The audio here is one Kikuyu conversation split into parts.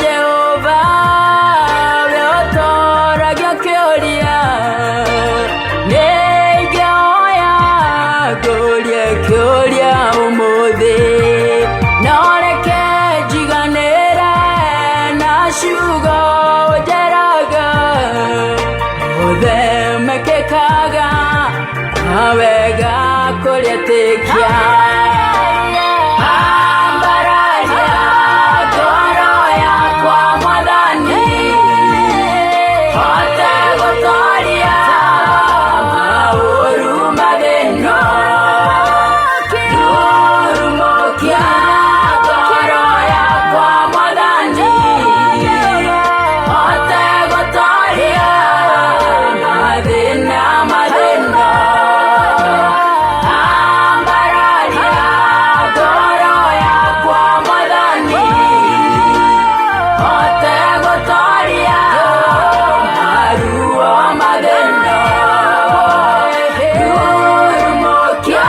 Jehova we ũtoragia kĩũria, nĩ ingĩhoya ngũrie kĩũria ũmũthĩ, no reke njiganĩre na ciugo ũnjĩraga, mothe mekĩkaga kwa wega kũrĩa etĩkia. Ambararia ngoro yakwa Mwathani, hote gũtoria maũru mathĩna. Rurumũkia ngoro yakwa Mwathani, hote gũtoria mathĩna mathĩna. Ambararia ngoro yakwa Mwathani, hote gũtoria maruo mathĩna. Rurumũkia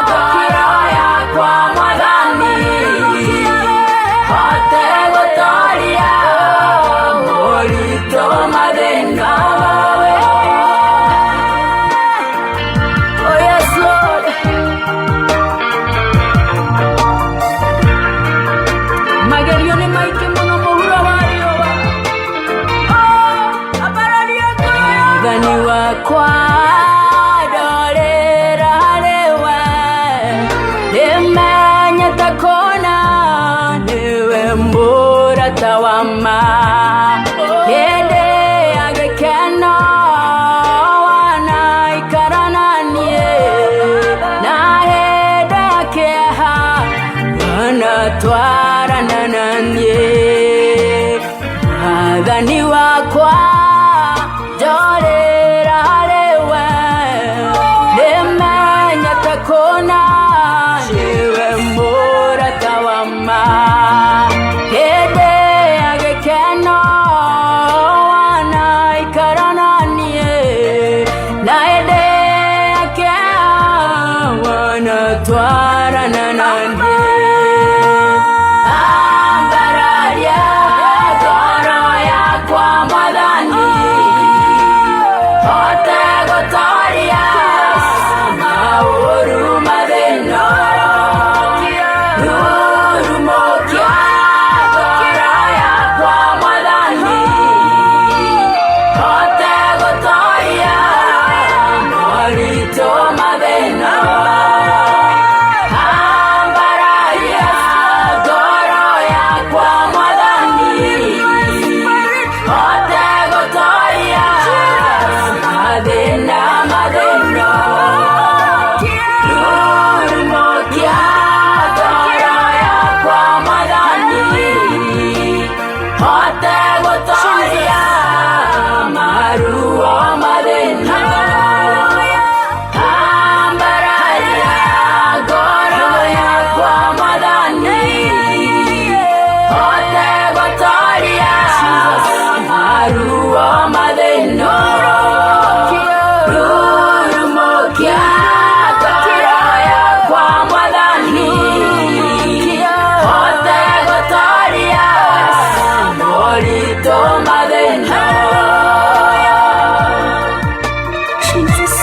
ngoro yakwa Mwathani, hote gũtoria moritũ mathĩna. Oh yes, Lord. Magerio nĩ maingĩ mũno mũhuro wa riũa. Oh, ambararia ngoro Mwathani wakwa, ndorĩra harĩ we, nĩmenyete kũna nĩwe mũrata wa ma. Hĩndĩ ya gĩkeno wanaikara na niĩ, na hĩndĩ ya kĩeha wanatwarana na niĩ. Mwathani wakwa, njorĩra harĩ we, nĩmenyete kũna nĩwe mũrata wa ma. Hĩndĩ ya gĩkeno wanaikara na niĩ, na hĩndĩ ya kĩeha wanatwarana na niĩ. Ambararia ngoro yakwa Mwathani, hote gũtoria maũru mathĩna. Rurumũkia ngoro yakwa Mwathani, hote gũtoria moritũ mathĩna. Ambararia ngoro yakwa Mwathani, hote gũtoria mathĩna mathĩna. Rurumũkia ngoro yakwa Mwathani, hote gũtoria maruo mathĩna. Ambararia ngoro yakwa Mwathani, hote gũtoria maruo mathĩna. Rurumũkia ngoro yakwa Mwathani, hote gũtoria moritũ mathĩna. Jesus.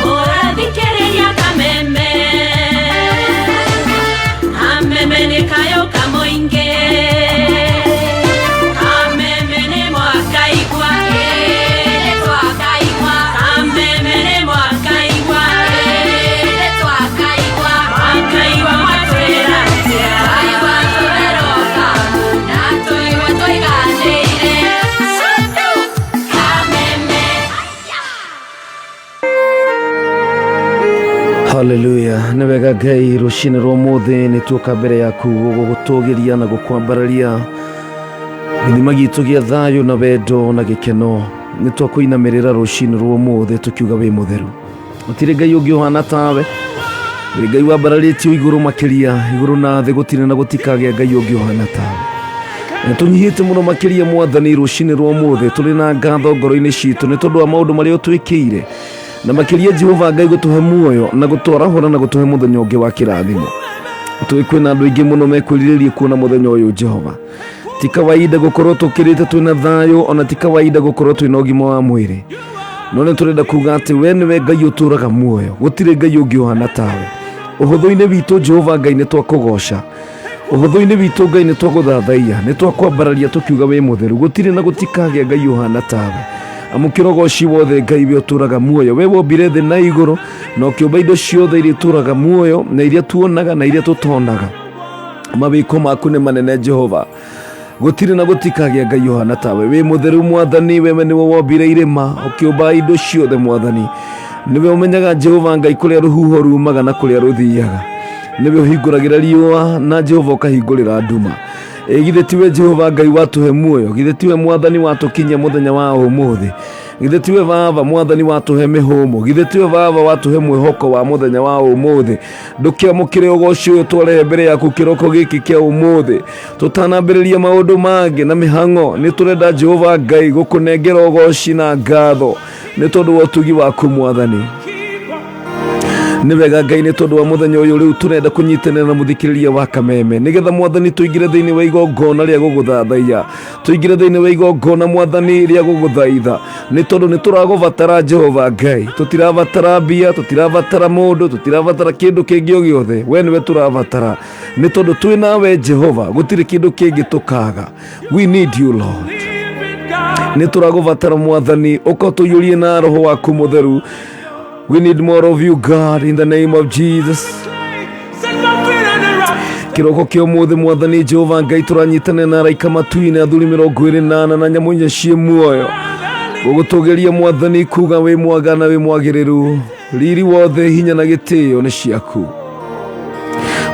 Ũrathikĩrĩria kameme, kameme nĩ kayo kamũingĩ, kameme nĩ mwakaigua, ĩĩ twakaigua, kameme nĩ mwakaigua, ĩĩ twakaigua, mwakaigua mwatwĩra atĩa, twaigua tũreroka na tũigua tũiganĩire. Kameme. Haleluya! Nĩ wega Ngai, rũcinĩ rwa ũmũthĩ nĩ tuoka mbere yaku gũgũtũgĩria na gũkwambararia, gĩthima gitũ gĩa thayũ na wendo na gĩkeno. Nĩ twakũinamĩrĩra rũcinĩ rwa ũmũthĩ tũkiuga wĩ mũtheru, gũtirĩ Ngai ũngĩ ũhana tawe. Wĩ Ngai wambararĩtio igũrũ makĩria, igũrũ na thĩ gũtirĩ na gũtikagĩa Ngai ũngĩ ũhana tawe. Nĩ tũnyihĩte mũno makĩria mwathani rũcinĩ rwa ũmũthĩ tũrĩ na ngatho ngoro-inĩ citũ nĩ tondũ wa maũndũ marĩa ũtwĩkĩire na makĩria Jehova Ngai gũtũhe muoyo na gũtwarahũra na gũtũhe mũthenya ũngĩ wa kĩrathimo. Tũĩ kwĩna andũ aingĩ mũno mekwĩrirĩria kuona mũthenya ũyũ Jehova. Ti kawaida gũkorwo tũkĩrĩte twĩna thayũ ona ti kawaida gũkorwo twĩna ũgima wa mwĩrĩ no nĩ tũrenda kuga atĩ we nĩwe Ngai ũtũraga muoyo gũtirĩ Ngai ũngĩ ũhana tawe. Ũhũthũ-inĩ witũ Jehova Ngai nĩ twakũgoca ũhũthũ-inĩ witũ Ngai nĩ twagũthathaiya nĩ twakwambararia tũkiuga wĩ mũtheru gũtirĩ na gũtikagĩa Ngai ũhana tawe. Amũkĩra ũgoci wothe Ngai we ũtũraga muoyo we wombire thĩ na igũrũ na ũkĩũmba indo ciothe iria itũraga muoyo na iria tuonaga na iria tũtonaga. Mawĩko maku nĩ manene Jehova gũtirĩ na gũtikagĩa Ngai ũhana tawe. Wĩ mũtheru mwathani, wewe nĩwe wombire irĩma ũkĩũmba indo ciothe mwathani. Nĩwe ũmenyaga Jehova Ngai kũrĩa rũhuho rumaga na kũrĩa rũthiaga. Nĩwe ũhingũragĩra riũa na Jehova ũkahingũrĩra nduma. Ĩ githĩ tiwe Jehova Ngai watũhe muoyo? Githĩ tiwe mwathani watũkinyia mũthenya wa ũmũthĩ? Githĩ tiwe baba mwathani watũhe mĩhũmũ? Githĩ tiwe baba watũhe mwĩhoko wa mũthenya wa ũmũthĩ? Ndũkĩamũkĩre ũgoci ũyũ twarehe mbere yaku kĩroko gĩkĩ kĩa ũmũthĩ. Tũtanambĩrĩria maũndũ mangĩ na mĩhang'o, nĩ tũrenda Jehova Ngai gũkũnengera ũgoci na ngatho nĩ tondũ wa ũtugi waku mwathani. Nĩ wega Ngai nĩ tondũ wa mũthenya ũyũ rĩu tũrenda kũnyitanĩra na mũthikĩrĩria wa Kameme nĩgetha mwathani tũingĩre thĩinĩ wa igongona rĩa gũgũthathaiya, tũingĩre thĩinĩ wa igongona mwathani rĩa gũgũthaitha nĩ tondũ nĩ tũragũbatara Jehova Ngai. Tũtirabatara mbia, tũtirabatara mũndũ, tũtirabatara kĩndũ kĩngĩ o gĩothe, we nĩwe tũrabatara nĩ tondũ twĩ nawe Jehova gũtirĩ kĩndũ kĩngĩ tũkaga. We need you Lord. Nĩ tũragũbatara mwathani, ũka ũtũiyũrie na roho waku mũtheru. We need more of you God in the name of Jesus. Kĩroko kĩa ũmũthĩ mwathani Jehova Ngai tũranyitanĩra na araika matu-inĩ athuri 24 na nyamũ inya ciĩ muoyo gũgũtũgĩria mwathani kuga wĩ mwaga na wĩ mwagĩrĩru. Riri wothe hinya na gĩtĩo nĩ ciaku.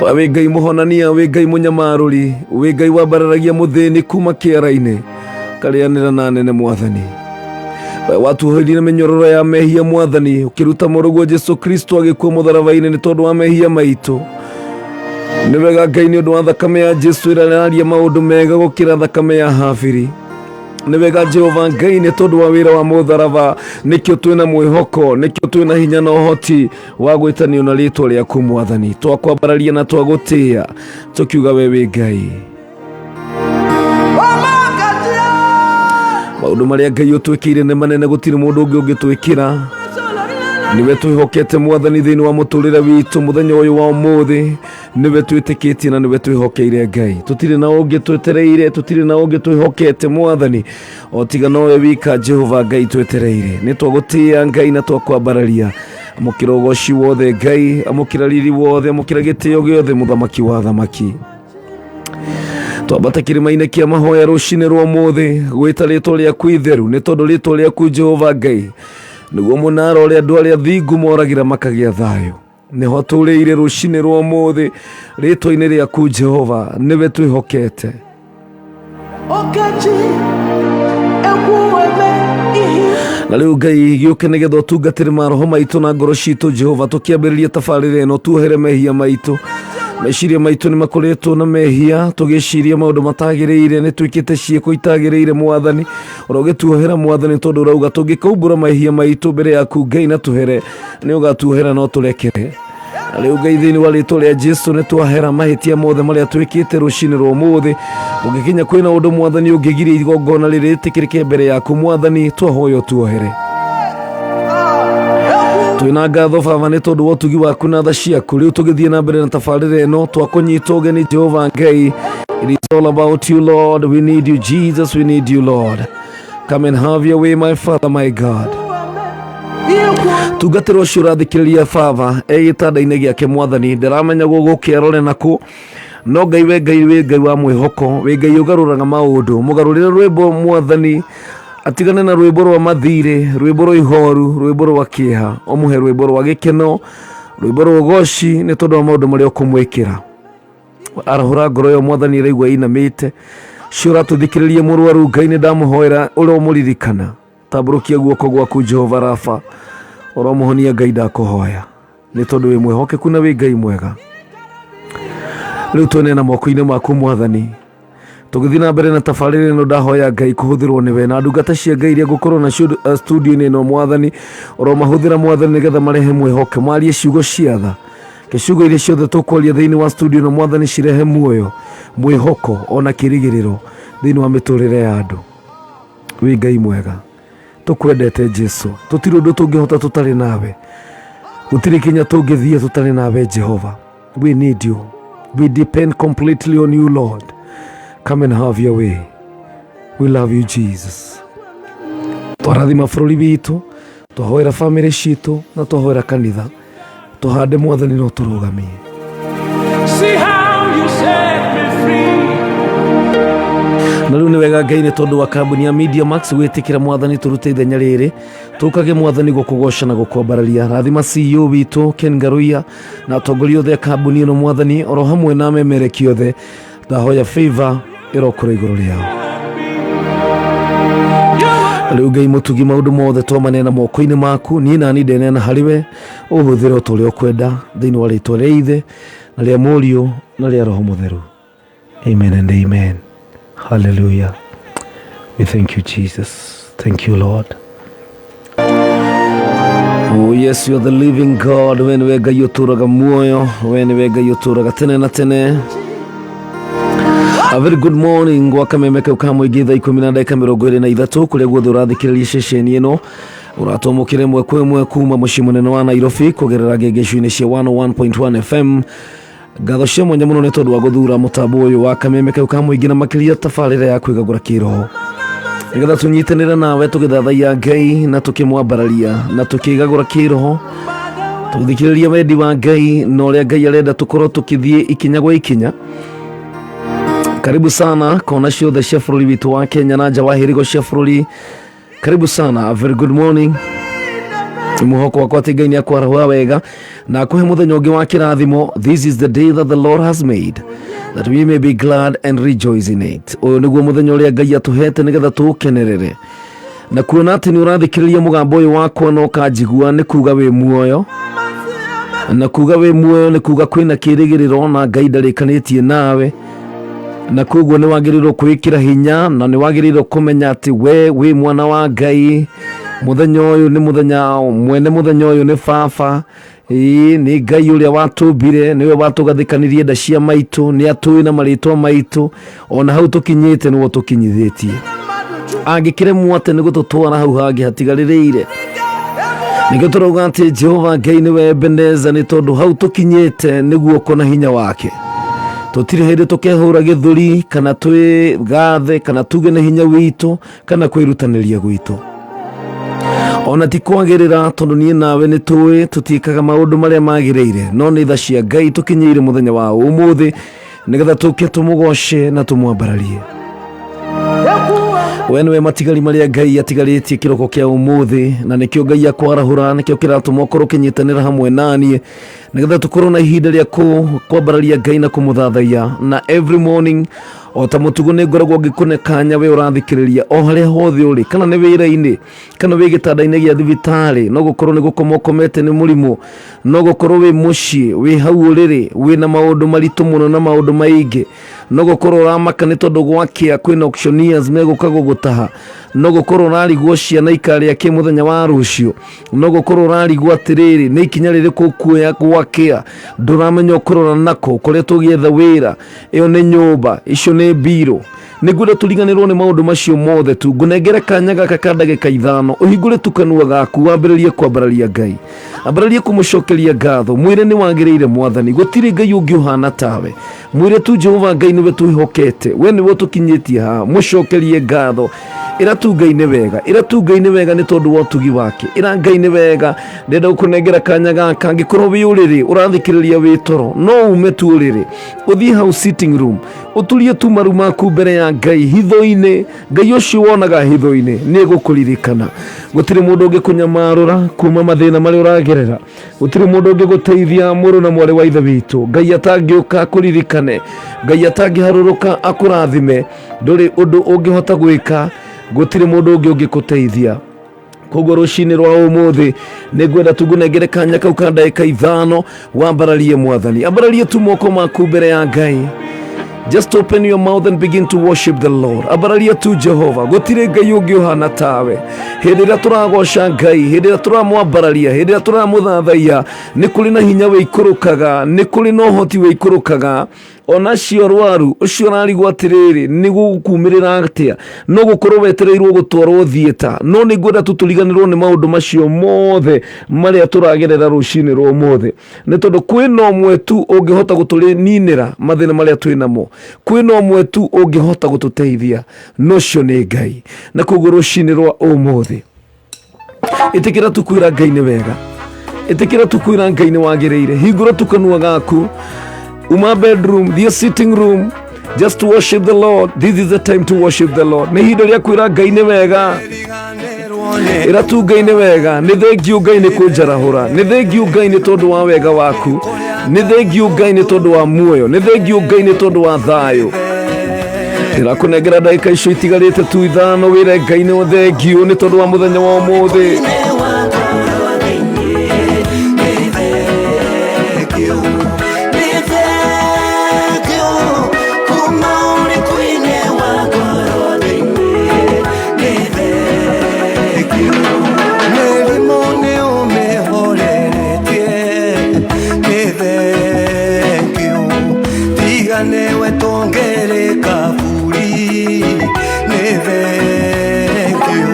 We wĩ Ngai mũhonania, wĩ Ngai mũnyamarũri, wĩ Ngai wambararagia mũthĩni kuma kĩara-inĩ karĩanĩra na nene mwathani. We watuohorire mĩnyororo ya mehia mwathani, ũkĩruta mũrũguo Jesu Kristo agĩkua mũtharaba-inĩ nĩ tondũ wa mehia maitũ. Nĩ wega Ngai nĩ ũndũ wa thakame ya Jesu ĩrĩa ĩraria maũndũ mega gũkĩra thakame ya Habili. Nĩ wega Jehova Ngai nĩ tondũ wa wĩra wa mũtharaba nĩkĩo twĩna mwĩhoko, nĩkĩo twĩna hinya na ũhoti wa gwĩtanio na rĩtwa rĩaku mwathani. Twakwambararia na twagũtĩĩa tũkiuga we wĩ Ngai. Maũndũ marĩa Ngai ũtwĩkĩire nĩ manene, gũtirĩ mũndũ ũngĩ ũngĩtwĩkĩra. Nĩwe twĩhokete mwathani thĩinĩ wa mũtũrĩre witũ mũthenya ũyũ wa ũmũthĩ. Nĩwe twĩtĩkĩtie na nĩwe twĩhokeire Ngai. Tũtirĩ na ũngĩ twetereire, tũtirĩ na ũngĩ twĩhokete mwathani o tiga nowe wika Jehova Ngai twetereire. Nĩ twagũtĩĩa Ngai na twakwambararia. Amũkĩra ũgoci wothe Ngai, amũkĩra riri wothe, amũkĩra gĩtĩo gĩothe mũthamaki wa athamaki. Twambata kĩrĩma-inĩ kĩa mahoya rũcinĩ rwa ũmũthĩ gwĩta rĩtwa rĩaku itheru nĩ tondũ rĩtwa rĩaku Jehova Ngai nĩguo mũnara ũrĩa andũ arĩa thingu moragĩra makagĩa thayũ. Nĩho tũrĩire rũcinĩ rwa ũmũthĩ rĩtwa-inĩ rĩaku Jehova nĩwe twĩhokete. Na rĩu Ngai gĩũke nĩgetha ũtungatĩre maroho maitũ na ngoro citũ Jehova, tũkĩambĩrĩria tabarĩra ĩno tuohere mehia maitũ. Meciria maitũ nĩ makoretwo na mehia, tũgĩciria maũndũ matagĩrĩire, nĩ twĩkĩte ciĩko itagĩrĩire mwathani. Ũrogĩtuohera mwathani tondũ ũrauga tũngĩkaumbũra mehia maitũ mbere yaku Ngai na tũhere, nĩ ũgatuohera no tũrekere. Na rĩu Ngai thĩinĩ wa rĩtwa rĩa Jesu nĩ twahera mahĩtia mothe marĩa twĩkĩte rũcinĩ rwa ũmũthĩ. Ũngĩkinya kwĩna ũndũ mwathani ũngĩgiria igongona rĩrĩ rĩtĩkĩrĩke mbere yaku mwathani, twahoya ũtuohere. Twĩna ngatho baba nĩ tondũ wa ũtugi waku na tha ciaku. Rĩu tũgĩthiĩ na mbere na tabarĩra ĩno twakũnyita ũgeni Jehova Ngai. It is all about you Lord. We need you Jesus, we need you Lord. Come and have your way my Father, my God. Tungatĩra ũcio ũrathikĩrĩria baba e gĩtanda-inĩ gĩake mwathani, ndaramenya gũgũkĩ arore nakũ, no Ngai we Ngai wĩ Ngai wa mwĩhoko, wĩ Ngai ũgarũraga maũndũ. Mũgarũrĩre rwĩmbo mwathani, atigane na rwĩmbo rwa mathirĩ, rwĩmbo rwa ihoru, rwĩmbo rwa kĩeha, ũmũhe rwĩmbo rwa gĩkeno, rwĩmbo rwa ũgoci nĩ tondũ wa maũndũ marĩa ũkũmwĩkĩra. Arahũra ngoro ĩyo mwathani ĩraigua ĩinamĩte. Ũcio ũratũthikĩrĩria mũrwaru Ngai nĩ ndamũhoera ũromũririkana. Tambũrũkia guoko gwaku Jehova Rafa, ũromũhonia Ngai ndakũhoya nĩ tondũ wĩ mwĩhokeku na wĩ Ngai mwega. Rĩu twene na moko-inĩ maku mwathani, Tũgĩthiĩ na mbere na tabarĩra ĩno, ndahoya Ngai kũhũthĩrwo nĩwe na ndungata cia Ngai iria ngũkorwo nacio studio-inĩ ĩno. Mwathani, ũromahũthĩra Mwathani, nĩgetha marehe mwĩhoke, marie ciugo cia tha. Ke ciugo iria ciothe tũkwaria thĩinĩ wa studio ĩno, Mwathani, cirehe muoyo, mwĩhoko ona kĩrĩgĩrĩro thĩinĩ wa mĩtũrĩre ya andũ. Wĩ Ngai mwega, tũkwendete Jesu. Tũtirĩ ũndũ tũngĩhota tũtarĩ nawe, gũtirĩ kinya tũngĩthiĩ tũtarĩ nawe. Jehova, we need you, we depend completely on you. Lord, come and have your way. We love you, Jesus. Twarathima bũrũri witũ, twahoera bamĩrĩ citũ na twahoera kanitha. Tũhande Mwathani no tũrũgamie. See how you set me free. Na rĩu nĩ wega Ngai, nĩ tondũ wa kambuni ya Media Max gwĩtĩkĩra Mwathani tũrute ithenya rĩrĩ, tũkage Mwathani gũkũgoca na gũkwambararia. Rathima CEO witũ Ken Ngaruiya na atongoria othe a kambuni ĩno, Mwathani, oro hamwe na amemereki othe. Ndahoya favor ĩrokũra igũrũ rĩao. Rĩu Ngai mũtugi, maũndũ mothe twamanena moko-inĩ maku. Niĩ nani ndeneana harĩ we, ũhũthĩre o ta ũrĩa ũkwenda, thĩinĩ wa rĩtwa rĩa Ithe na rĩa Mũriũ na rĩa Roho Mũtheru. Amen and amen. Hallelujah. We thank you, Jesus. Thank you, Lord. Oh yes, you're the living God. We nĩwe Ngai ũtũũraga muoyo, we nĩwe Ngai ũtũũraga tene na tene. A very good morning gwa kameme kau ka mũingĩ, thaa 10:23, kũrĩa guothe ũrathikĩrĩria ceceni ĩno. Ũratwamũkĩra ĩmwe kwa ĩmwe kuma mũciĩ mũnene wa Nairobi kũgerera ngengecu-inĩ cia 101.1 FM. Ngatho cia mwanya mũno nĩ tondũ wa gũthura mũtambo ũyũ wa kameme kau ka mũingĩ, na makĩria tabarĩra ya kwĩgagũra kĩroho, nĩgetha tũnyitanĩre nawe tũgĩthathaiya Ngai na tũkĩmwambararia na tũkĩgagũra kĩroho, tũgĩthikĩrĩria wendi wa Ngai na ũrĩa Ngai arenda tũkorwo tũkĩthiĩ ikinya gwa ikinya. Karibu sana kona ciothe cia bũrũri witũ wa Kenya na nja wa hĩrĩgo cia bũrũri. Karibu sana, a very good morning. Muhoko wakwa atĩ Ngai nĩ akwarahũra wega na akũhe mũthenya ũngĩ wa kĩrathimo. This is the day that the Lord has made, that we may be glad and rejoice in it. Ũyũ nĩguo mũthenya ũrĩa Ngai atũhete nĩgetha tũũkenerere, na kuona atĩ nĩ ũrathikĩrĩria mũgambo ũyũ wakwa na ũkanjigua, nĩ kuga wĩ muoyo, na kuga wĩ muoyo nĩ kuga kwĩna kĩrĩgĩrĩro na Ngai ndarĩkanĩtie nawe, na koguo nĩ wagĩrĩirwo kwĩkĩra hinya na nĩ wagĩrĩirwo kũmenya atĩ we wĩ mwana wa Ngai. Mũthenya ũyũ nĩ mũthenya mwene, mũthenya ũyũ nĩ baba. Ĩĩ, nĩ Ngai ũrĩa watũmbire, nĩwe watũgathĩkanirie nda cia maitũ, nĩ atũĩ na marĩtwa maitũ. Ona hau tũkinyĩte nĩwe tũkinyithĩtie, angĩkĩremwo atĩ nĩ gũtũtwara hau hangĩ hatigarĩrĩire? Nĩkĩo tũrauga atĩ Jehova Ngai nĩwe Ebeneza, nĩ tondũ hau tũkinyĩte nĩ guoko na hinya wake. Tũtirĩ hĩndĩ tũkehũra gĩthũri kana twĩgathe kana tuge nĩ hinya witũ kana kwĩrutanĩria gwitũ, ona ti kwagĩrĩra, tondũ niĩ nawe nĩ tũĩ tũtiĩkaga maũndũ marĩa magĩrĩire, no nĩ tha cia Ngai tũkinyĩire mũthenya wa ũmũthĩ nĩgetha tũke tũmũgoce na tũmwambararie. We nĩwe matigari marĩa Ngai atigarĩtie kĩroko kĩa ũmũthĩ, na nĩkĩo Ngai akwarahũra, nĩkĩo kĩratũma ũkorwo ũkĩnyitanĩra hamwe naniĩ nĩgetha tũkorwo na ihinda rĩa kwambararia Ngai na kũmũthathaiya. Na every morning, o ta mũtugo, nĩ ngoragwo ngĩkũne kanya we ũrathikĩrĩria o harĩa hothe ũrĩ, kana nĩ wĩra-inĩ, kana wĩ gĩtanda-inĩ gĩa thibitarĩ, no gũkorwo nĩ gũkoma ũkomete nĩ mũrimũ, no gũkorwo wĩ mũciĩ, wĩ hau ũrĩrĩ, wĩna maũndũ maritũ mũno na maũndũ maingĩ, no gũkorwo ũramaka nĩ tondũ gwakĩa kwĩna auctioneers megũka gũgũtaha, no gũkorwo ũrarigwo ciana ikarĩa kĩ mũthenya wa rũciũ, no gũkorwo ũrarigwo atĩrĩrĩ, nĩ ikinya rĩrĩkũ ũkuoya gwakĩa, ndũramenya ũkũrora nako, ũkoretwo ũgĩetha wĩra, ĩyo nĩ nyũmba, icio nĩ mbirũ. Nĩ ngwenda tũriganĩrwo nĩ maũndũ macio mothe tu. Ngũnengere kanya gaka ka ndagĩka 5, ũhingũre tu kanua gaku, wambĩrĩrie kwambararia Ngai, ambararie kũmũcokeria ngatho, mwĩre nĩ wagĩrĩire Mwathani, gũtirĩ Ngai ũngĩ ũhana tawe. Mwĩre tu Jehova Ngai nĩwe twĩhokete, we nĩwe ũtũkinyĩtie haha. Mũcokerie ngatho, ĩra tu Ngai nĩ wega, ĩra tu Ngai nĩ wega nĩ tondũ wa ũtugi wake, ĩra Ngai nĩ wega. Ndĩrenda gũkũnengera kanya gaka, angĩkorwo wĩ ũrĩrĩ ũrathikĩrĩria wĩ toro, no ume tu ũrĩrĩ, ũthiĩ hau sitting room, ũturie tu maru maku mbere ya Ngai hitho-inĩ. Ngai ũcio wonaga hitho-inĩ nĩ egũkũririkana. Gũtirĩ mũndũ ũngĩkũnyamarũra kuma mathĩna marĩa ũragerera, gũtirĩ mũndũ ũngĩgũteithia, mũrũ na mwarĩ wa ithe witũ, Ngai atangĩũka akũririkane, Ngai atangĩharũrũka akũrathime. Ndũrĩ ũndũ ũngĩhota gwĩka, gũtirĩ mũndũ ũngĩ ũngĩkũteithia. Koguo rũcinĩ rwa ũmũthĩ nĩ ngwenda tu ngũnengere kanya kau ka ndagĩka 5, wambararie Mwathani, ambararie tu moko maku mbere ya Ngai. Just open your mouth and begin to worship the Lord. Ambararia tu Jehova, gũtirĩ Ngai ũngĩ ũhana tawe. Hĩndĩ ĩrĩa tũragoca Ngai, hĩndĩ ĩrĩa tũramwambararia, hĩndĩ ĩrĩa tũramũthathaiya, nĩ kũrĩ na hinya wĩikũrũkaga, nĩ kũrĩ na ũhoti wĩikũrũkaga. Ona acio arwaru, ũcio ũrarigwo atĩrĩrĩ, nĩ gũkumĩrĩra atĩa, no gũkorwo wetereirwo gũtwarwo thieta, no nĩ ngwenda tu tũriganĩrwo nĩ maũndũ macio mothe marĩa tũragerera rũcinĩ rwa ũmũthĩ, nĩ tondũ kwĩna ũmwe tu ũngĩhota gũtũninĩra mathĩna marĩa twĩ namo, kwĩna ũmwe tu ũngĩhota gũtũteithia, na ũcio nĩ Ngai. Na koguo rũcinĩ rwa ũmũthĩ, ĩtĩkĩra tu kwĩra Ngai nĩ wega, ĩtĩkĩra tu kwĩra Ngai nĩ wagĩrĩire, hingũra tu kanua gaku, uma bedroom, thiĩ sitting room, just worship the Lord. This is the time to worship the Lord. Nĩ ihinda rĩa kwĩra Ngai nĩ wega, ĩra tu Ngai nĩ wega, nĩ thengiũ Ngai nĩ kũnjarahũra, nĩ thengiũ Ngai nĩ tondũ wa wega waku, nĩ thengiũ Ngai nĩ tondũ wa muoyo, nĩ thengiũ Ngai nĩ tondũ wa thayũ. Ndĩrakũnengera ndagĩka icio itigarĩte tu ithano wĩre Ngai nĩ thengiũ nĩ tondũ wa mũthenya wa ũmũthĩ. Mĩrimũ nĩ ũmĩhoreretie, nĩ thengiũ. Tiga nĩwe tũngĩrĩ kaburi, nĩ thengiũ.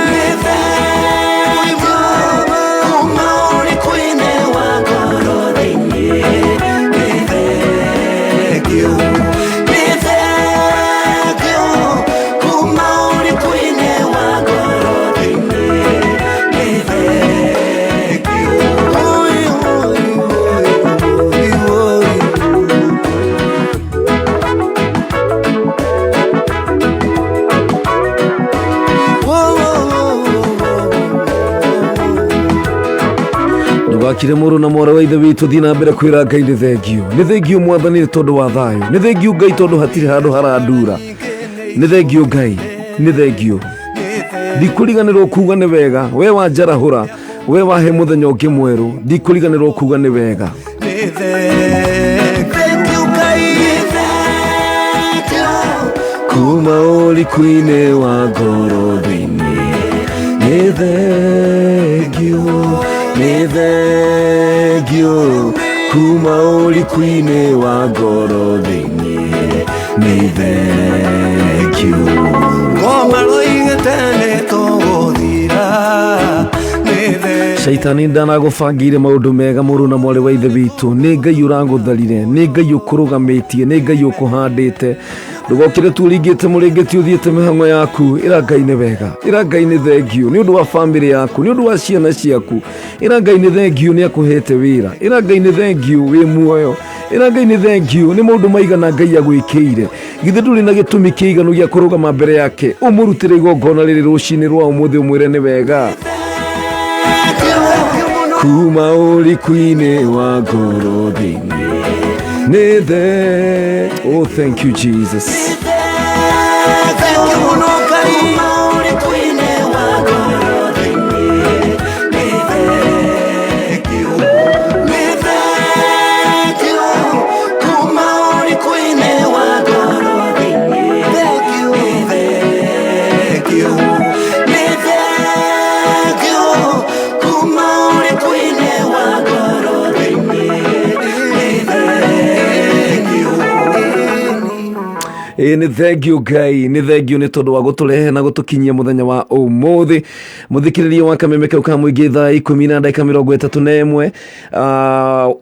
Nĩ thengiũ, kuma ũrikũ-inĩ wa ngoro thĩinĩ, nĩ thengiũ. Nĩ thengiũ, kuma ũrikũ-inĩ wa ngoro thĩinĩ, nĩ thengiũ. Oi, oi, oi, oi, oi. Whoa, whoa, whoa, whoa, whoa. Ndũgakire mũrũ na mwarĩ wa ithe witũ, thiĩ na mbere kwĩra Ngai nĩ thengiũ, nĩ thengiũ Mwathani nĩ tondũ wa thayũ, nĩ thengiũ Ngai tondũ hatirĩ handũ harandura, nĩ thengiũ Ngai, nĩ thengiũ. Ndikũriganĩrwo kuga nĩ wega, we wanjarahũra, we wahe mũthenya ũngĩ mwerũ, ndikũriganĩrwo kuga nĩ wega. Nĩ thengiũ Ngai, nĩ thengiũ. Kuma ũriku-inĩ wa ngoro thĩinĩ, nĩ thengiũ, nĩ thengiũ. Kuma ũriku-inĩ wa ngoro thĩinĩ, nĩ thengiũ. Ngoma roigĩte nĩ tũgũthira, nĩ thengiũ. Caitani ndanagũbangĩire maũndũ mega mũrũ na mwarĩ wa ithe witũ, nĩ Ngai ũragũtharire, nĩ Ngai ũkũrũgamĩtie, nĩ Ngai ũkũhandĩte. Ndũgokĩre tu ũringĩte mũrĩngĩti ũthiĩte mĩhang'o yaku, ĩra Ngai nĩ wega, ĩra Ngai nĩ thengiũ nĩ ũndũ wa bamĩrĩ yaku, nĩ ũndũ wa ciana ciaku, ĩra Ngai nĩ thengiũ nĩ akũhete wĩra, ĩra Ngai nĩ thengiũ wĩ muoyo, ĩra Ngai nĩ thengiũ nĩ maũndũ maigana Ngai agwĩkĩire. Githĩ ndũrĩ na gĩtũmi kĩiganu gĩa kũrũgama mbere yake ũmũrutĩre igongona rĩrĩ rũcinĩ rwa ũmũthĩ ũmwĩre nĩ wega. Kuma ũriku-inĩ wa ngoro thĩinĩ, nĩ the oh thank you Jesus. Thengiũ mũno Ngai. Ũrikũ-inĩ wa ngoro thĩinĩ, nĩ thengiũ. Nĩ thengiũ, kuma ũrikũ-inĩ wa ngoro thĩinĩ, thengiũ. Nĩ thengiũ. Nĩ thengiũ, kuma ũrikũ-inĩ wa ngoro thĩinĩ, nĩ thengiũ. Ĩĩ nĩ thengiũ Ngai, nĩ thengiũ nĩ tondũ wa gũtũrehe na gũtũkinyia mũthenya wa ũmũthĩ. Mũthikĩrĩria wa kameme kau ka mũingĩ thaa ikũmi na ndagĩka mĩrongo ĩtatũ na ĩmwe,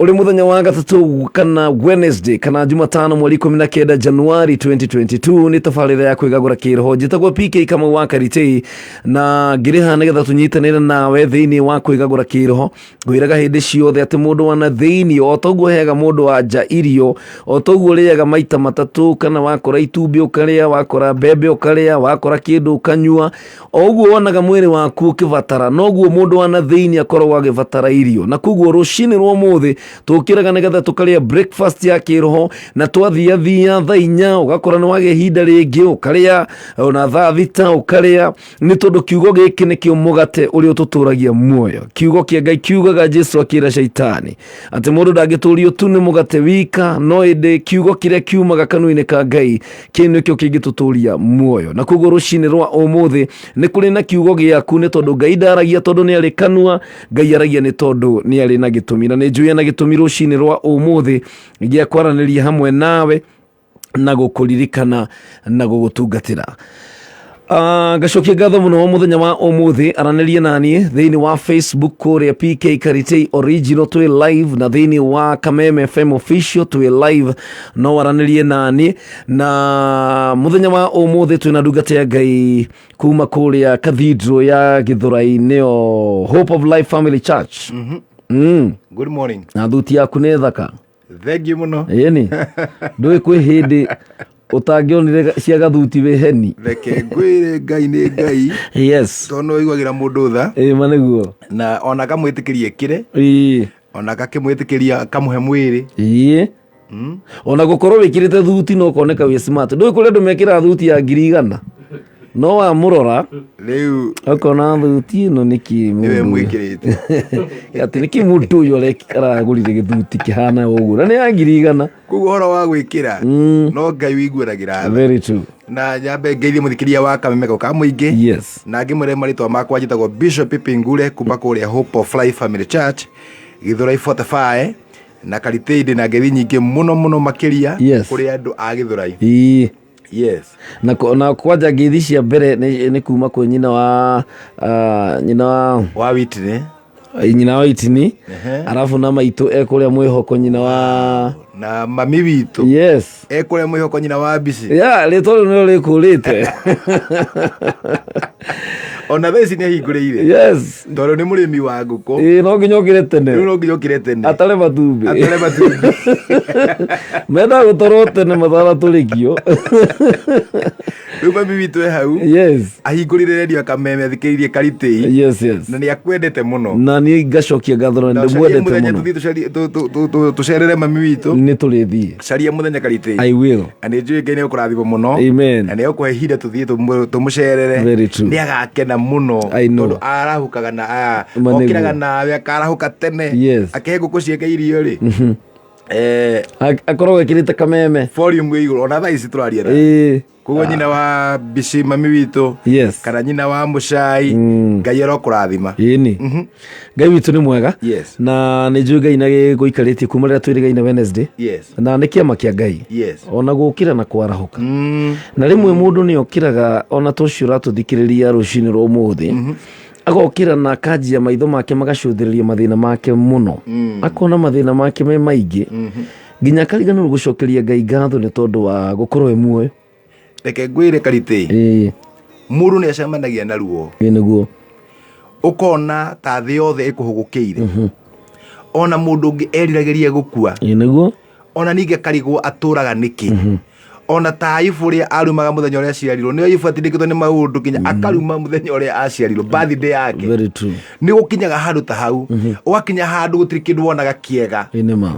ũrĩ mũthenya wa gatatũ kana Wednesday kana Jumatano mweri 19 Januari 2022, nĩ tabarĩra ya kwĩgagũra kĩroho. Njĩtagwo PK Kamau wa Karitei na ngĩrĩha nĩgetha tũnyitanĩre nawe thĩinĩ wa kwĩgagũra kĩroho. Ngwĩraga hĩndĩ ciothe atĩ mũndũ wa na thĩinĩ o toguo heaga mũndũ wa nja irio, o toguo ũrĩaga maita matatũ kana wakora itumbĩ ũkarĩa, wakora mbembe ũkarĩa, wakora kĩndũ ũkanyua. O ũguo wonaga mwĩrĩ waku ũkĩbatara, noguo mũndũ wa na thĩinĩ akoragwo agĩbatara irio. Na koguo rũcinĩ rwa ũmũthĩ tũkĩraga nĩgetha tũkarĩa breakfast ya kĩroho, na twathiathia thaa 4 ũgakora nĩ wagĩa ihinda rĩngĩ ũkarĩa, ona thaa 6 ũkarĩa, nĩ tondũ kiugo gĩkĩ nĩkĩo mũgate ũrĩa ũtũtũragia muoyo. Kiugo kĩa Ngai kiugaga, Jesu akĩra Shaitani atĩ mũndũ ndangĩtũrio tu nĩ mũgate wika, no ĩndĩ kiugo kĩrĩa kiumaga kanua-inĩ ka Ngai kĩu nĩkĩo kĩngĩtũtũria muoyo. Na koguo rũcinĩ rwa ũmũthĩ nĩ kũrĩ na kiugo gĩaku, nĩ tondũ Ngai ndaragia tondũ nĩ arĩ kanua, Ngai aragia nĩ tondũ nĩ arĩ na gĩtũmi. Na nĩ njũĩ na gĩtũmi rũcinĩ rwa ũmũthĩ gĩa kwaranĩria hamwe nawe na gũkũririkana na gũgũtungatĩra. Ngacokia ngatho mũno mũthenya wa ũmũthĩ aranĩrie naniĩ thĩinĩ wa Facebook kũrĩa PK Karitei Original twĩ live, na thĩinĩ wa Kameme FM Official twĩ live, no aranĩrie naniĩ. Na mũthenya wa ũmũthĩ twĩna ndungata ya Ngai kuma kũrĩa Cathedral ya Gĩthũrai, nĩyo Hope of Life Family Church. Good morning. Na thuti yaku nĩ thaka. Thank you muno. Ĩni ndũĩ kwĩ hĩndĩ ũtangĩonire cia gathuti wĩ heni. Reke ngwĩre, Ngai nĩ Ngai. Tondũ nĩ ũiguagĩra mũndũ tha. Ĩ ma nĩguo. Na ona akamwĩtĩkĩria ĩkĩre, ona agakĩmwĩtĩkĩria akamũhe mwĩrĩ. Ĩĩ, ona gũkorwo wĩkĩrĩte thuti no ũkoneka wĩ smart. Ndũĩ kũrĩ andũ mekĩraga thuti ya 100,000, no wamũrora rĩu ũkona thuti ĩno nĩkĩ nĩwe mũndũ ũyũ- mwĩkĩrĩte. Atĩ nĩkĩ mũndũ ũyũ aragũrire gĩthuti kĩhana ũguo na nĩ ya 100,000? Koguo ũhoro wa gwĩkĩra, no Ngai wĩiguanagĩra tha. Very true. Na nyambe ngeithie mũthikĩria wa Kameme ka mũingĩ. Na ngĩmwĩre marĩtwa makwa njĩtagwo Bishop Pipi Ngure kuma kũrĩa Hope of Life Family Church, Gĩthũrai 45, na Karitei ndĩ na ngeithi nyingĩ mũno mũno makĩria kũrĩ andũ a Gĩthũrai. Yes. Na kwanja ngeithi cia mbere nĩ kuma kwĩ nyina wa nyina wa wa Whitney. Nyina wa Whitney. Arabu na maitũ e kũrĩa mwĩhoko, nyina wa na mami witũ. E kũrĩa mwĩhoko, nyina wa Bici. Ya rĩtwa rĩu nĩrĩo rĩkũrĩte. Ona thaa ici nĩ ahingũrĩire. Tondũ nĩ mũrĩmi wa ngũkũ. Ĩĩ, no nginya ũkĩre tene. Rĩu no nginya ũkĩre tene. Atare matumbĩ. Atare matumbĩ. Mendaga gũtorwo tene mataratũrĩkio. Rĩu mami witũ e hau. Ahingũrire redio Kameme athikĩrĩirie Karitei. Yes. Na nĩ akwendete mũno. Na niĩ ngacokia ngatho na Na ũcarie ndĩmwendete mũthenya mũno. tũthiĩ tũcerere mami witũ. Nĩ tũrĩthiĩ. Caria mũthenya, Karitei. I will. Na nĩ njũĩ Ngai nĩ egũkũrathima mũno. Amen. Na nĩ egũkũhe ihinda tũthiĩ tũmũcerere. Very true. Nĩ agakena mũno. I know. Tondũ arahũkaga na aya Ma nĩguo. okĩraga nawe akarahũka tene. Akĩhe ngũkũ ciake irio rĩ. Akoragwo ekĩrĩte Kameme. Volume ĩ igũrũ ona thaa ici tũraria nawe. Koguo nyina wa Bici, mami witũ, kana nyina wa Mũcai, Ngai arokũrathima. Ĩni Ngai witũ nĩ mwega. Na nĩ njũĩ Ngai na gũikarĩtie kuma rĩrĩa twĩrĩgaine Wednesday. Na nĩ kĩama kĩa Ngai. Ona gũkĩra na kwarahũka. Na rĩmwe mũndũ nĩ okĩraga, ona ta ũcio ũratũthikĩrĩria rũcinĩ rwa ũmũthĩ, agokĩra na akanjia maitho make magacũthĩrĩria mathĩna make mũno, akona mathĩna make me maingĩ nginya akariganĩrwo gũcokeria Ngai ngatho nĩ tondũ wa gũkorwo e muoyo. Reke ngwĩre, Karitĩ, mũndũ nĩ acemanagia na ruo. Ĩĩ nĩguo. Ũkona ta thĩ yothe ĩkũhũgũkĩire, ona mũndũ ũngĩ eriragĩria gũkua. Ĩĩ nĩguo. Ona ningĩ akarigwo atũraga nĩkĩ, ona ta Ayubu ũrĩa arumaga mũthenya ũrĩa aciarirwo. Nĩ Ayubu atindĩkĩtwo nĩ maũndũ nginya akaruma mũthenya ũrĩa aciarirwo, birthday yake. Very true. Nĩ gũkinyaga handũ ta hau, ũgakinya handũ gũtirĩ kĩndũ wonaga kĩega. Ĩĩ nĩ ma.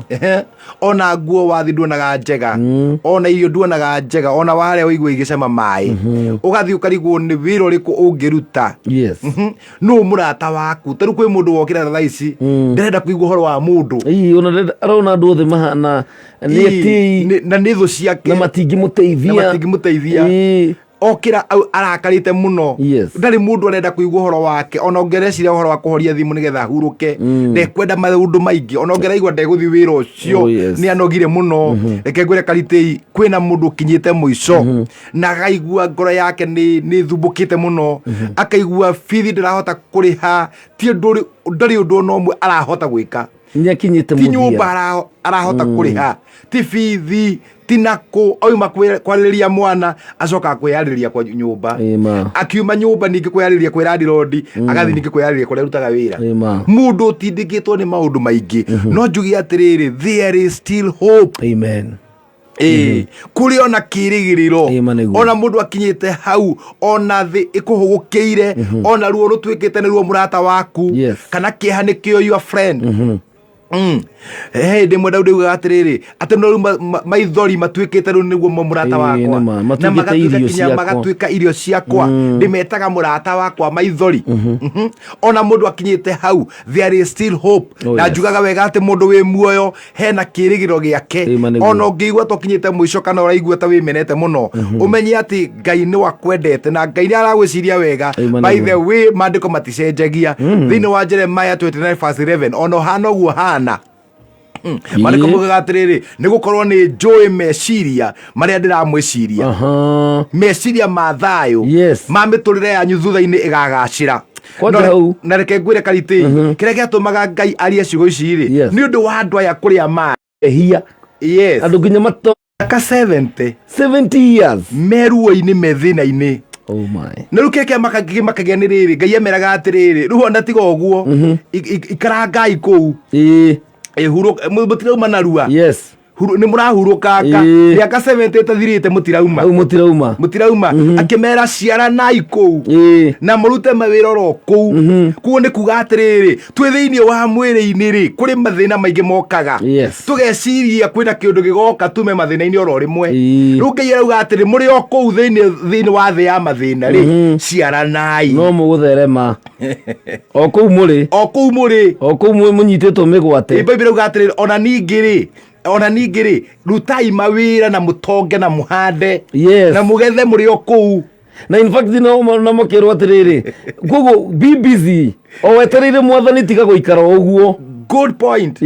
Ona nguo wathi nduonaga njega, ona irio nduonaga njega, ona warĩa ũigua igĩcama maĩ. Ũgathiĩ ũkarigwo nĩ wĩra ũrĩkũ ũngĩruta. Nũ mũrata waku? Ta rĩu kwĩ mũndũ wokĩra thaa ici ndarenda kũigua ũhoro wa mũndũ. Ĩĩ, ona arona andũ othe mahana nĩ etĩi. Na nĩ thũ ciake. Na matingĩmũteithia. Na matingĩmũteithia. Okĩra arakarĩte mũno. Ndarĩ mũndũ arenda kũigua ũhoro wake. Ona ũngĩreciria ũhoro wa kũhoria thimũ nĩgetha ahurũke, ndekwenda maũndũ maingĩ. Ona ũngĩraigua ndegũthiĩ wĩra ũcio. Nĩ anogire mũno. Reke ngwĩre, Karitei, kwĩna mũndũ ũkinyĩte mũico na akaigua ngoro yake nĩ thumbũkĩte mũno, akaigua bithi ndarahota kũrĩha, ti ũndũ ndarĩ ũndũ ona ũmwe arahota gwĩka. Nĩ akinyĩte ti mũthia. Nyũmba arahota kũrĩha, ti bithi, ti nakũ. Oima kwarĩrĩria mwana, acokaga kwĩyarĩrĩria kwa nyũmba. Ĩĩ ma. Akiuma nyũmba ningĩ kwĩyarĩrĩria kwĩ landlord, agathiĩ ningĩ kwĩyarĩrĩria kũrĩa arutaga wĩra. Ĩĩ ma. Mũndũ ũtindĩkĩtwo nĩ maũndũ maingĩ, no njuge atĩrĩrĩ, there is still hope. Amen. Ĩĩ, kũrĩ ona kĩrĩgĩrĩro. Ĩĩ, ma nĩguo. Ona mũndũ akinyĩte hau, ona thĩ ĩkũhũgũkĩire, ona ruo rũtuĩkĩte nĩruo mũrata waku, kana kĩeha nĩkĩo your friend. He hĩndĩ ĩmwe Daudi augaga atĩrĩrĩ, atĩ no rĩu maithori matuĩkĩte rĩu nĩguo mo mũrata Ĩĩ, wakwa. nĩ ma, Na matuĩkĩte magatuĩka irio nginya ciakwa. magatuĩka irio ciakwa. Ndĩmetaga mũrata wakwa maithori. Ona mũndũ akinyĩte hau, there is still hope. Oh, Na yes. njugaga wega atĩ mũndũ wĩ muoyo hena kĩrĩgĩrĩro gĩake. Ĩĩ, ma nĩguo. Ona ũngĩigua ta ũkinyĩte mũico kana ũraigua ta wĩmenete mũno, ũmenye atĩ Ngai nĩ wakwendete na Ngai nĩ aragwĩciria wega. Ĩĩ, ma By nĩguo. the way, maandĩko maticenjagia. Thĩinĩ wa Jeremiah 29 verse 11, ona ũhana ũguo hana, maandĩko maugaga atĩrĩrĩ, nĩ gũkorwo nĩ njũĩ meciria marĩa ndĩramwĩciria, meciria ma thayũ, ma mĩtũrĩre yanyu thutha-inĩ ĩgagacĩra. Kwanja No, hau. na reke ngwĩre Karitĩ, kĩrĩa gĩatũmaga Ngai arie ciugo ici rĩ, nĩ ũndũ wa andũ aya kũrĩa ma ehia. Andũ nginya mato Mĩaka 70. 70 years. Me ruo-inĩ, me thĩna-inĩ. Oh my. Na rĩu kĩrĩa kĩamakagia nĩ rĩrĩ, Ngai emeraga atĩrĩrĩ, rĩu ona tiga ũguo, ikarangai kũu. Ĩ, mũtirauma narua. Nĩ mũrahurũkanga. Mĩaka 70 ĩtathirĩte mũtirauma. Hau mũtirauma. Mũtirauma. Akĩmera ciaranai kũu. Na mũrute mawĩra oro kũu. Koguo nĩ kuga atĩrĩrĩ, twĩ thĩinĩ wa mwĩrĩ-inĩ rĩ, kũrĩ mathĩna maingĩ mokaga. Tũgeciria kwĩna kĩũndũ gĩgoka tume mathĩna-inĩ oro rĩmwe. Rĩu Ngai arauga atĩrĩ, mũrĩ o kũu thĩinĩ wa thĩ ya mathĩna rĩ, ciaranai. No mũgũtherema. O kũu mũrĩ. O kũu mũrĩ. O kũu mũnyitĩtwo mĩgwate. Ĩ, Bible ĩrauga atĩrĩrĩ, ona ningĩ rĩ, ona ningĩ rĩ, rutai mawĩra na mũtonge na mũhande. Na mũgethe mũrĩ o kũu. Na in fact no na makĩrwo atĩrĩrĩ, koguo be busy, o wetereire mwathani, tiga gũikara o ũguo. Good point.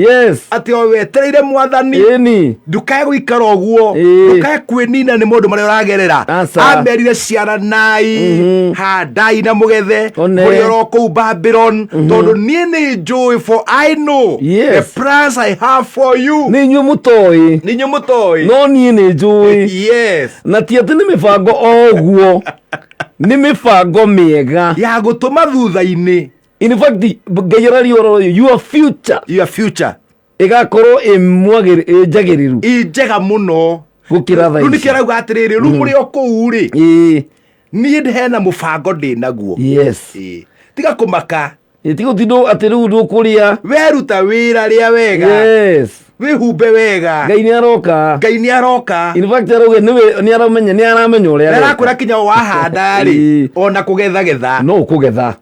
Atĩ o wetereire mwathani. Ĩni. Ndukae gũikara ũguo. Ndukae kwĩnina nĩ maũndũ marĩa ũragerera. Aca. Amerire ciaranai, handai na mũgethe, One. mũrĩ oro kũu Babylon, tondũ niĩ nĩ njũĩ, for I know the plans I have for you. Nĩ inyuĩ mũtoĩ. Nĩ inyuĩ mũtoĩ. No niĩ nĩ njũĩ. Na ti atĩ nĩ mĩbango o ũguo, nĩ mĩbango mĩega ya gũtũma thutha-inĩ. In fact, Ngai araria ũhoro ũyũ, your future, your future ĩgakorwo ĩ mwagĩrĩ, ĩ njagĩrĩru, ĩ njega mũno gũkĩra thaa Rĩu ici. nĩkĩo arauga atĩrĩrĩ, rĩu mũrĩ o kũu rĩ, niĩ hena mũbango ndĩ naguo. Tiga kũmaka. Tiga gũtindwo atĩ rĩu ndũkũrĩa. Weruta wĩra rĩa wega. Wĩhumbe wega. Ngai nĩ aroka. Ngai nĩ aroka. In fact, arauga nĩwe nĩ aramenya, nĩ aramenya ũrĩa Na areka. arakwĩra kinya wahanda rĩ, ona kũgetha getha. No ũkũgetha.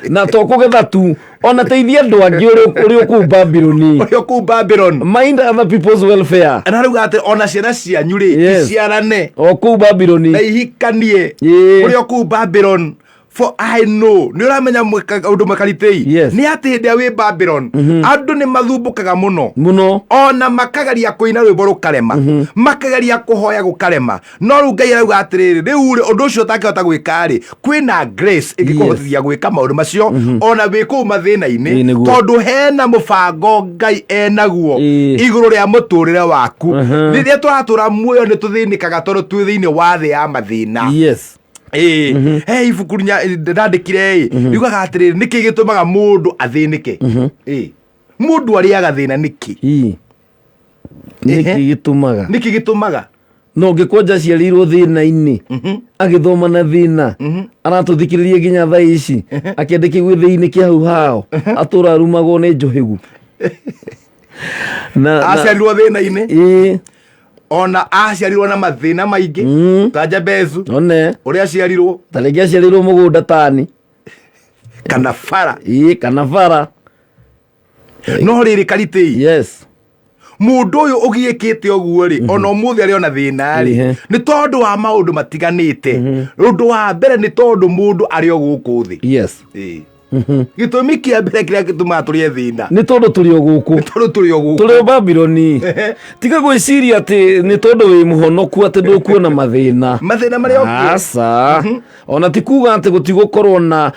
Na to kũgetha tu, ona teithia andũ angĩ ũrĩ kũu Babylon. Ũrĩ kũu Babylon. Mind other people's welfare. Na arauga atĩ ona ciana cianyu rĩ, iciarane. O kũu Babylon. Na ihikanie. Ũrĩ o kũu Babylon. For I know, nĩ ũramenya ũndũ mũkaritĩi. Nĩ atĩ hĩndĩ ĩrĩa wĩ Babylon, andũ nĩ mathumbũkaga mũno. Mũno. Ona makageria kũina rwĩmbo rũkarema. Makageria kũhoya gũkarema. No rĩu Ngai arauga atĩrĩrĩ, rĩu rĩ, ũndũ ũcio ũtangĩhota gwĩka rĩ, kwĩna grace ĩngĩkũhotithia gwĩka maũndũ macio, ona wĩ kũu mathĩna-inĩ, Ĩĩ, nĩguo. tondũ hena mũbango Ngai enaguo igũrũ rĩa mũtũrĩre waku. Rĩrĩa tũratũra muoyo nĩ tũthĩnĩkaga tondũ twĩ thĩinĩ wa thĩ ya mathĩna. Ĩĩ, he ibuku ndandĩkire ĩ, riugaga atĩrĩrĩ, nĩkĩ gĩtũmaga mũndũ athĩnĩke? Ĩĩ, mũndũ arĩaga thĩna nĩkĩ? Nĩkĩ gĩtũmaga? Nĩkĩ gĩtũmaga? No ũngĩkwanja aciarĩirwo thĩna-inĩ, agĩthoma na thĩna, aratũthikĩrĩria nginya thaa ici, akĩandĩkĩgwo gĩthĩi-inĩ kĩa hau hao, atũra arumagwo nĩ njũhĩgu. Aciarirwo thĩna-inĩ. Ona aciarirwo na mathĩna maingĩ, ta Jabezu. One. Ũrĩa aciarirwo. Ta rĩngĩ aciarirwo mũgũnda tani. Kana bara. Ĩĩ, kana bara. No rĩrĩ Karitĩi. Mũndũ ũyũ ũgiĩkĩte ũguo rĩ, ona ũmũthĩ arĩ ona thĩna rĩ, nĩ tondũ wa maũndũ matiganĩte. Ũndũ wa mbere nĩ tondũ mũndũ arĩ o gũkũ thĩ. Gĩtũmi kĩa mbere kĩrĩa gĩtũmaga tũrĩe thĩna nĩ tondũ tũrĩ o gũkũ. Nĩ tondũ tũrĩ o gũkũ. Tũrĩ o Babyloni. Tiga gwĩciria atĩ nĩ tondũ wĩ mũhonoku atĩ ndũkuona mathĩna. Mathĩna marĩa okire. Aca. Ona ti kuga atĩ gũtigũkorwo na,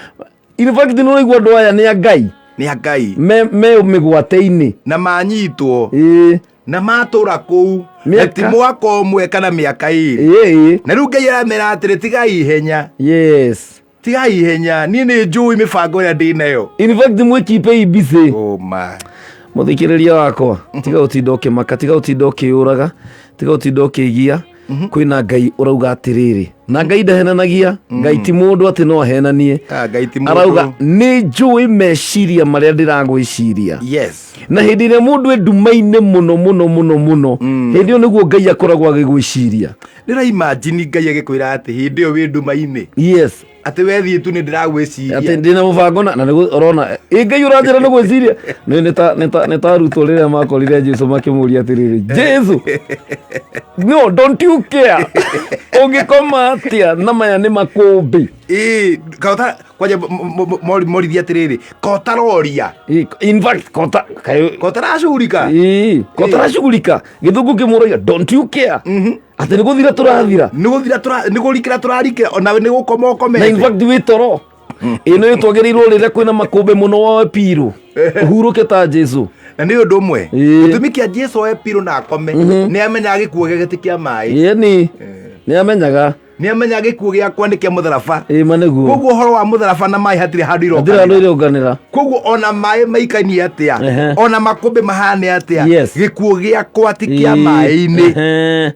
in fact nĩ ũraigua andũ aya nĩ a Ngai. Nĩ a Ngai. Me mĩgwate-inĩ. Na manyitwo. Na matũra kũu. Na ti mwaka ũmwe kana mĩaka ĩrĩ. Na rĩu Ngai aramera atĩrĩ, tigai ihenya. Tigai ihenya, niĩ nĩ njũĩ mĩbango ĩrĩa ndĩ nayo. In fact, mwĩkeep busy. Oh my. Mũthikĩrĩria wakwa, tiga gũtinda ũkĩmaka, tiga gũtinda ũkĩũraga, Tiga ũtinda ũkĩgia. Kwĩna Ngai ũrauga atĩrĩrĩ, na Ngai ndahenanagia. Ngai ti mũndũ atĩ no ahenanie. Ah, Ngai ti mũndũ. Arauga nĩ njũĩ meciria marĩa ndĩragwĩciria. Na hĩndĩ ĩrĩa mũndũ e nduma-inĩ mũno mũno mũno mũno, hĩndĩ ĩyo nĩguo Ngai akoragwo agĩgwĩciria. Ndĩra imagine Ngai agĩkwĩra atĩ hĩndĩ ĩyo wĩ nduma-inĩ, atĩ wethiĩ tu nĩ ndĩragwĩciria. Atĩ ndĩna mũbango na nĩguo ũrona ĩ Ngai ũranjĩra nĩ gwĩciria. Nĩ ta arutwo rĩrĩa makorire Jesu makĩmũria atĩrĩrĩ, "Jesu, no don't you care ũngĩkoma atĩa na maya nĩ makũmbĩ?" Ĩĩ, kaũta kwanja morithia atĩrĩrĩ, kotaroria. In fact kota kaĩ Kotaracugurika. Ĩĩ, kotaracugurika. Gĩthũngũ kĩmũragia, "Don't you care atĩ nĩ gũthira tũrathira?" Nĩ gũthira nĩ kũrikĩra tũrarikĩra, onawe nĩ gũkoma Na in ũkomete. fact wĩ toro ĩno ĩ twagĩrĩirwo rĩrĩa kwĩna makũmbĩ mũno woe pirũ ũhurũke ta Jesu. Na nĩ ũndũ ũmwe, gĩtũmi kĩa Jesu oe pirũ na akome, nĩ amenyaga gĩkuo gĩake ti kĩa maĩ. Ĩni nĩ amenyaga. Nĩ amenyaga gĩkuo gĩakwa nĩ kĩa mũtharaba. Ĩma nĩguo. Koguo ũhoro wa mũtharaba na maĩ hatirĩ handũ hatirĩ handũ irokanĩra. Ironganĩra. Koguo ona maĩ maikanie atĩa, ona makũmbĩ mahane atĩa, gĩkuo gĩakwa ti kĩa maĩ-inĩ.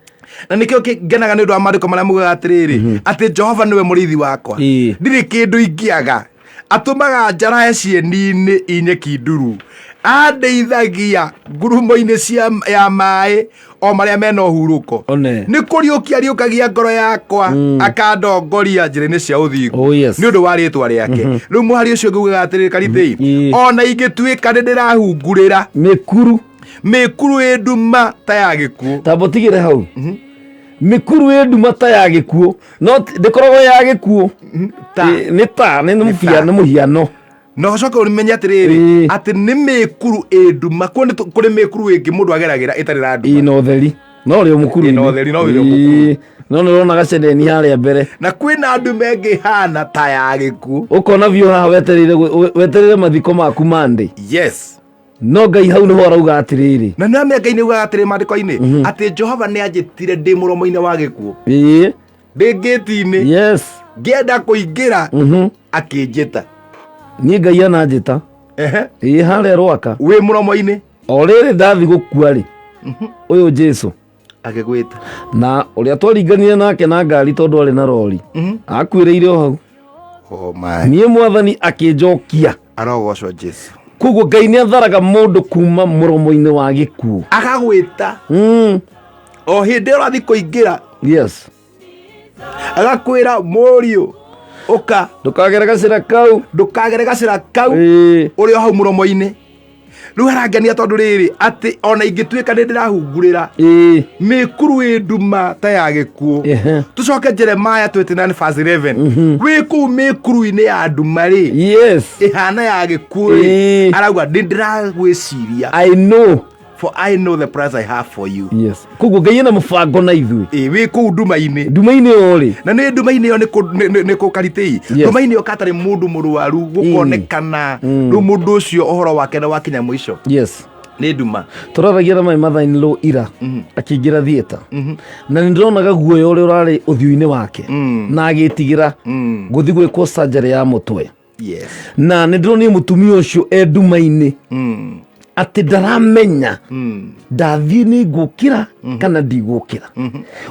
Na nĩkĩo ngenaga nĩ ũndũ wa maandĩko marĩa mugaga atĩrĩrĩ, atĩ Jehova nĩwe mũrĩithi wakwa, ndirĩ kĩndũ ingĩaga. Atũmaga njarahe cieni-inĩ inyeki nduru, andeithagia ngurumo-inĩ cia ya maĩ o marĩa mena ũhurũko. One. Nĩ kũriũkia riũkagia ngoro yakwa, akandongoria njĩra-inĩ cia ũthingu Oh, yes. nĩ ũndũ wa rĩtwa rĩake. Rĩu mũhari ũcio ũngĩ ugaga atĩrĩrĩ, Karithĩi, ona ingĩtuĩka nĩ ndĩrahungurĩra mĩkuru, mĩkuru ĩ nduma ta ya gĩkuũ. Tamba ũtigĩre hau. Mĩkuru ĩ nduma ta ya gĩkuũ, no ndĩkoragwo ya gĩkuũ. Ta. Nĩ ta nĩ ta. nĩ mũhiano. Na ũcoke ũmenye atĩrĩrĩ, atĩ nĩ mĩkuru ĩ nduma. Kuo nĩ kũrĩ mĩkuru ĩngĩ mũndũ ageragĩra ĩtarĩ na nduma. Ĩna ũtheri, no ũrĩ o mũkuru. Ĩna ũtheri, no ũrĩ o mũkuru. No nĩ ũrona gaceneni harĩa mbere. Na kwĩna nduma ĩngĩ hana ta ya gĩkuũ. Ũkona biũ haha wetereire wetereire mathiko maku mandĩ. No Ngai hau nĩho arauga atĩrĩrĩ, Na nĩ amenya Ngai nĩ ugaga atĩrĩ maandĩko-inĩ atĩ Jehova nĩ anjĩtire ndĩ mũromo-inĩ wa gĩkuũ, ndĩ ngĩti-inĩ, ngĩenda kũingĩra, akĩnjĩta. Niĩ Ngai ananjĩta. Ĩĩ, harĩa Rwaka. Wĩ mũromo-inĩ. O rĩrĩ ndathi gũkua rĩ, ũyũ Jesu agĩgwĩta. Na ũrĩa twaringanire nake na ngari tondũ arĩ na rori, akuĩrĩire o hau. Oh my. Niĩ Mwathani akĩnjokia. Arogocwo Jesu. Koguo Ngai nĩ atharaga mũndũ kuma mũromo-inĩ wa gĩkuũ. Agagwĩta o hĩndĩ ĩyo ũrathiĩ kũingĩra. Agakwĩra, "Mũriũ, ũka." Ndũkagere gacĩra kau. Ndũkagere gacĩra kau. Ũrĩ o hau mũromo-inĩ. Rĩu harangenia tondũ rĩrĩ, atĩ ona ingĩtuĩka nĩ ndĩrahungurĩra mĩkuru ĩ nduma ta ya gĩkuũ. Tũcoke Jeremiah 29 verse 11. Wĩ kũu mĩkuru-inĩ ya nduma rĩ, ĩhana ya gĩkuũ rĩ, arauga nĩ ndĩragwĩciria. I know. For I know the plans I have for you. Yes, koguo Ngai ena mũbango na ithuĩ. Ĩ, wĩ kũu nduma-inĩ. Nduma-inĩ ĩyo rĩ. Na nĩ nduma-inĩ ĩyo nĩ kũ karitĩi, nduma-inĩ ĩyo katarĩ mũndũ mũrwaru gũkonekana, rĩu mũndũ ũcio ũhoro wake nĩ wakinya mũico. Nĩ nduma. Tũraragia na my mother in law ira akĩingĩra theatre, na nĩ ndĩronaga guoya ũrĩa ũrarĩ ũthiũ-inĩ wake na agĩtigĩra gũthiĩ gwĩkwo surgery ya mũtwe. Na nĩ ndĩronire mũtumia ũcio e nduma-inĩ, atĩ ndaramenya ndathiĩ nĩ ngũkĩra kana ndigũkĩra.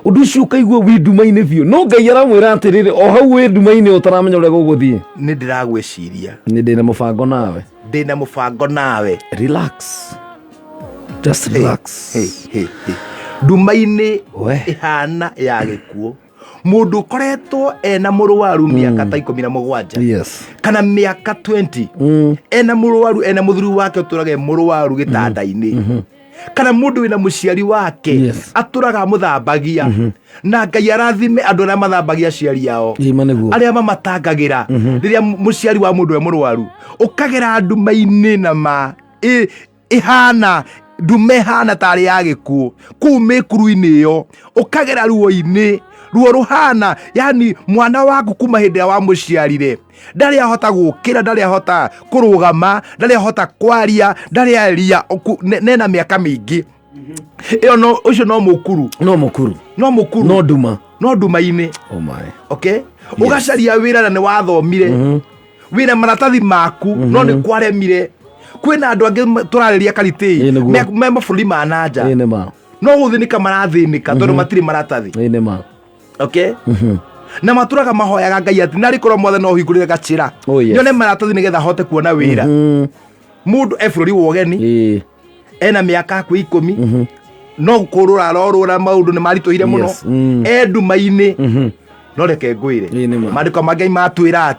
Ũndũ ũcio ũkaigua wĩ nduma-inĩ biũ, no Ngai aramwĩra atĩrĩrĩ, o hau wĩ nduma-inĩ ũtaramenya ũrĩa gũgũthiĩ, nĩ ndĩragwĩciria. Nĩ ndĩna mũbango nawe. Ndĩna mũbango nawe. Relax, just relax. Hey, hey, hey. Nduma-inĩ We. ĩhana ya gĩkuũ, mũndũ ũkoretwo ena mũrwaru mĩaka ta 17 kana mĩaka 20, ena mũrwaru, ena mũthuri wake ũtũraga e mũrwaru gĩtanda-inĩ, kana mũndũ wĩna mũciari wake atũraga amũthambagia. Na Ngai arathime andũ arĩa mathambagia aciari ao, Ĩma nĩguo. arĩa mamatangagĩra rĩrĩa mũciari wa mũndũ e mũrwaru. Ũkagera nduma-inĩ na ma ĩhana nduma ĩhana tarĩ ya gĩkuũ, kũu mĩkuru-inĩ ĩyo ũkagera ruo-inĩ, ruo rũhana yani mwana waku kuma hĩndĩ ĩrĩa wamũciarire ndarĩ ahota gũkĩra, ndarĩ ahota kũrũgama, ndarĩ ahota kwaria, ndarĩ aria nena mĩaka mĩingĩ ĩyo. No ũcio no mũkuru. No mũkuru. No mũkuru. No nduma. No nduma-inĩ. Oh my. Okay, ũgacaria wĩra na nĩ wathomire, wĩna maratathi maku, no nĩ kwaremire. Kwĩna andũ angĩ tũrarĩria karitĩi Ĩĩ, nĩguo. me mabũrũri ma nanja. Ĩĩ, nĩ ma. No gũthĩnĩka marathĩnĩka tondũ matirĩ maratathi. Ĩĩ nĩ ma. Okay, na matũraga mahoyaga Ngai atĩ narĩ korwo Mwathani no ũhingũrĩre gacĩra, Oh, yes. nyone maratathi nĩgetha hote kuona wĩra. Mũndũ e bũrũri wa ũgeni, ena mĩaka hakuhĩ 10, no kũrũra arorũra, maũndũ nĩ maritũhire mũno. E nduma-inĩ. No reke ngwĩre, Ĩĩ, nĩ ma. maandĩko ma Ngai matwĩra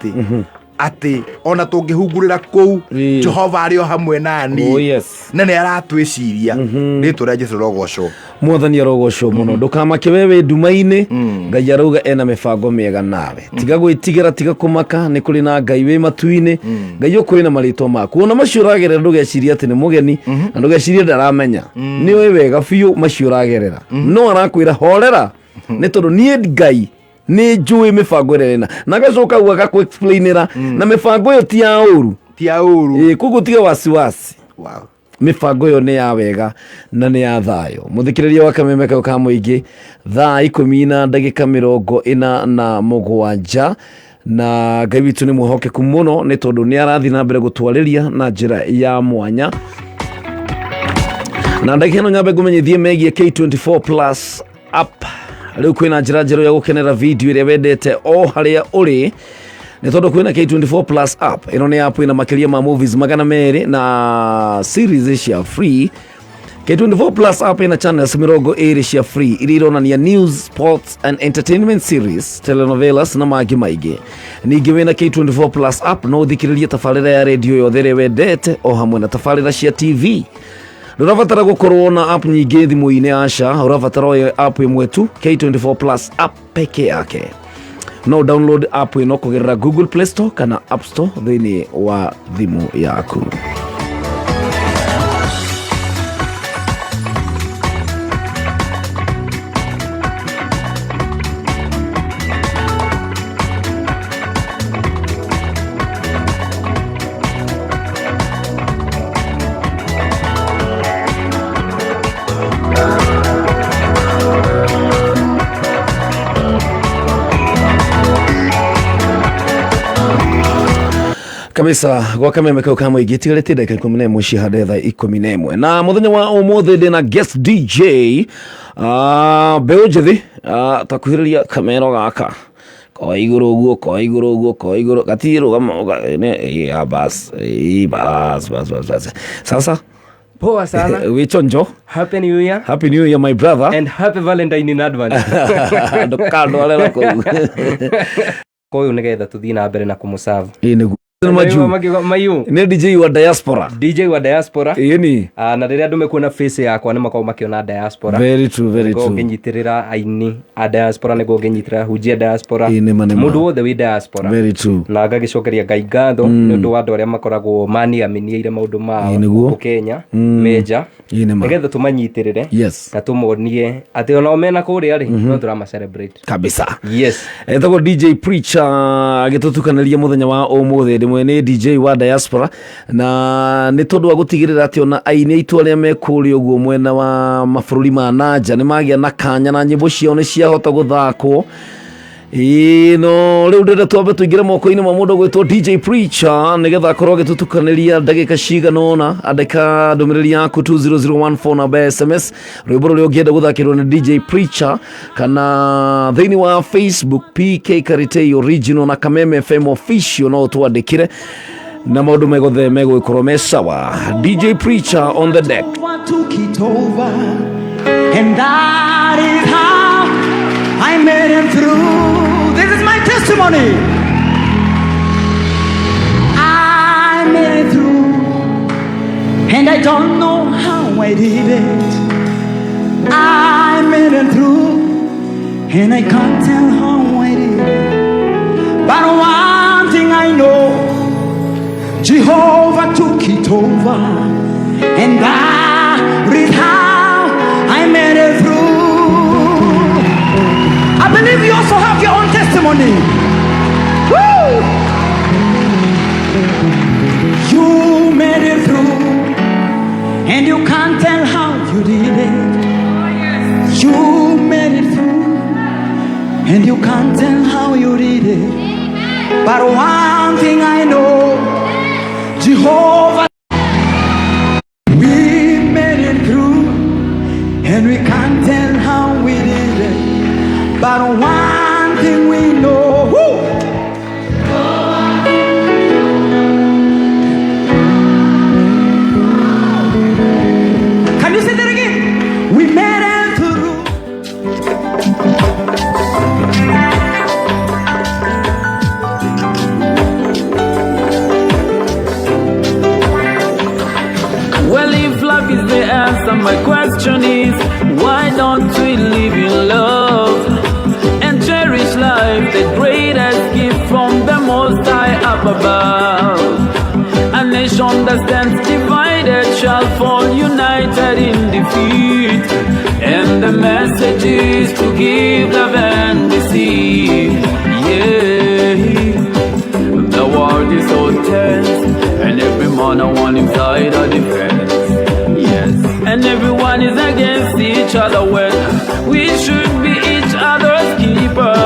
atĩ ona tũngĩhungurĩra kũu, Jehova arĩ o hamwe nani. Oh, yes. Na nĩ aratwĩciria. Rĩtwa rĩa Jesu rogocwo. Mwathani arogocwo mũno. Ndũkamake we wĩ nduma-inĩ, Ngai arauga ena mĩbango mĩega nawe. Tiga gwĩtigĩra, tiga kũmaka, nĩ kũrĩ na Ngai wĩ matu-inĩ, Ngai ũkũrĩ na marĩtwa maku. Ona macio ũragerera, ndũgecirie atĩ nĩ mũgeni, na ndũgecirie ndaramenya. Nĩ ũĩ wega biũ macio ũragerera, no arakwĩra horera, nĩ tondũ niĩ Ngai nĩ njũĩ mĩbango ĩrĩa ĩna, na agacoka au agakũ-explainĩra na mĩbango ĩyo ti ya ũru. Ti ya ũru. Ĩĩ, koguo tiga wasiwasi. Mĩbango ĩyo nĩ ya wega na nĩ ya thayũ. Mũthikĩrĩria wa Kameme kau ka mũingĩ, thaa 17:47, na Ngai witũ nĩ mwĩhokeku mũno, nĩ tondũ nĩ arathiĩ na mbere gũtwarĩria na njĩra ya mwanya. Na ndagĩka ĩno nyambe ngũmenyithie megiĩ K24 Plus app. Rĩu kwĩna njĩra njerũ ya gũkenera video ĩrĩa wendete o harĩa ũrĩ, nĩ tondũ kwĩna K24 Plus app. Ĩno nĩ app ĩna makĩria ma movies 200 na series cia free. K24 Plus app ĩna channels 20 cia free iria ironania news, sports and entertainment series, telenovelas na mangĩ maingĩ. Ningĩ wĩna K24 Plus app no ũthikĩrĩrie tabarĩra ya redio yothe ĩrĩa wendete, o hamwe na tabarĩra cia TV. Ndũrabatara gũkorwo na app nyingĩ thimũ-inĩ, aca, ũrabatara o app ĩmwe tu, K24 Plus app peke yake. No download app ĩno kũgerera Google Play Store kana App Store thĩinĩ wa thimũ yaku. Kabisa gwa Kameme kau ka mũingĩ, tigarĩtie ndagĩka 11 cihande thaa 11. Na mũthenya wa ũmũthĩ ndĩna guest DJ, mbeũ njĩthĩ. Takuhĩrĩria kamero gaka ko igũrũ ũguo, ko igũrũ ũguo, ko igũrũ gatirĩ rũgamo. Bas bas bas bas bas, sasa. Poa sana. Wĩ chonjo. Happy New Year. Happy New Year, my brother. And happy Valentine in advance. Ndũkandwarĩra kũu. Koyũ nĩgetha tũthiĩ na mbere na kũmũserve. Ĩĩ nĩguo. Majuu. Makiuga, Mayu. Nĩ DJ wa diaspora. DJ wa diaspora. Ĩni. Ah, na rĩrĩa andũ mekuona face yakwa nĩ makoragwo makĩona diaspora. Very true, very Nĩguo true. ngĩnyitĩrĩra aini a diaspora, nĩguo ngĩnyitĩrĩra hunjia diaspora. Ĩĩ, nĩma, nĩma. Mũndũ wothe wĩ diaspora. Very true. Na ngagĩcokeria Ngai ngatho nĩ ũndũ wa andũ arĩa makoragwo maniaminiĩire maũndũ mao Ĩĩ, nĩguo. gũkũ Kenya menja, Ĩĩ, nĩma. nĩgetha tũmanyitĩrĩre na tũmonie atĩ onao mena kũrĩa rĩ, no tũrama celebrate. Kabisa. Yes. Etagwo DJ Preacher, agĩtũtukanĩria mũthenya wa ũmũthĩ. Ndĩmwe nĩ DJ wa diaspora, na nĩ tondũ wa gũtigĩrĩra atĩ ona aini aitũ arĩa me kũrĩa ũguo mwena wa mabũrũri ma nanja nĩ magĩa na kanya na nyĩmbo ciao nĩ ciahota gũthakwo. Ĩĩ, no rĩu ndĩrenda twambe tũingĩre moko-inĩ ma mũndũ ũgwĩtwo DJ Preacher, nĩgetha akorwo agĩtũtukanĩria ndagĩka cigana ũna. Andĩka ndũmĩrĩri yaku 20014, namba ya SMS, rwĩmbo rũrĩa ũngĩenda gũthakĩrwo nĩ DJ Preacher, kana thĩinĩ wa Facebook PK Karitei Original na Kameme FM Official, no ũtwandĩkĩre na maũndũ megothe megũgĩkorwo me sawa. DJ Preacher on the deck. Took it over, and that is how I made it through. This is my testimony. I made it through, and I don't know how I did it. I made it through, and I can't tell how I did it. But one thing I know, Jehovah took it over, and that is how I made it through. I believe you also have your own testimony. Woo! You made it through, and you can't tell how you did it. You made it through, and you can't tell how you did it. But one thing I know, Jehovah, we made it through, and we can't. question is, why don't we live in love and cherish life, the greatest gift from the Most High up above? A nation that stands divided shall fall united in defeat. And the message is to give love and receive. Yeah. The world is so tense, and every man on inside a defense. Yes, and everyone is against each other when we should be each other's keeper.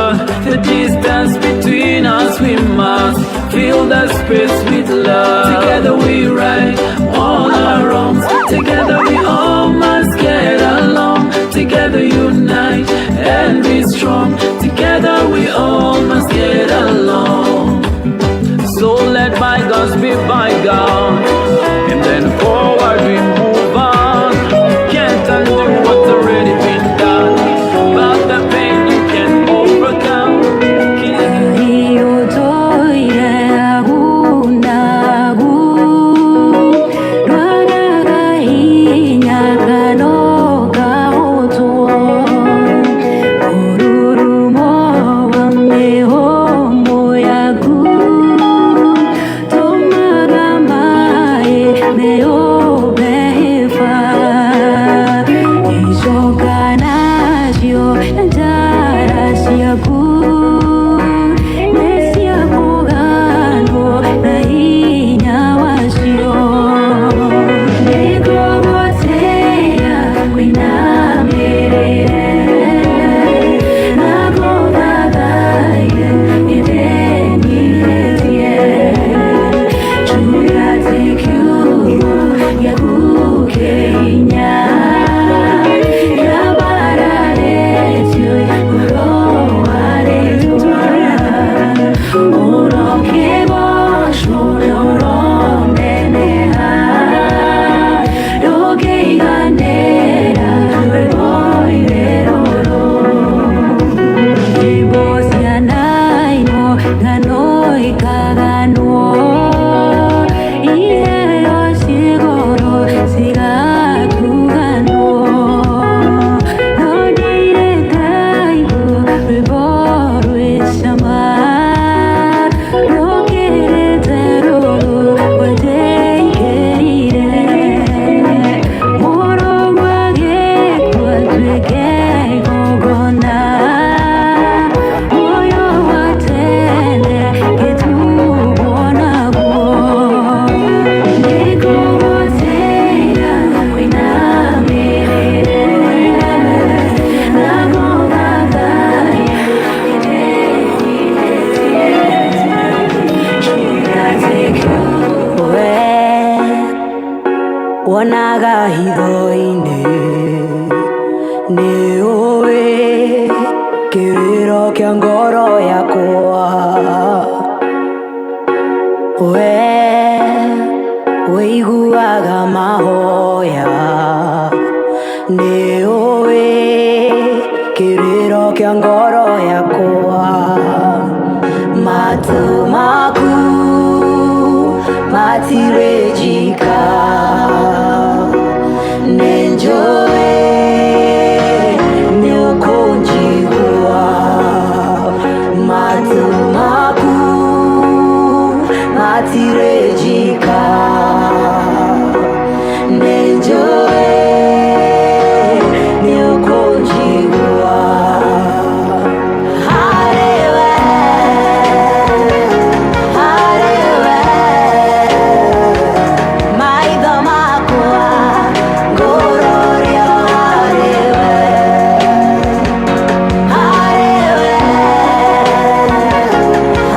The distance between us, we must fill the space with love. Together we right all our wrongs. Together we all must get along. Together unite and be strong. Together we all must get along. So let bygones be bygones, and then forward we move on. Can't undo what's already been done, but the pain you can overcome. Wonaga hitho-inĩ nĩũĩ kĩrĩro kĩa ngoro yakwa, we wĩiguaga mahoya, nĩũĩ kĩrĩro kĩa ngoro yakwa, matu maku matirejika. Nenjoe nĩũkũnjigua, matu maku matirejika. Nenjoe nĩũkũnjigua. Harewe, harewe, maitho makwa ngũroria harewe, harewe,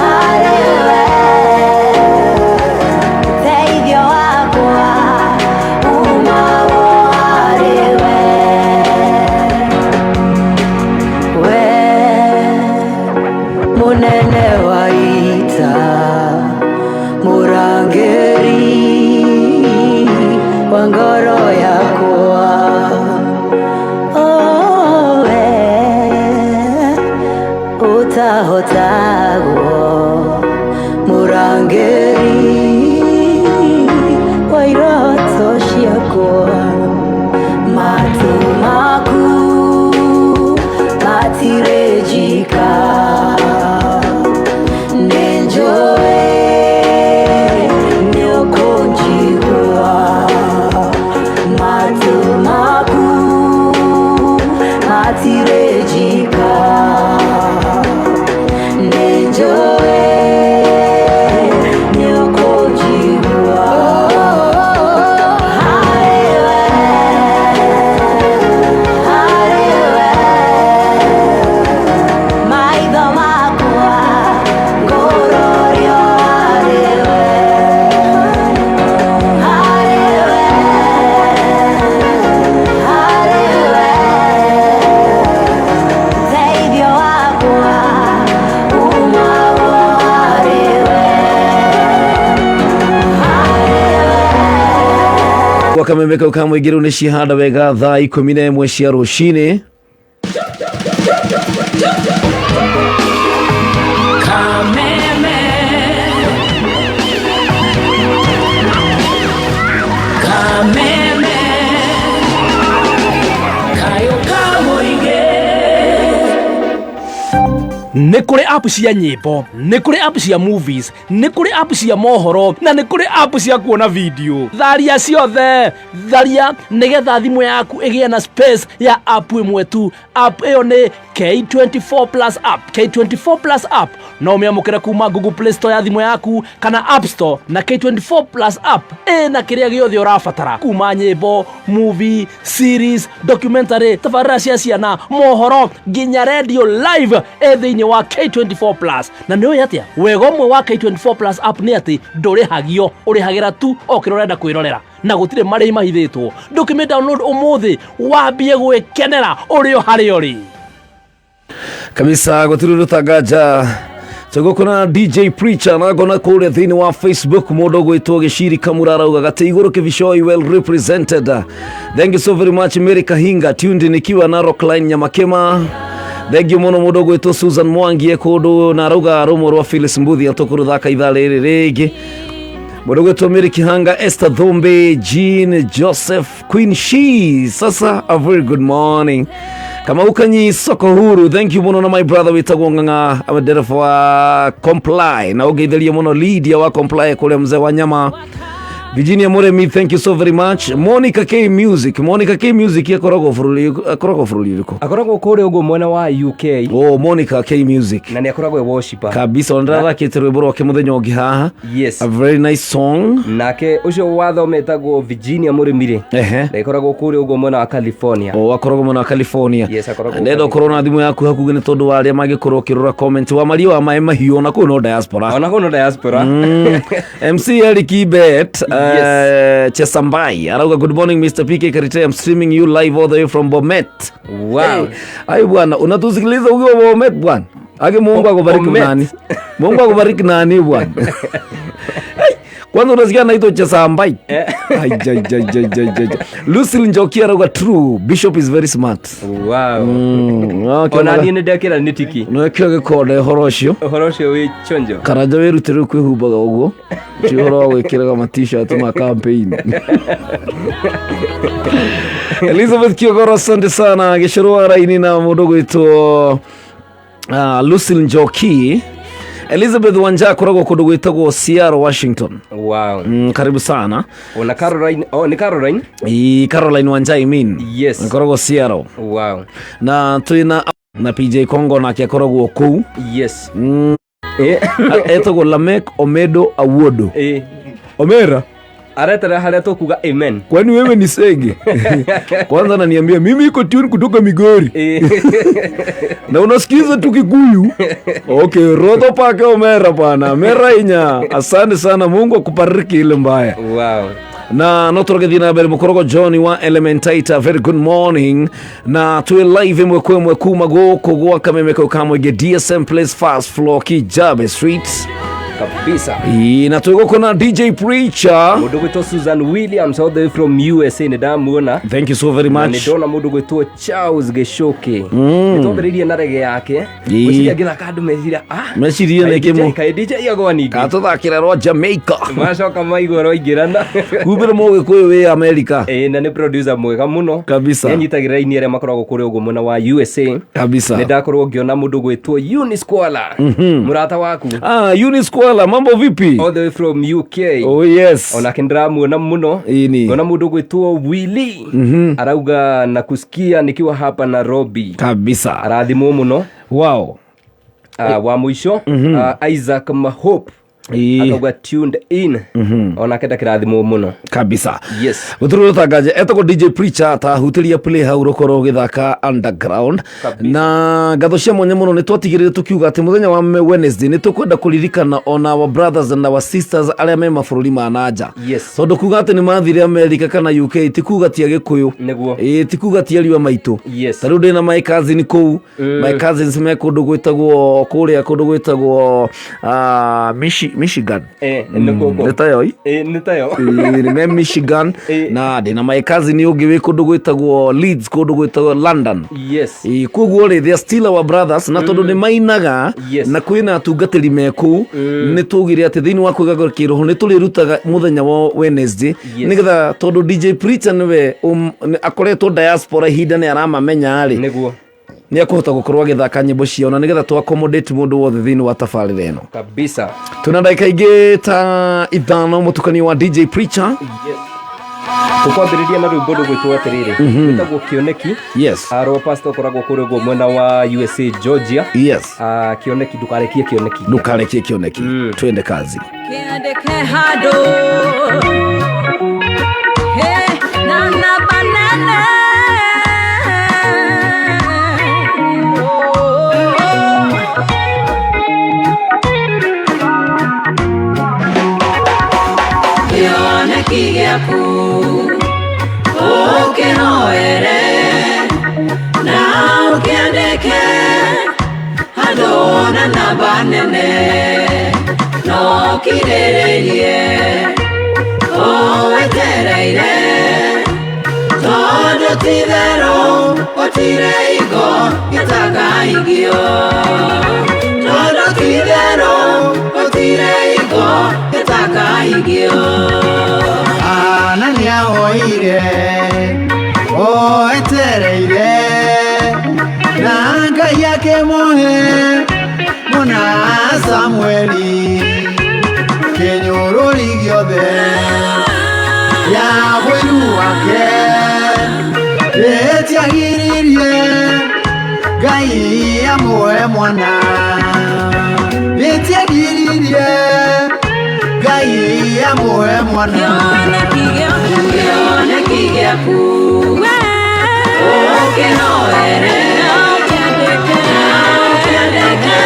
harewe, teithio wakwa. Gwa kameme kau ka mũingĩ rĩu nĩ cihanda wega thaa 11 cia rũcinĩ. Kameme. Kameme. Kayo kamũingĩ. Nĩ kũrĩ app cia nyĩmbo, nĩ kũrĩ app cia movies, nĩ kũrĩ app cia mohoro, na nĩ kũrĩ app cia kuona video. Tharia ciothe, tharia nĩgetha thimũ yaku ĩgĩe na space ya app ĩmwe tu. App ĩyo nĩ K24 Plus app. K24 Plus app no ũmĩamũkĩre kuma Google Play Store ya thimũ yaku kana App Store, na K24 Plus app ĩna kĩrĩa gĩothe ũrabatara kuma nyĩmbo, movie, series, documentary, tabarĩra cia ciana, mohoro, nginya radio live ĩ thĩinĩ wa K24 Plus. Na nĩ ũĩ atĩa wega ũmwe wa K24 Plus app nĩ atĩ ndũrĩhagio, ũrĩhagĩra tu o kĩrĩa ũrenda kwĩrorera na gũtirĩ marĩhi mahithĩtwo. Ndũkĩmĩ download ũmũthĩ wambie gwĩkenera ũrĩ o harĩa ũrĩ. Kabisa, gũtirĩ ũndũ tanganja tũgũkũ na DJ Preacher na ngona kũrĩa thĩinĩ wa Facebook mũndũ ũgwĩtwo Gĩciri Kamura arauga gatĩ igũrũ Kĩbicoi well represented. Thank you so very much. Mary Kahinga tuned in ikiwa na Rockline Nyamakema. Thank you mũno. Mũndũ ũgwĩtwo Susan Mwangi e kũndũ na arauga rũmwe rwa Phyllis Mbuthi atũkũrũthaka ithaa rĩrĩ rĩngĩ. Mũndũ ũgwĩtwo Mary Kihanga, Esther Thumbe, Jean Joseph, Queen She sasa, a very good morning. Kamau Kanyi soko huru, thank you mũno. Na my brother wĩtagwo Ng'ang'a, ndereba wa Comply, na ũngeithĩrie mũno Lydia wa Comply kũrĩa mzee wa nyama. Virginia Muremi, thank you so very much. Monica K Music, Monica K Music akoragwo bũrũri ũrĩkũ? Akoragwo kũrĩa ũguo mwena wa UK. Oh, Monica K Music. Na nĩ akoragwo e worshiper. Kabisa, ona ndĩrathakĩte rwĩmbo rwake mũthenya ũngĩ haha. A very nice song. Nake ũcio wathometagwo Virginia Mũrĩmi rĩ, na ĩkoragwo kũrĩa ũguo mwena wa California. O akoragwo mwena wa California. Yes, akoragwo. Ndenda ũkorwo na thimũ yaku hakuhĩ nĩ tondũ wa arĩa mangĩkorwo ũkĩrora comment wa mario wa maĩ mahiũ, ona kũu no diaspora. Ona kũu no diaspora. MC Eric Ibet Chesambai arauga, "Good morning, Mr. PK Karite, I'm streaming you live all the way from Bomet." Wow. Hey, ai bwana, unatusikiliza ukiwa Bomet bwana. Ake Mungu akubariki. Bomet. Nani? Mungu akubariki nani bwana? Hey, kwanza unasikia anaitwa Chesambai. Ai, jai, jai, jai, jai, jai. Lucille Njoki arauga, "True, Bishop is very smart." Wow. Okay, ona niĩ nĩ ndekĩra nĩ tiki. Nwekĩra gĩkonde ũhoro ũcio. Ũhoro ũcio wĩ chonjo. Karanja, wĩrute rĩu kwĩhumbaga ũguo, ti ũhoro wa gwĩkĩraga ma t-shirt ma campaign. Elizabeth Kiogoro, asante sana. Gĩcũrũ wa raini na mũndũ gwĩtwo Lucille Njoki. Elizabeth Wanja akoragwo kũndũ gwĩtagwo Seattle, Washington. Wow. Karibu sana. Ona Caroline, oh, nĩ Caroline. I, Caroline Wanja, I mean. Yes. Akoragwo Seattle. Wow. Na twĩna na PJ Kongo, nake akoragwo kũu. Etagwo Lamek Omedo Awuodo. Omera. Aretera harĩa tũkuga amen. Kwani wewe ni sege? Kwanza ananiambia mimi iko tune kutoka Migori na unasikiza tu Kikuyu. Okay, rodho pake Omera bwana. Mera inya. Asante sana, Mungu akubariki ile mbaya. Wow. Na no tũragĩthiĩ na mbere. Mũkorogo John wa Elementaita, very good morning. Na twĩ live ĩmwe kwa ĩmwe kuma gũkũ gwa kameme kau ka mũingĩ, DSM Place, first floor, Kijabe Street. Kabisa. Ĩ, na twĩ gũkũ na DJ Preacher. Mũndũ gwĩtwo Susan Williams all the way from USA, nĩ ndamuona. Thank you so very Na nĩ much. ndona mũndũ gwĩtwo Charles Gĩcũkĩ, nĩ twambĩrĩirie na rege yake. Gwĩciria ngĩthaka andũ meciria, ah, Mecirie nĩ kĩmũ. Kaĩ DJ agwa ningĩ. Katũthakĩra rwa Jamaica. Macoka maigua rwaingĩrana. Kumbĩre mũgĩkũyũ wĩ Amerika. Ĩĩ, na nĩ producer mwega mũno. Kabisa. Nĩanyitagĩrĩra aini arĩa makoragwo kũrĩa ũguo mwena wa USA. Kabisa. Nĩ ndakorwo ngĩona mũndũ gwĩtwo Eunice Kwala, mũrata waku. Ah, Eunice Kwala, mambo vipi? All the way from UK. Oh yes. Onake ndĩramuona mũno. Ĩni. Ngona mũndũ gwĩtwo Willy arauga, "Nakusikia nikiwa hapa Nairobi." Kabisa. Arathimwo mũno. Wow. Wa mũico, Isaac Mahope akauga, "Tuned in." Onake ndakĩrathimwo mũno. Kabisa. Yes. Gũtirĩ ũtangaje etagwo DJ Preacher, tahutĩria play hau rũkorwo ũgĩthaka underground. Na ngatho cia mwanya mũno, nĩ twatigĩrĩre tũkiuga atĩ mũthenya wa Wednesday nĩ tũkwenda kũririkana ona our brothers and our sisters arĩa me mabũrũri ma nanja. Tondũ kuga atĩ nĩ mathire America kana UK ti kuga ti Agĩkũyũ. Nĩguo. Ĩĩ, ti kuga ti ariũ a maitũ. Ta rĩu ndĩna my cousin kũu, my cousins me kũndũ gwĩtagwo kũrĩa kũndũ gwĩtagwo Michigan. Nĩkuo kũ? Nĩ tayo ĩ? Nĩ tayo. Ĩĩ, nĩ me Michigan. Na ndĩna my cousin ũngĩ wĩ kũndũ gwĩtagwo Leeds, kũndũ gwĩtagwo London. Ĩĩ, koguo rĩ, they are still our brothers, na tondũ nĩ mainaga na kwĩna atungatĩri me kũu, nĩ tugire atĩ thĩinĩ wa kwĩgagũra kĩroho nĩ tũrĩrutaga mũthenya wa Wednesday, nĩgetha tondũ DJ Preacher nĩwe akoretwo diaspora ihinda nĩ aramamenya rĩ, nĩguo nĩ akũhota gũkorwo agĩthaka nyĩmbo ciao na nĩgetha tũ accommodate mũndũ wothe thĩinĩ wa tabarĩra ĩno. Kabisa. Tuna ndagĩka ingĩ ta 5 mũtukanio wa DJ Preacher. Tũkwambĩrĩria na rwĩmbo rũgwĩtwo atĩrĩrĩ, rwĩtagwo Kĩoneki. Rwa pastor ũkoragwo kũrĩa ũguo mwena wa USA, Georgia. Kĩoneki, ndũkarekie kĩoneki. Ndũkarekie kĩoneki. Twende kazi. Kĩandĩke handũ. Hey, na namba nene. Kĩoneki gĩaku ũkĩhoere na ũkĩandĩke handũ na namba nene, no ũkirĩrĩrie ũwetereire, tondũ ti itherũ gũtirĩ hingo gĩtakaingio, tondũ ti itherũ gũtirĩ hingo gĩtakaingio. Ana nĩahoire oetereire na Ngai akĩmũhe mwana Samueli, kĩnyũrũri gĩothe ya bũiru wake gĩtiagiririe Ngai amũhe mwana, gĩtiagiririe Ngai amũhe mwana. Kĩoneki gĩaku, kĩoneki gĩaku ũkĩhoere na ũkĩandĩke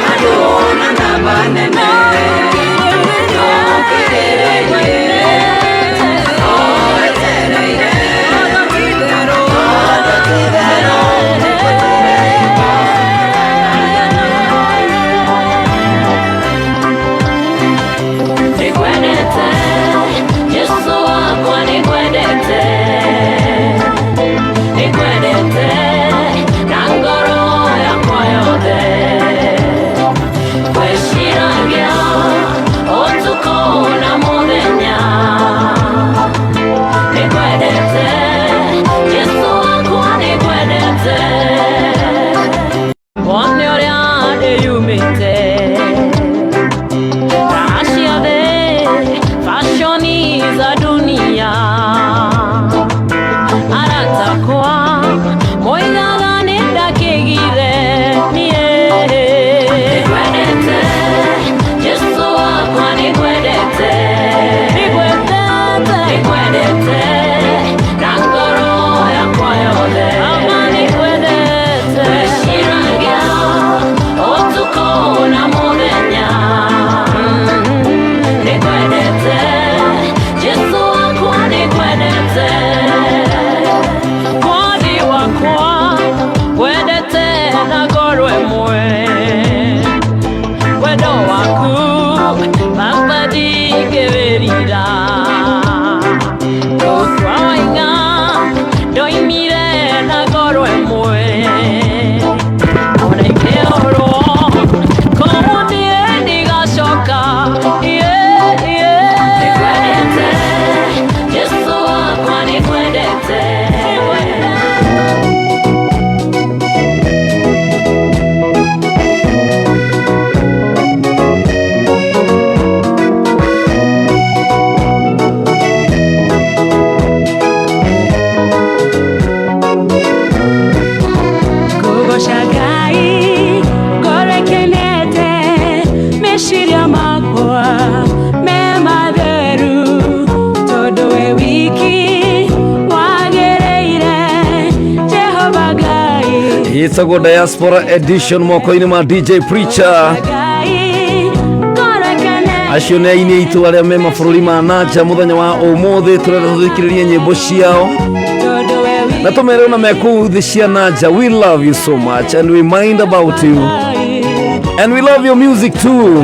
handũ na namba nene, ũkirĩrĩrie ũwetereire, tondũ ti itherũ gũtirĩ hingo. Nĩngwendete, Jesũ wakwa, nĩngwendete, nĩngwendete na ngoro yakwa yothe. Ngwĩciragia ũtukũ na mũthenya, nĩngwendete, Jesũ wakwa, nĩngwendete. Wone ũrĩa ndĩyumĩte, raha ciothe, fashoni za dunia, arata akwa moigaga nĩ ndakĩgire niĩ. Nĩngwendete, Jesũ wakwa, nĩngwendete, nĩngwendete, nĩngwendete na ngoro yakwa yothe. Mama, nĩngwendete. Ngwĩciragia ũtukũ na mũthenya, nĩngwendete, Jesũ wakwa, nĩngwendete. Mwathi wakwa, wendete na ngoro ĩmwe, wendo waku baba ndingĩwĩrira. Gũkua waiga ndoimire na ngoro ĩmwe, ona ingĩhũrwo kũu niĩ ndigacoka. Yeah, yeah. Nĩngwendete, Jesũ wakwa, nĩngwendete. Kũgoca Ngai ngoro ĩkenete, meciria makwa me matheru, tondũ we wiki wagĩrĩire, Jehova Ngai. Ĩtagwo Diaspora Edition moko-inĩ ma DJ Preacher. Ngai ngoro ĩkenete. Acio nĩ aini aitũ arĩa me mabũrũri ma nanja mũthenya wa ũmũthĩ, tũrenda tũthikĩrĩrie nyĩmbo ciao Tondũ we wiki na tũmere ona me kũu thĩ cia nanja, we love you so much and we mind about you and we love your music too.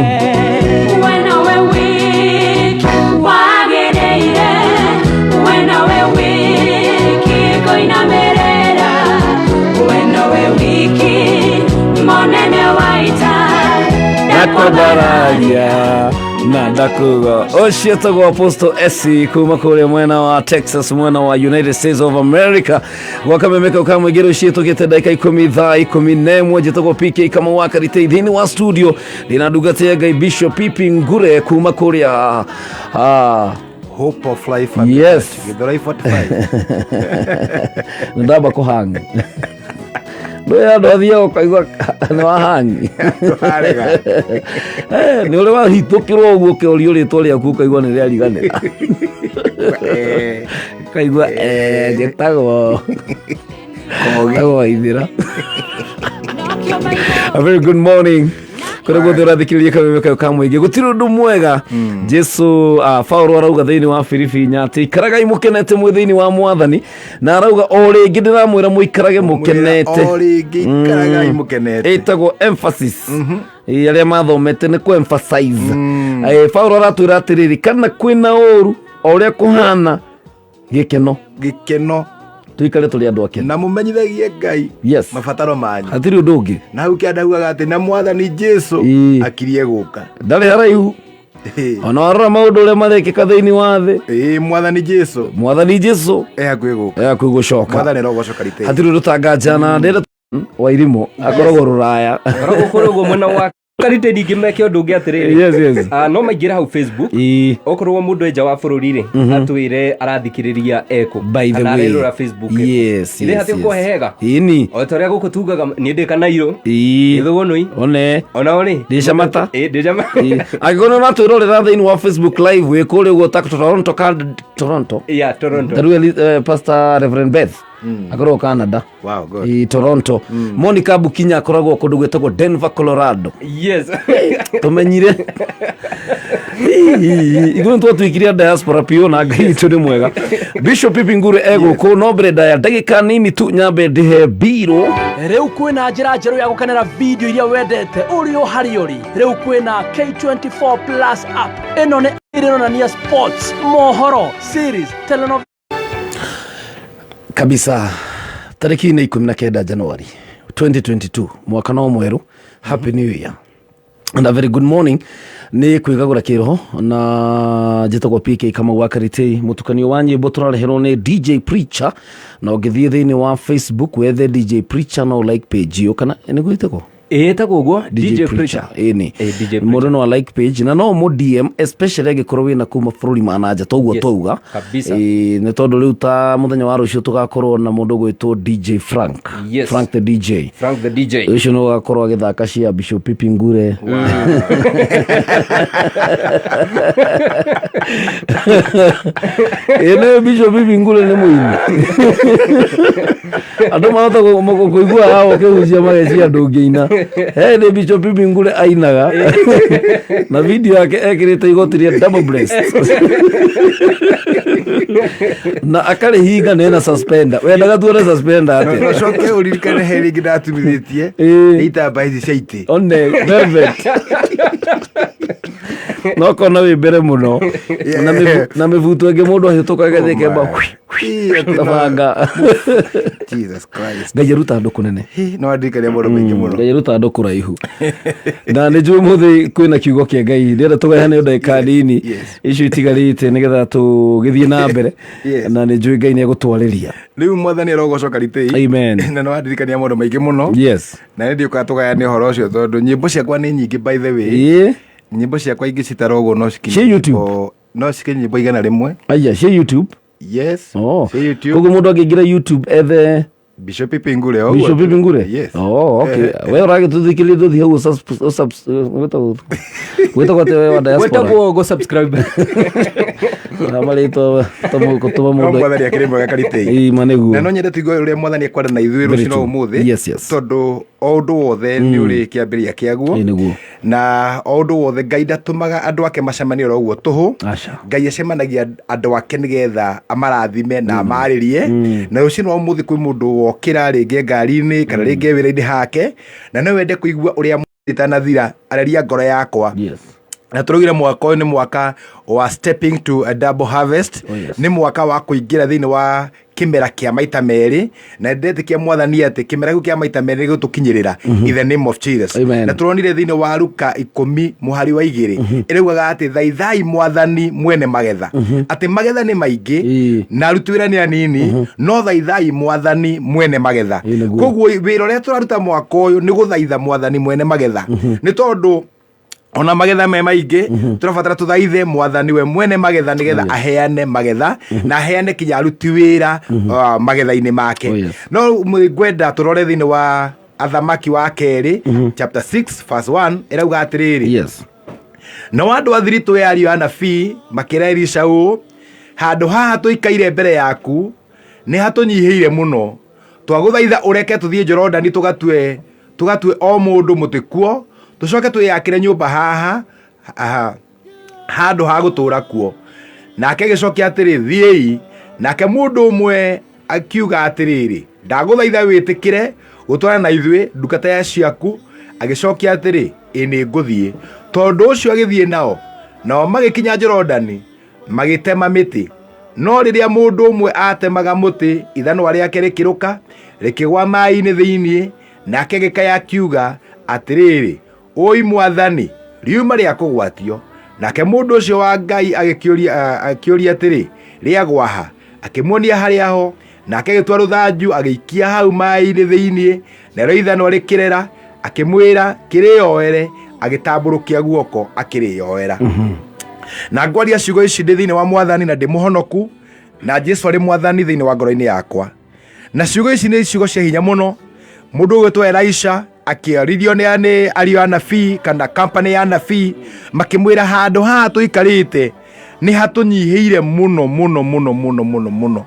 Wakwa ndararia na ndakuga ũcio tagwo Apostle Esi kuma kũrĩa mwena wa Texas, mwena wa United States of America. Gwakamemeka ũkamũingĩ rũciĩ tũgĩte ndagĩka 10 thaa 11. Njĩtagwo PK Kamau wa Karite thĩinĩ wa studio ndĩna ndungata ya Ngai Bishop Pipi Ngure kuma kũrĩa Hope of Life. Yes. Githurai 45. Ndamba kũhangi ndå andå athiaga ũkaigua nĩ wahangi. Arega. Nĩ ũrĩ wahithũkĩrwo ũguo ũkĩũrio rĩtwa rĩaku ũkaigua nĩ rĩariganĩra, ũkaigua njĩtagwo tagwo Waithĩra. A very good morning kũrĩa guothe ũrathikĩrĩria kameme kayo ka mũingĩ. Gũtirĩ ũndũ mwega. Jesu, Paulo arauga thĩinĩ wa Filipi 4 atĩ ikaragai mũkenete mwĩ thĩinĩ wa Mwathani, na arauga o rĩngĩ ndĩramwĩra mũikarage mũkenete. O rĩngĩ, ikaragai mũkenete. Ĩtagwo emphasis. Ĩ, arĩa mathomete nĩ kũ emphasize. Paulo aratwĩra atĩrĩrĩ, kana kwĩna ũru o ũrĩa kũhana, gĩkeno. Gĩkeno. Tuikare tũrĩ andũ akenu. Na mũmenyithagie Ngai mabataro manyu. Hatirĩ ũndũ ũngĩ. Na hau kĩandaugaga atĩ na Mwathani Jesu akirie gũka. Ndarĩ haraihu ona warora maũndũ ũrĩa marekĩka thĩinĩ wa thĩ. Ĩĩ, Mwathani Jesu. Mwathani Jesu e hakuhĩ gũka. E hakuhĩ gũcoka. Mwathani arogocoka rite. Hatirĩ ũndũ tanganjana ndĩrenda Wairimũ akoragwo rũraya. Koragwo kũrĩ ũguo mwena wa Karite. Ningĩ meke ũndũ ũngĩ atĩrĩrĩ. Yes. No maingĩre hau Facebook. Okorwo mũndũ e nja wa bũrũri rĩ, atwĩre arathikĩrĩria ekũ By the kana way. arerora Facebook ĩkũ. Yes. Ithe hatirĩ kũhehega. Ĩni. O ta ũrĩa gũkũ tugaga niĩ ndĩ Kanairo. Gĩthũgũnũi. One. Onao rĩ. Ndĩ Camata. Ĩ, ndĩ Cama. Angĩkorwo nĩ ũratwĩrorera thĩinĩ wa Facebook Live wĩ kũrĩa ũguo ta Toronto, Toronto. Yeah, Toronto. Ta rĩu Pastor Reverend Beth akoragwo Canada. Wow, good. I Toronto. Monica Bukinya akoragwo kũndũ gwĩtagwo Denver, Colorado. Tũmenyire ithuĩ twatuĩkire a diaspora piũ na Ngai witũ nĩ mwega. Bishop Pipi Ngure egũkũ, no mbere ndaya ndagĩka nini tu nyambe ndĩhe mbirũ. Rĩu kwĩna njĩra njerũ ya gũkenera video iria wendete ũrĩ o harĩa ũrĩ. Rĩu kwĩna K24 Plus app. Ĩno nĩ ĩronania sports, mohoro, series, telenovela. Kabisa, tarĩki nĩ 19 Januari 2022, mwaka no mwerũ. Happy New Year and a very good morning. Nĩ kwĩgagũra kĩroho na njĩtagwo PK Kamau wa Karitei. Mũtukanio wa nyĩmbo tũrareherwo nĩ DJ Preacher, na ũngĩthiĩ thĩinĩ wa Facebook wethe DJ Preacher no like page ĩyo, kana nĩguo ĩtagwo? Ĩtagwo ũguo, DJ Preacher. Ĩni. Ĩ, DJ Preacher. Mũndũ no like page na no mũ DM, especially angĩkorwo wĩna kuma bũrũri ma nanja toguo twauga. Ĩ, nĩ tondũ rĩu ta mũthenya wa rũciũ tũgakorwo na mũndũ gwĩtwo DJ Frank. Frank the DJ. Frank the DJ. Ũcio nĩ ũgakorwo agĩthaka cia Bishop Pipi Ngure. Ĩ, nĩ Bishop Pipi Ngure nĩ mũini. Andũ mahota kũigua haha ũkĩhunjia mageciria ndũngĩina. He nĩ Bishop Pipi Ngure ainaga na video yake ekĩrĩte igoti rĩa double breast na akarĩhinga nena suspender. Wendaga tuone suspender atĩa? No coke ũririkane he rĩngĩ ndatumithĩtie nĩ itambaya ici cia itĩ. One velvet no kona wĩ mbere mũno na mĩbuto ĩngĩ mũndũ ahĩtũka agathiĩ kemba tabanga. Jesus Christ. Ngai aruta andũ kũnene. No andirikania maũndũ maingĩ mũno. Ngai aruta andũ kũraihu, na nĩ njũĩ mũthĩ kwĩna kiugo kĩa Ngai. Ndĩrenda tũgayane ndagĩka nini icio itigarĩte nĩgetha tũgĩthiĩ na mbere, na nĩ njũĩ Ngai nĩ egũtwarĩria. Rĩu Mwathani arogocoka ritĩi. Amen. Na nĩ wandirikania maũndũ maingĩ mũno. Na nĩ ndiũkaga tũgayane ũhoro ũcio tondũ nyĩmbo ciakwa nĩ nyingĩ, by the way. Nyĩmbo ciakwa ingĩ citara ũguo no cikinye Cia YouTube? No cikinye nyĩmbo 100. Aya, cia YouTube? Yes. Oh. Cia YouTube. Koguo mũndũ angĩingĩra YouTube ethe Bishop Pipi Ngure o ũguo. Bishop Pipi Ngure? Yes. Oh, okay. We ũragĩtũthikĩrĩria tũthiĩ hau gwĩtagwo atĩa we wa diaspora? Gwĩtagwo go subscribe. Na marĩtwa gũtũma No mũndũ Mwathani akĩrĩ mwega karitĩi. Ĩĩ, ma nĩguo. Na no nyende tũigue ũrĩa Mwathani ekwenda na ithuĩ Very rũciũ no true. ũmũthĩ. Tondũ o ũndũ wothe nĩ ũrĩ kĩambĩrĩria kĩaguo. Ĩĩ, nĩguo. Na o ũndũ wothe Ngai ndatũmaga andũ ake macemanie oro ũguo tũhũ. Aca. Ngai acemanagia andũ ake nĩgetha amarathime na amarĩrie. Na rũciũ wa ũmũthĩ kwĩ mũndũ wokĩra rĩngĩ ngari-inĩ kana rĩngĩ wĩra-inĩ hake, na no wende kũigua ũrĩa itanathira areria ngoro yakwa. Na tũraugire mwaka ũyũ nĩ mwaka wa stepping to a double harvest. Oh, yes. Nĩ mwaka wa kũingĩra thĩinĩ wa Kĩmera kĩa maita merĩ, na ndetĩkia Mwathani atĩ kĩmera kĩu kĩa maita merĩ nĩgĩgũtũkinyĩrĩra in the name of Jesus. Amen. Na tũronire thĩinĩ wa Luka 10 mũhari wa 2 ĩraugaga atĩ thaithai Mwathani mwene magetha, atĩ magetha nĩ maingĩ na aruti wĩra nĩ anini, no thaithai Mwathani mwene magetha. Nĩguo. Koguo wĩra ũrĩa tũraruta mwaka ũyũ nĩ gũthaitha Mwathani mwene magetha, nĩ tondũ ona magetha me maingĩ, tũrabatara tũthaithe Mwathani we mwene magetha nĩgetha aheane magetha na aheane kinya aruti wĩra magetha-inĩ make. Oh, yes. No ngwenda tũrore thĩinĩ wa Athamaki wa Kerĩ chapter 6 verse 1, ĩrauga atĩrĩrĩ: Nao andũ a thiritũ ya ariũ a anabii makĩra Elisha ũũ, "Handũ haha tũikaire mbere yaku nĩ hatũnyihĩire mũno. Twagũthaitha ũreke tũthiĩ Jorodani tũgatue o mũndũ mũtĩ kuo, tũcoke twĩyakĩre nyũmba haha aha, handũ ha gũtũũra kuo." Nake agĩcokia atĩrĩ, "Thiĩi." Nake mũndũ ũmwe akiuga atĩrĩrĩ, "Ndagũthaitha wĩtĩkĩre gũtwarana na ithuĩ, ndungata ya ciaku." Agĩcokia atĩrĩ, "Ĩ, nĩ ngũthiĩ." Tondũ ũcio agĩthiĩ nao. Nao magĩkinya Jorodani, magĩtema mĩtĩ. No rĩrĩa mũndũ ũmwe aatemaga mũtĩ, ithanwa rĩake rĩkĩrũka rĩkĩgwa maĩ-inĩ thĩinĩ. Nake agĩkaya akiuga atĩrĩrĩ, "Ũi Mwathani, riuma rĩa kũgwatio!" Nake mũndũ ũcio wa Ngai akĩũria atĩrĩ, "Rĩagwa ha?" Akĩmuonia harĩa ho. Nake agĩtua rũthanju agĩikia hau maĩ-inĩ thĩinĩ, narĩo ithanwa rĩkĩrera. Akĩmwĩra, "Kĩrĩoere." Agĩtambũrũkia guoko akĩrĩoera. Na ngwaria ciugo ici ndĩ thĩinĩ wa Mwathani na ndĩ mũhonoku, na Jesu arĩ Mwathani thĩinĩ wa ngoro-inĩ yakwa, na ciugo ici nĩ ciugo cia hinya mũno. Mũndũ ũgwĩtwo Elisha akĩaririo nĩ ariũ a nabii kana company ya nabii, makĩmwĩra handũ haha tũikarĩte nĩ hatũnyihĩire mũno mũno mũno mũno mũno mũno.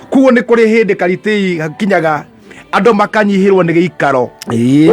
Koguo nĩ kũrĩ hĩndĩ karitĩi hakinyaga andũ makanyihĩrwo nĩ gĩikaro,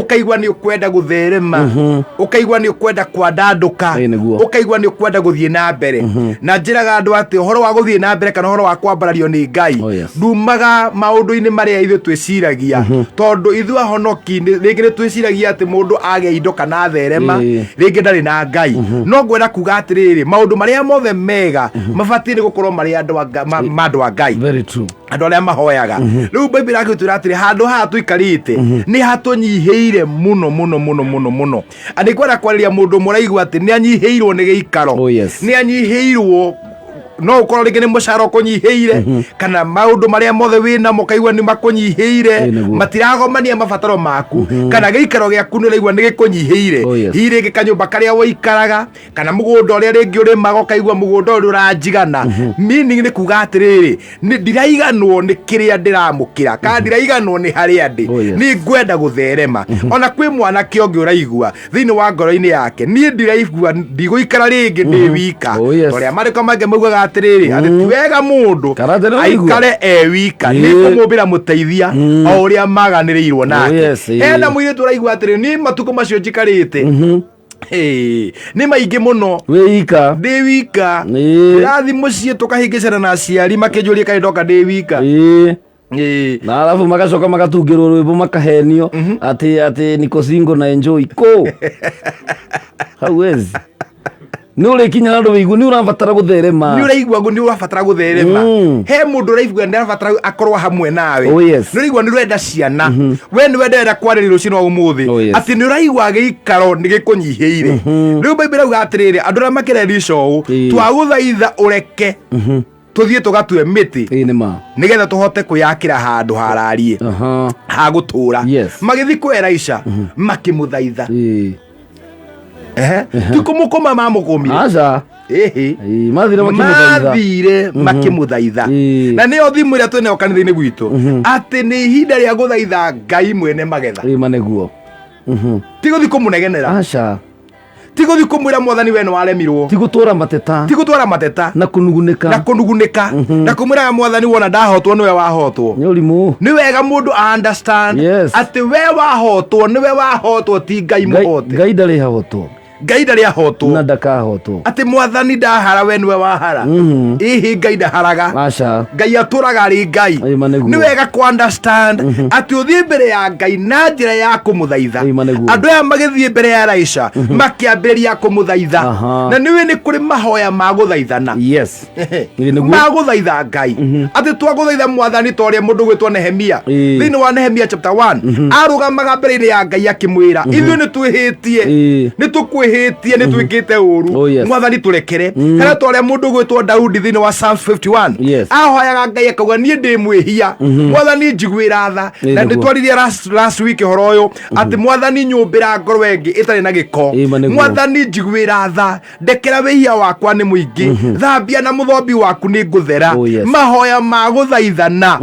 ũkaigua nĩ ũkwenda gũtherema, ũkaigua nĩ ũkwenda kwandandũka, Nĩguo. ũkaigua nĩ ũkwenda gũthiĩ na mbere. Na njĩraga andũ atĩ ũhoro wa gũthiĩ na mbere kana ũhoro wa kwambarario nĩ Ngai Oh, yes. ndumaga maũndũ-inĩ marĩa ithuĩ twĩciragia, tondũ ithuĩ ahonoki rĩngĩ nĩ twĩciragia atĩ mũndũ agĩa indo kana atherema rĩngĩ ndarĩ na Ngai. No ngwenda kuga atĩrĩrĩ, maũndũ marĩa mothe mega mabatiĩ nĩ gũkorwo marĩ andũ a ma andũ a Ngai. Very true. Andũ arĩa mahoyaga. Rĩu Bible ĩrakĩtwĩra atĩrĩ, handũ haha tũikarĩte nĩ hatũnyihĩire mũno mũno mũno mũno mũno. Na nĩ ngwenda kwarĩria mũndũ mũraigua atĩ nĩ anyihĩirwo nĩ gĩikaro, Oh, yes. nĩ anyihĩirwo, no ũkorwo rĩngĩ nĩ mũcara ũkũnyihĩire kana maũndũ marĩa mothe wĩ namo ũkaigua nĩ makũnyihĩire, Ĩ, nĩguo. matiragomania mabataro maku, kana gĩikaro gĩaku nĩ ũraigua nĩ gĩkũnyihĩire. Oh, yes. Hihi rĩngĩ kanyũmba karĩa waikaraga kana mũgũnda ũrĩa rĩngĩ ũrĩmaga ũkaigua mũgũnda ũyũ ndũranjigana, meaning nĩ kuga atĩrĩrĩ, nĩ ndiraiganwo nĩ kĩrĩa ndĩramũkĩra kana ndiraiganwo nĩ harĩa ndĩ. Oh, yes. Nĩ ngwenda gũtherema. Ona kwĩ mwanake ũngĩ ũraigua thĩinĩ wa ngoro-inĩ yake, niĩ ndiraigua ndigũikara rĩngĩ ndĩ wika. Oh, yes. Tondũ arĩa marĩko mangĩ maugaga atĩrĩrĩ, atĩ ti wega mũndũ Karanja nĩ ũraigua? aikare e wika, nĩ kũmũmbĩra mũteithia o ũrĩa maganĩrĩirwo nake. Yes, ĩĩ. Hena mũirĩtu ũraigua atĩrĩ, niĩ matukũ macio njikarĩte Ĩĩ, nĩ maingĩ mũno. Wĩ ika. Ndĩ wika. Ndĩrathiĩ mũciĩ tũkahĩngĩcana na aciari makĩnjũria kaĩ ndoka ndĩ wika. Na alafu magacoka magatungĩrwo rwĩmbo makahenio atĩ niko single na enjoy ko hauwezi. Nĩ ũrĩkinya handũ wĩigue nĩ ũrabatara gũtherema. Nĩ ũraigua nĩ ũrabatara gũtherema. He mũndũ ũraigua nĩ arabatara akorwo hamwe nawe. Oh, yes. Nĩ ũraigua nĩ ũrenda ciana, we nĩ wendera kwarĩria rũcinĩ rwa ũmũthĩ. Oh, yes. Atĩ nĩ ũraigua gĩikaro nĩ gĩkũnyihĩire. Rĩu Bible ĩrauga atĩrĩrĩ, andũ arĩa makĩra Elisha ũũ, "Twagũthaitha ũreke tũthiĩ tũgatue mĩtĩ Ĩĩ, nĩ ma. nĩgetha tũhote kwĩyakĩra handũ hararie ha gũtũũra." Magĩthiĩ kwĩ Elisha makĩmũthaitha. Ehe, ti kũmũkũma mamũkũmire. Aca. Ĩhĩ. Mathire makĩmũthaitha. Mathire makĩmũthaitha. Na nĩyo thimũ ĩrĩa twĩnayo kanitha-inĩ gwitũ, atĩ nĩ ihinda rĩa gũthaitha Ngai mwene magetha. Ĩĩ, ma nĩguo. Ti gũthiĩ kũmũnegenera. Aca. Ti gũthiĩ kũmwĩra Mwathani we nĩ waremirwo. Ti gũtwara mateta. Ti gũtwara mateta. Na kũnugunĩka. Na kũnugunĩka. Na kũmwĩra Mwathani wona ndahotwo nĩwe wahotwo. Nĩ ũrimũ. Nĩ wega mũndũ a understand Yes. atĩ we wahotwo nĩwe wahotwo, ti Ngai mũhote. Ngai ndarĩ hahotwo. Ngai ndarĩ ahotwo. Na ndakahotwo. Atĩ mwathani ndahara, we nĩwe wahara. Ĩhĩ, Ngai ndaharaga. Aca. Ngai atũraga arĩ Ngai. Ĩma nĩguo. Nĩ wega kũ understand atĩ ũthiĩ mbere ya Ngai na njĩra ya kũmũthaitha. Ĩma nĩguo. Andũ aya magĩthiĩ mbere ya Elisha makĩambĩrĩria kũmũthaitha. Na nĩũĩ nĩ kũrĩ mahoya ma gũthaithana. Yes. Ĩ, nĩguo. Magũthaitha Ngai atĩ twagũthaitha mwathani ta ũrĩa mũndũ gwĩtwo Nehemia. Thĩinĩ wa Nehemia chapter 1 arũgamaga mbere-inĩ ya Ngai akĩmwĩra, ithuĩ nĩ twĩhĩtie, nĩ tũkwĩhĩtie, nĩ twĩkĩte ũru. Oh, yes. Mwathani tũrekere. Kana ta ũrĩa mũndũ gwĩtwo Daudi thĩinĩ wa Psalms 51 ahoyaga Ngai akauga, niĩ ndĩ mwĩhia, mwathani njiguĩra tha. Na nĩguo. nĩ twaririe last week ũhoro ũyũ atĩ mwathani nyũmbĩra ngoro ĩngĩ ĩtarĩ na gĩko. Ĩma nĩguo. Mwathani njiguĩra tha, ndekera wĩhia wakwa nĩ mũingĩ, thambia na mũthombi waku nĩ ngũthera. Oh, yes. Mahoya ma gũthaithana,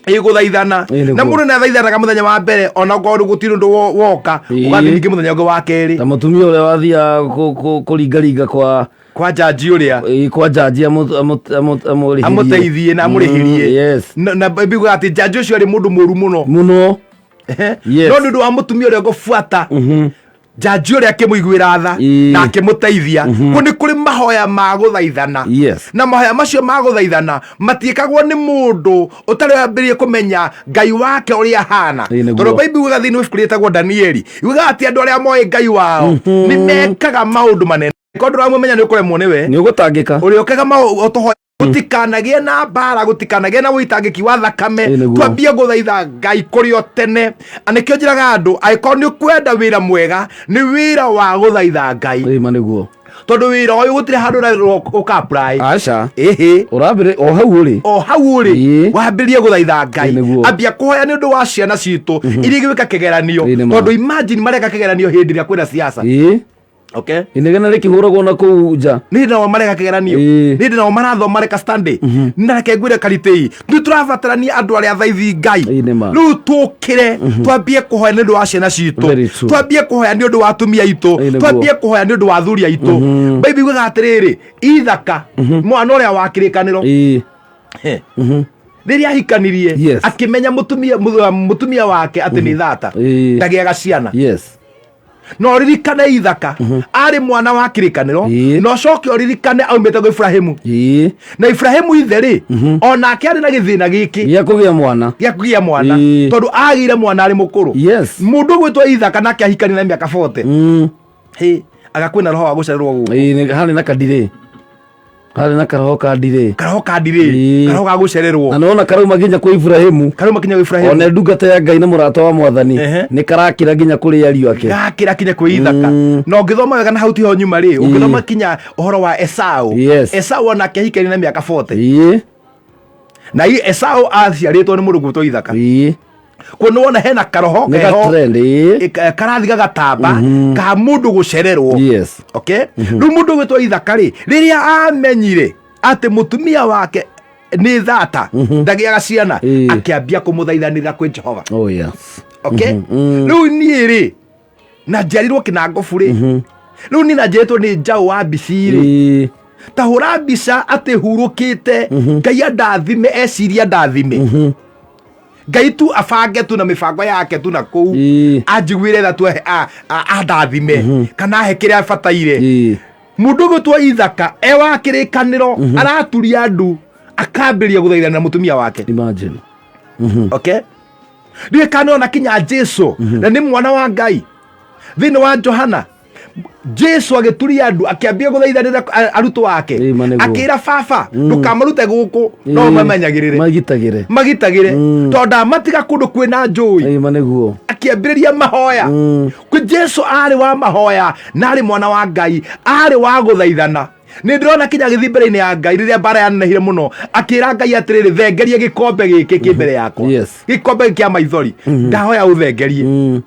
ĩgũthaithana. Ĩ, Na nĩguo. mũndũ nĩ athaithanaga mũthenya wa mbere, ona okorwo gũtirĩ ũndũ woka. Ũgathiĩ ningĩ mũthenya ũngĩ wa kerĩ. Ta mũtumia ũrĩa wathiaga kũringaringa kwa kwa njanji ũrĩa. Ĩ, kwa njanji amũrĩhĩrie. Amũteithie na amũrĩhĩrie. Yes. Na mbiguaga atĩ njanji ũcio arĩ mũndũ mũru mũno. Mũno. Yes. No nĩ ũndũ wa mũtumia ũrĩa ngũbuata njanji ũrĩa, akĩmũiguĩra tha na akĩmũteithia. Kũ nĩ kũrĩ mahoya ma gũthaithana. Na mahoya macio ma gũthaithana matiĩkagwo nĩ mũndũ ũtarĩ wambĩrĩrie kũmenya Ngai wake ũrĩa ahana. Ĩ, nĩguo. Tondũ Bible yugaga thĩinĩ wa ibuku rĩtagwo Danieli, yugaga atĩ andũ arĩa moĩ Ngai wao nĩ mekaga maũndũ manene. Korwo ndũramũmenya, nĩ ũkũremwo nĩwe. Nĩ ũgũtangĩka. Ũrĩũkaga ũtũhoya gũtikanagĩe na mbara, gũtikanagĩe na wĩitangĩki wa thakame. Ĩ, nĩguo. Twambie gũthaitha Ngai kũrĩ o tene. Na nĩkĩo njĩraga andũ, angĩkorwo nĩ ũkwenda wĩra mwega, nĩ wĩra wa gũthaitha Ngai. Ĩma nĩguo. Tondũ wĩra ũyũ gũtirĩ handũ ũrerwo ũka apply. Aca. Ĩhĩ. Ũrambĩrĩ o hau ũrĩ. O hau ũrĩ. Wambĩrĩrie gũthaitha Ngai. Ĩ, nĩguo. Ambia kũhoya nĩ ũndũ wa ciana citũ iria igwĩka kĩgeranio. Ĩ, nĩ ma. Tondũ imagine mareka kĩgeranio hĩndĩ ĩrĩa kwĩna siasa. Okay. Inegene rĩkĩhũragwo na kũu nja. Nĩ nao mareka kĩgeranio, nĩ nao marathoma, mareka study. Na reke ngwĩre karitĩi, nĩ tũrabatarania andũ arĩa athaithi Ngai. Rĩu tũkĩre twambie kũhoya nĩ ũndũ wa ciana citũ. Very true. Twambie kũhoya nĩ ũndũ wa atumia aitũ. Ĩ, nĩguo. Twambie kũhoya nĩ ũndũ wa athuri aitũ. Bible yugaga atĩrĩrĩ, Ithaka mwana ũrĩa wa kĩrĩkanĩro, rĩrĩa ahikanirie, akĩmenya mũtumia wake atĩ nĩ thata, ndagĩaga ciana. Na ũririkane Ithaka arĩ mwana wa kĩrĩkanĩro, na ũcoke ũririkane aumĩte gwĩ Ibrahimu, na Ibrahimu ithe rĩ, onake arĩ na gĩthĩna gĩkĩ gĩa kũgĩa mwana. Gĩa kũgĩa mwana. Tondũ agĩire mwana arĩ mũkũrũ. Mũndũ ũgwĩtwo Ithaka nake ahikania na mĩaka 40. Hĩ, aga kwĩna roho wa gũcererwo gũkũ. Ĩ, harĩ na kadirĩ, harĩ na karoho ka ndirĩ. Karoho ka ndirĩ, karoho ga gũcererwo. Na nĩwona karauma nginya kwĩ Ibrahimu. Karauma nginya kwĩ Ibrahimu. Ona ndungata ya Ngai na mũrata wa mwathani, nĩ karakĩra nginya kũrĩ ariũ ake. Gakĩra kinya kwĩ Ithaka. Na ũngĩthoma wega na hau tiho nyuma rĩ, ũngĩthoma kinya ũhoro wa Esau. Esau onake ahikania na mĩaka 40. Na Esau aciarĩtwo nĩ mũndũ gwĩtwo Ithaka. Kuo nĩ wona hena karoho Nĩ keho. ga-trend, ĩĩ. Karathi gagatamba ka mũndũ gũcererwo. Okay, rĩu mũndũ gwĩtwo Ithaka rĩ, rĩrĩa amenyire atĩ mũtumia wake nĩ thata, ndagĩaga ciana, akĩambia kũmũthaithanĩra kwĩ Jehova. Oh, yes. Okay, rĩu niĩ rĩ, na njiarirwo kĩnangobu rĩ, rĩu niĩ na njiarĩtwo nĩ njaũ wa mbici rĩ, ta hũra mbica atĩ hurũkĩte, Ngai andathime, eciria ndathime, Ngai tu abange tu na mĩbango yake tu na kũu, anjiguĩre tha tu, andathime kana ahe kĩrĩa abataire. Mũndũ ũgwĩtwo Ithaka e wa kĩrĩkanĩro araturia andũ, akambĩrĩria gũthaithana na mũtumia wake. Imagine. Okay, ndiũĩ kana ona kinya Jesu, na nĩ mwana wa Ngai, thĩinĩ wa Johana, Jesu agĩturia andũ, akĩambia gũthaithanĩra arutwo ake. Nĩguo. Akĩra baba, ndũkamarute gũkũ, no mamenyagĩrĩre. Magitagĩre. Magitagĩre, tondũ ndamatiga kũndũ kwĩna njũĩ. Ĩma nĩguo. Akĩambĩrĩria mahoya. Kwĩ Jesu arĩ wa mahoya na arĩ mwana wa Ngai, arĩ wa gũthaithana. Nĩ ndĩrona kinya agĩthiĩ mbere-inĩ ya Ngai rĩrĩa mbara yanenehire mũno, akĩra Ngai atĩrĩrĩ, thengeria gĩkombe gĩkĩ kĩ mbere yakwa. Gĩkombe gĩkĩ kĩa maithori, ndahoya ũthengerie.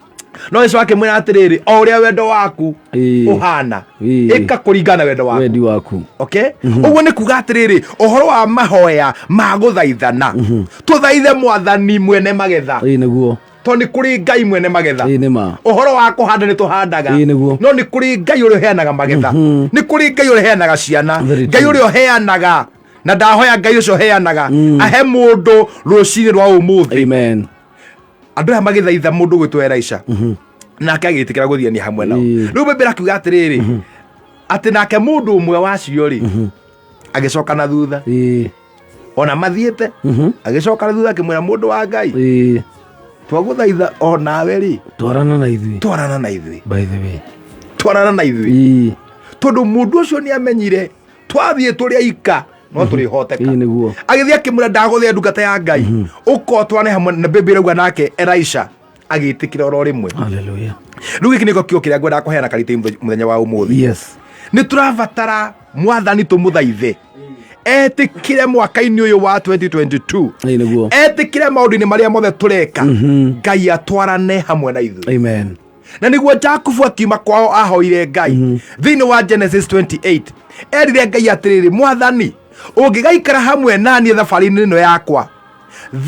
No Jesu akĩmwĩra atĩrĩrĩ, o ũrĩa wendo waku ũhana, ĩka kũringana na wendo waku. Wendi waku. Okay, ũguo nĩ kuga atĩrĩrĩ, ũhoro wa mahoya ma gũthaithana, tũthaithe mwathani mwene magetha. Ĩĩ nĩguo. Tondũ nĩ kũrĩ Ngai mwene magetha. Ĩĩ nĩ ma. Ũhoro wa kũhanda nĩ tũhandaga. Ĩĩ nĩguo. No nĩ kũrĩ Ngai ũrĩa ũheanaga magetha, nĩ kũrĩ Ngai ũrĩa ũheanaga ciana, Very Ngai true. ũrĩa ũheanaga. Na ndahoya Ngai ũcio ũheanaga ahe mũndũ rũcinĩ rwa ũmũthĩ. Amen. Andũ aya magĩthaitha mũndũ gwĩtwo Elisha. Nake agĩtĩkĩra gũthiania hamwe nao. Ĩĩ. Rĩu Bible akiuga atĩrĩrĩ, atĩ nake mũndũ ũmwe wacio rĩ, agĩcoka na thutha. Ĩĩ. Ona mathiĩte, agĩcoka na thutha, akĩmwĩra, mũndũ wa Ngai, Ĩĩ. twagũthaitha o nawe rĩ, Twarana na ithuĩ. Twarana na ithuĩ. By the way. Twarana na ithuĩ. Ĩĩ. Tondũ mũndũ ũcio nĩ amenyire twathiĩ tũrĩ aika no tũrĩhoteka. Ĩĩ nĩguo. Agĩthiĩ akĩmwĩra, ndagũthĩa ndungata ya Ngai, ũka ũtwarane hamwe na Bible ĩrauga nake Elisha agĩtĩkĩra oro rĩmwe. Hallelujah. Rĩu gĩkĩ nĩkĩo kiugo kĩrĩa ngwendaga kũheana karĩtĩ mũthenya wa ũmũthĩ. Yes. Nĩ tũrabatara mwathani tũmũthaithe etĩkĩre mwaka-inĩ ũyũ wa 2022. Ĩĩ nĩguo. Etĩkĩre maũndũ-inĩ marĩa mothe tũreka, Ngai atwarane hamwe na ithuĩ. Amen. Na nĩguo Jakubu akiuma kwao ahoire Ngai. Thĩinĩ wa Genesis 28 erire Ngai atĩrĩrĩ, mwathani, ũngĩgaikara hamwe naniĩ thabarĩ-inĩ ĩno yakwa,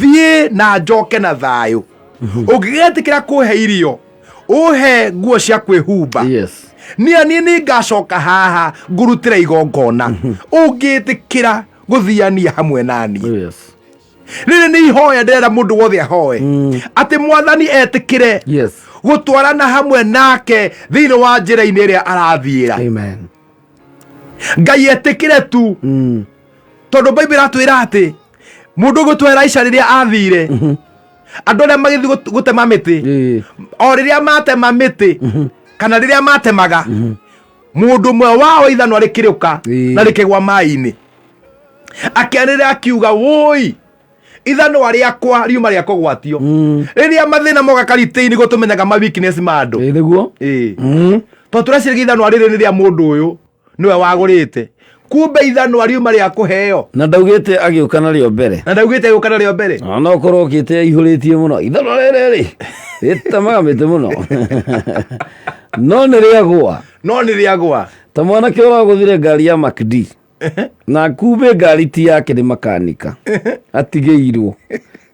thiĩ na njoke na thayũ, ũngĩgetĩkĩra kũhe irio, ũhe nguo cia kwĩhumba, Yes. niĩ niĩ nĩ ngacoka haha ngũrutĩra igongona, ũngĩtĩkĩra gũthiania hamwe naniĩ. Yes. Rĩrĩ nĩ ihoya ndĩrenda mũndũ wothe ahoe, atĩ mwathani etĩkĩre Yes. gũtwarana hamwe nake thĩinĩ wa njĩra-inĩ ĩrĩa arathiĩra. Amen. Ngai etĩkĩre tu, tondũ Bible ĩratwĩra atĩ mũndũ ũgũtwa Elisha rĩrĩa athire, andũ arĩa magĩthiĩ gũtema mĩtĩ, Ĩĩ. o rĩrĩa matema mĩtĩ kana rĩrĩa matemaga, mũndũ ũmwe wao ithanwa rĩkĩrũka Ĩĩ. na rĩkĩgwa maĩ-inĩ. Akĩanĩrĩra akiuga, wũi, ithanwa rĩakwa riuma rĩa kũgwatio. Rĩrĩa mathĩna moka karitĩ-inĩ, nĩguo tũmenyaga ma weakness ma andũ. Ĩĩ nĩguo. Ĩĩ. Tondũ tũreciragia ithanwa rĩrĩ nĩ rĩa mũndũ ũyũ, nĩwe wagũrĩte, kumbe ithanwa riuma rĩa kũheo. Na ndaugĩte agĩũka narĩo mbere. Na ndaugĩte agĩũka narĩo mbere. Ona ũkorwo okĩte aihũrĩtie mũno ithanwa rĩrĩ rĩ rĩtemaga mĩtĩ mũno, no nĩ rĩagũa. No nĩ rĩagũa. Ta mwanake ũragũthire ngari ya MacD na kumbe ngari ti yake, nĩ makanika atigĩirwo.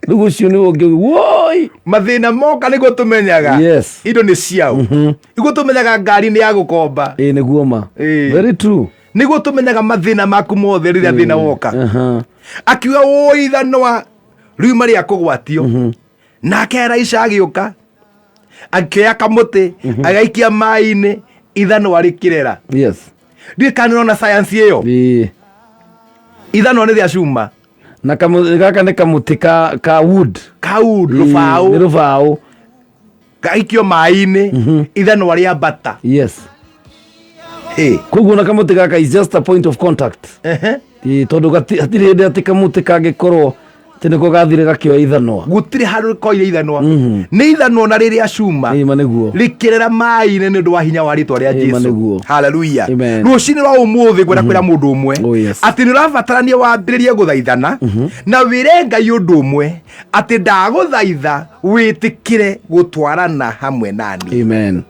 Rĩu ũcio nĩ ũngĩ woi. Mathĩna moka nĩguo tũmenyaga Yes. indo nĩ ciao, nĩguo tũmenyaga ngari nĩ ya gũkomba. Ĩĩ nĩguo ma. Ĩĩ. Very true. Nĩguo tũmenyaga mathĩna maku mothe rĩrĩa thĩna woka. Akiuga, woi, ithanwa riuma rĩa kũgwatio. Nake Elisha agĩũka, akĩoya kamũtĩ, agaikia maĩ-inĩ, ithanwa rĩkĩrera. Yes. Ndiũĩ kana nĩũrona science ĩyo. Ĩĩ. Ithanwa nĩ rĩa cuma. Na gaka nĩ kamũtĩ ka wood. Ka wood. Ĩĩ, rũbaũ. Nĩ rũbaũ. Gaikio maĩ-inĩ, ithanwa rĩa mbata. Yes. Hey. Koguo na kamũtĩ gaka is just a point of contact. Ĩĩ, tondũ hatirĩ hĩndĩ atĩ kamũtĩ kangĩkorwo atĩ nĩko gathire gakĩoya ithanwa. Gũtirĩ handũ koire ithanwa, nĩ ithanwa na rĩrĩa cuma. Ĩĩ, ma nĩguo. Rĩkĩrera maĩ-inĩ nĩ ũndũ wa hinya wa rĩtwa rĩa Ĩĩ, ma Jesu. nĩguo. Haleluya. Amen. Rũcinĩ rwa ũmũthĩ ngwenda kwĩra mũndũ ũmwe Oh, yes. atĩ nĩ ũrabatarania wambĩrĩrie gũthaithana na wĩre Ngai ũndũ ũmwe, atĩ ndagũthaitha wĩtĩkĩre gũtwarana hamwe nani. Amen.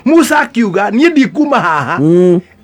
Musa akiuga, niĩ ndikuma haha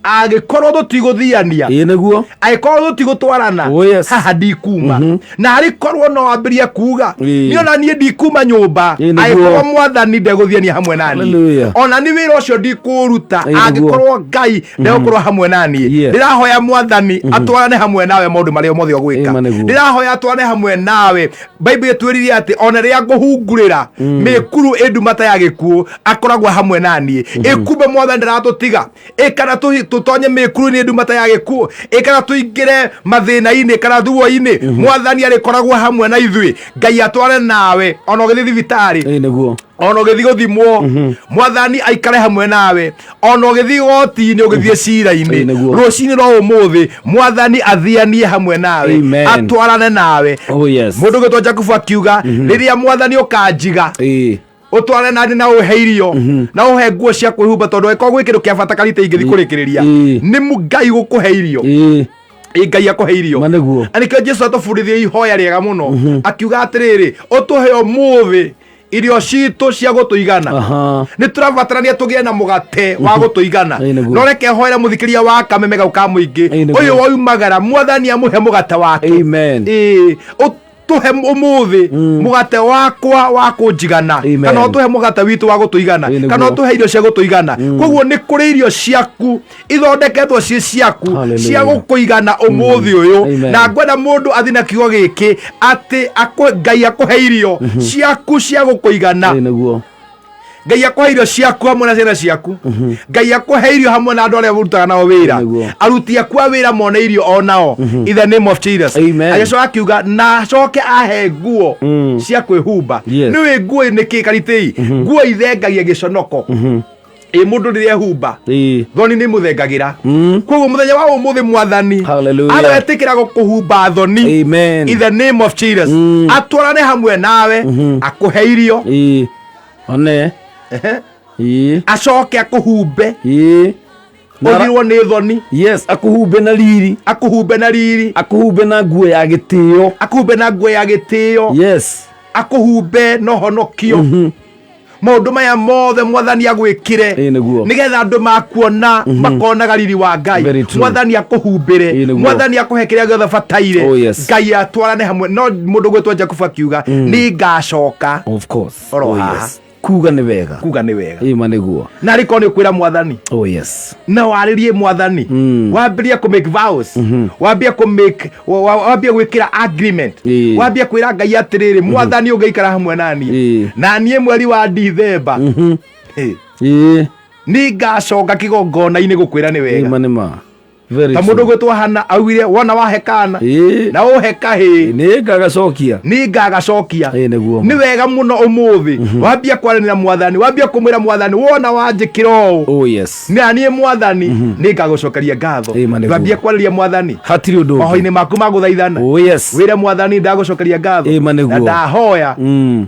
angĩkorwo tũtigũthiania. Ĩĩ nĩguo. Angĩkorwo tũtigũtwarana, Oh, yes. haha ndikuma. Na arĩ korwo no wambĩrie kuga, Ĩĩ. niĩ ona niĩ ndikuma nyũmba Ĩĩ, nĩguo. angĩkorwo mwathani ndegũthiania hamwe nani. Hallelujah. Ona ni wĩra ũcio ndikũũruta Ĩĩ, nĩguo. angĩkorwo Ngai ndegũkorwo hamwe nani. Yes. Ndĩrahoya mwathani atwarane hamwe nawe maũndũ marĩa mothe ũgwĩka. Ĩĩ, ma nĩguo. Ndĩrahoya atwarane hamwe nawe. Bible ĩtwĩrire atĩ ona rĩrĩa ngũhungurĩra mĩkuru ĩndumata ya gĩkuũ, akoragwo hamwe naniĩ. Ĩkumbe mwathani ndaratũtiga, ĩkana tũtonye mĩkuru-inĩ ndumata ya gĩkuũ, ĩkana tũingĩre mathĩna-inĩ kana thuo-inĩ, mwathani arĩkoragwo hamwe na ithuĩ. Ngai atware nawe ona ũgĩthiĩ thibitarĩ. Ĩĩ nĩguo. Ona ũgĩthiĩ gũthimwo, mwathani aikare hamwe nawe. Ona ũgĩthiĩ igoti-inĩ, ũgĩthiĩ cira-inĩ, Ĩĩ, nĩguo. rũcinĩ rwa ũmũthĩ mwathani athianie hamwe nawe. Amen. Atwarane nawe. Oh, yes. Mũndũ ũgĩtwo Jakubu akiuga, rĩrĩa mwathani ũkanjiga, Ĩĩ. ũtware nani na ũhe irio na ũhe nguo cia kwĩhumba, tondũ ĩkorwo gwĩ kĩndũ kĩa bata karite ingĩthiĩ kũrĩkĩrĩria, Ĩĩ. nĩ Ngai gũkũhe irio. Ĩĩ. Ĩ Ngai akũhe irio. Ma nĩguo. Na nĩkĩo Jesu atũbundithia ihoya rĩega mũno, akiuga atĩrĩrĩ, ũtũhe ũmũthĩ irio citũ cia gũtũigana. Nĩ tũrabatarania tũgĩe na mũgate wa gũtũigana. Ĩĩ, nĩguo. No reke hoere mũthikĩria wa kameme gau ka mũingĩ Ĩĩ, nĩguo. ũyũ waumagara, mwathani amũhe mũgate wake. Amen. Ĩĩ, ũtũhe ũmũthĩ mũgate wakwa wa kũnjigana, Amen. kana ũtũhe mũgate witũ wa gũtũigana, Ĩĩ, nĩguo. kana ũtũhe irio cia gũtũigana. Koguo nĩ kũrĩ irio ciaku ithondeketwo ciĩ ciaku Hallelujah. cia gũkũigana ũmũthĩ ũyũ. Amen. Na ngwenda mũndũ athiĩ na kiugo gĩkĩ atĩ Ngai akũhe irio ciaku cia gũkũigana. Ĩĩ nĩguo. Ngai akũhe irio ciaku hamwe na ciana ciaku. Ngai akũhe irio hamwe na andũ arĩa ũrutaga nao wĩra. Nĩguo. Aruti aku a wĩra mone irio o nao. In the name of Jesus. Amen. Agĩcoka akiuga na acoke ahe nguo cia kwĩhumba. Yes. Nĩũĩ nguo nĩ kĩ karitĩi? Nguo ithengagia gĩconoko. Ĩ mũndũ rĩrĩa ehumba Ĩĩ. thoni nĩ mũthengagĩra. Koguo mũthenya wa ũmũthĩ mwathani Hallelujah. aretĩkĩra gũkũhumba thoni. Amen. In the name of Jesus. Atwarane hamwe nawe akũhe irio. Ĩĩ. One. Ehe. Ĩĩ. Acoke akũhumbe. Ĩĩ. Ũthirwo nĩ thoni. Yes, akũhumbe na riri. Akũhumbe na riri. Akũhumbe na nguo ya gĩtĩo. Akũhumbe na nguo ya gĩtĩo. Yes. Akũhumbe na ũhonokio. Maũndũ maya mothe mwathani agwĩkĩre. Ĩĩ nĩguo. Nĩgetha andũ makuona makonaga riri wa Ngai. Very true. Mwathani akũhumbĩre. Ĩĩ nĩguo. Mwathani akũhe kĩrĩa gĩothe bataire. Oh, yes. Ngai atwarane hamwe. No mũndũ gwĩtwo Jakubu akiuga nĩngacoka. Of course. Oro Oh, haha. yes. Kuga nĩ wega. Kuga nĩ wega. Ĩĩ ma nĩguo. Na arĩ korwo nĩ ũkwĩra mwathani. Oh yes. Na warĩrie mwathani. Wambĩrĩrie kũ make vows. Wambie kũ make wambie gwĩkĩra agreement. Ĩĩ. Wambie kwĩra Ngai atĩrĩrĩ mwathani ũngĩikara hamwe naniĩ. Ĩĩ. Na niĩ mweri wa Dithemba. Ĩĩ. Ĩĩ. Nĩngacoka kĩgongona-inĩ gũkwĩra nĩ Ĩĩ wega. ma nĩ ma. Very Ta mũndũ true. gwĩtwo Hana augire wona wahe kana Ĩĩ. na ũhe kahĩĩ Nĩ ngagacokia. nĩngagacokia. Ĩĩ nĩguo. Nĩ wega mũno ũmũthĩ wambia kwaranĩra mwathani wambia kũmwĩra mwathani wona wanjĩkĩra ũũ Oh yes. na niĩ mwathani nĩngagũcokeria ngatho. Ĩĩ ma nĩguo. Wambia kwarĩria mwathani Hatirĩ ũndũ ũngĩ. mahoya-inĩ maku ma gũthaithana. Oh yes. Wĩre mwathani ndagũcokeria ngatho Ĩĩ ma nĩguo. na ndahoya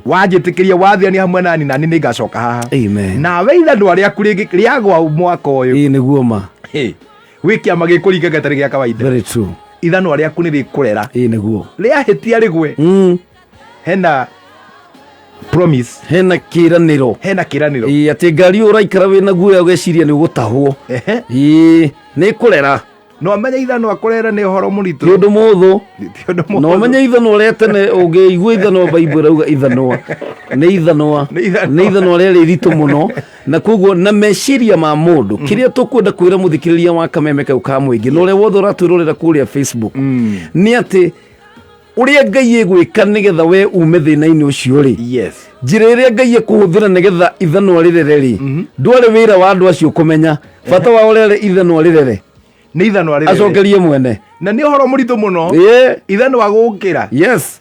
wanjĩtĩkĩria wathiania hamwe nani nani nĩngacoka haha. Amen. Nawe ithandũa rĩaku rĩagwa mwaka ũyũ. Ĩĩ nĩguo ma. Ĩ, gwĩ kĩama gĩkũringa gĩtarĩ gĩa kawaida. Very true. Ithanwa rĩaku nĩ rĩkũrera. Ĩĩ nĩguo. Rĩahĩtia rĩgwe. Hena promise. Hena kĩranĩro. Hena kĩranĩro. Ĩĩ atĩ ngari ũyũ ũraikara wĩna guoya ũgeciria nĩ ũgũtahwo. Ĩĩ nĩ kũrera. No menye ithanwa kũrera nĩ ũhoro mũritũ. Ti ũndũ mũhũthũ. Ti ũndũ mũhũthũ. No menye ithanwa rĩa tene ũngĩigua ithanwa Bible ĩrauga ithanwa. Nĩ ithanwa. Nĩ ithanwa rĩarĩ iritũ mũno. Na koguo na meciria ma mũndũ kĩrĩa tũkwenda kwĩra mũthikĩrĩria wa kameme kau ka mũingĩ na ũrĩa wothe ũratwĩrorera kũrĩa Facebook nĩ atĩ ũrĩa Ngai ĩgwĩka nĩgetha we ume thĩna-inĩ ũcio rĩ. Yes. Njĩra ĩrĩa Ngai ekũhũthĩra nĩgetha ithanwa rĩrere rĩ ndwarĩ wĩra wa andũ acio kũmenya bata wao rĩarĩ ithanwa rĩrere. Nĩ ithanwa rĩrere. Acokerie mwene. Na nĩ ũhoro mũritũ mũno. Ĩĩ. Ithanwa gũkĩra. Yes.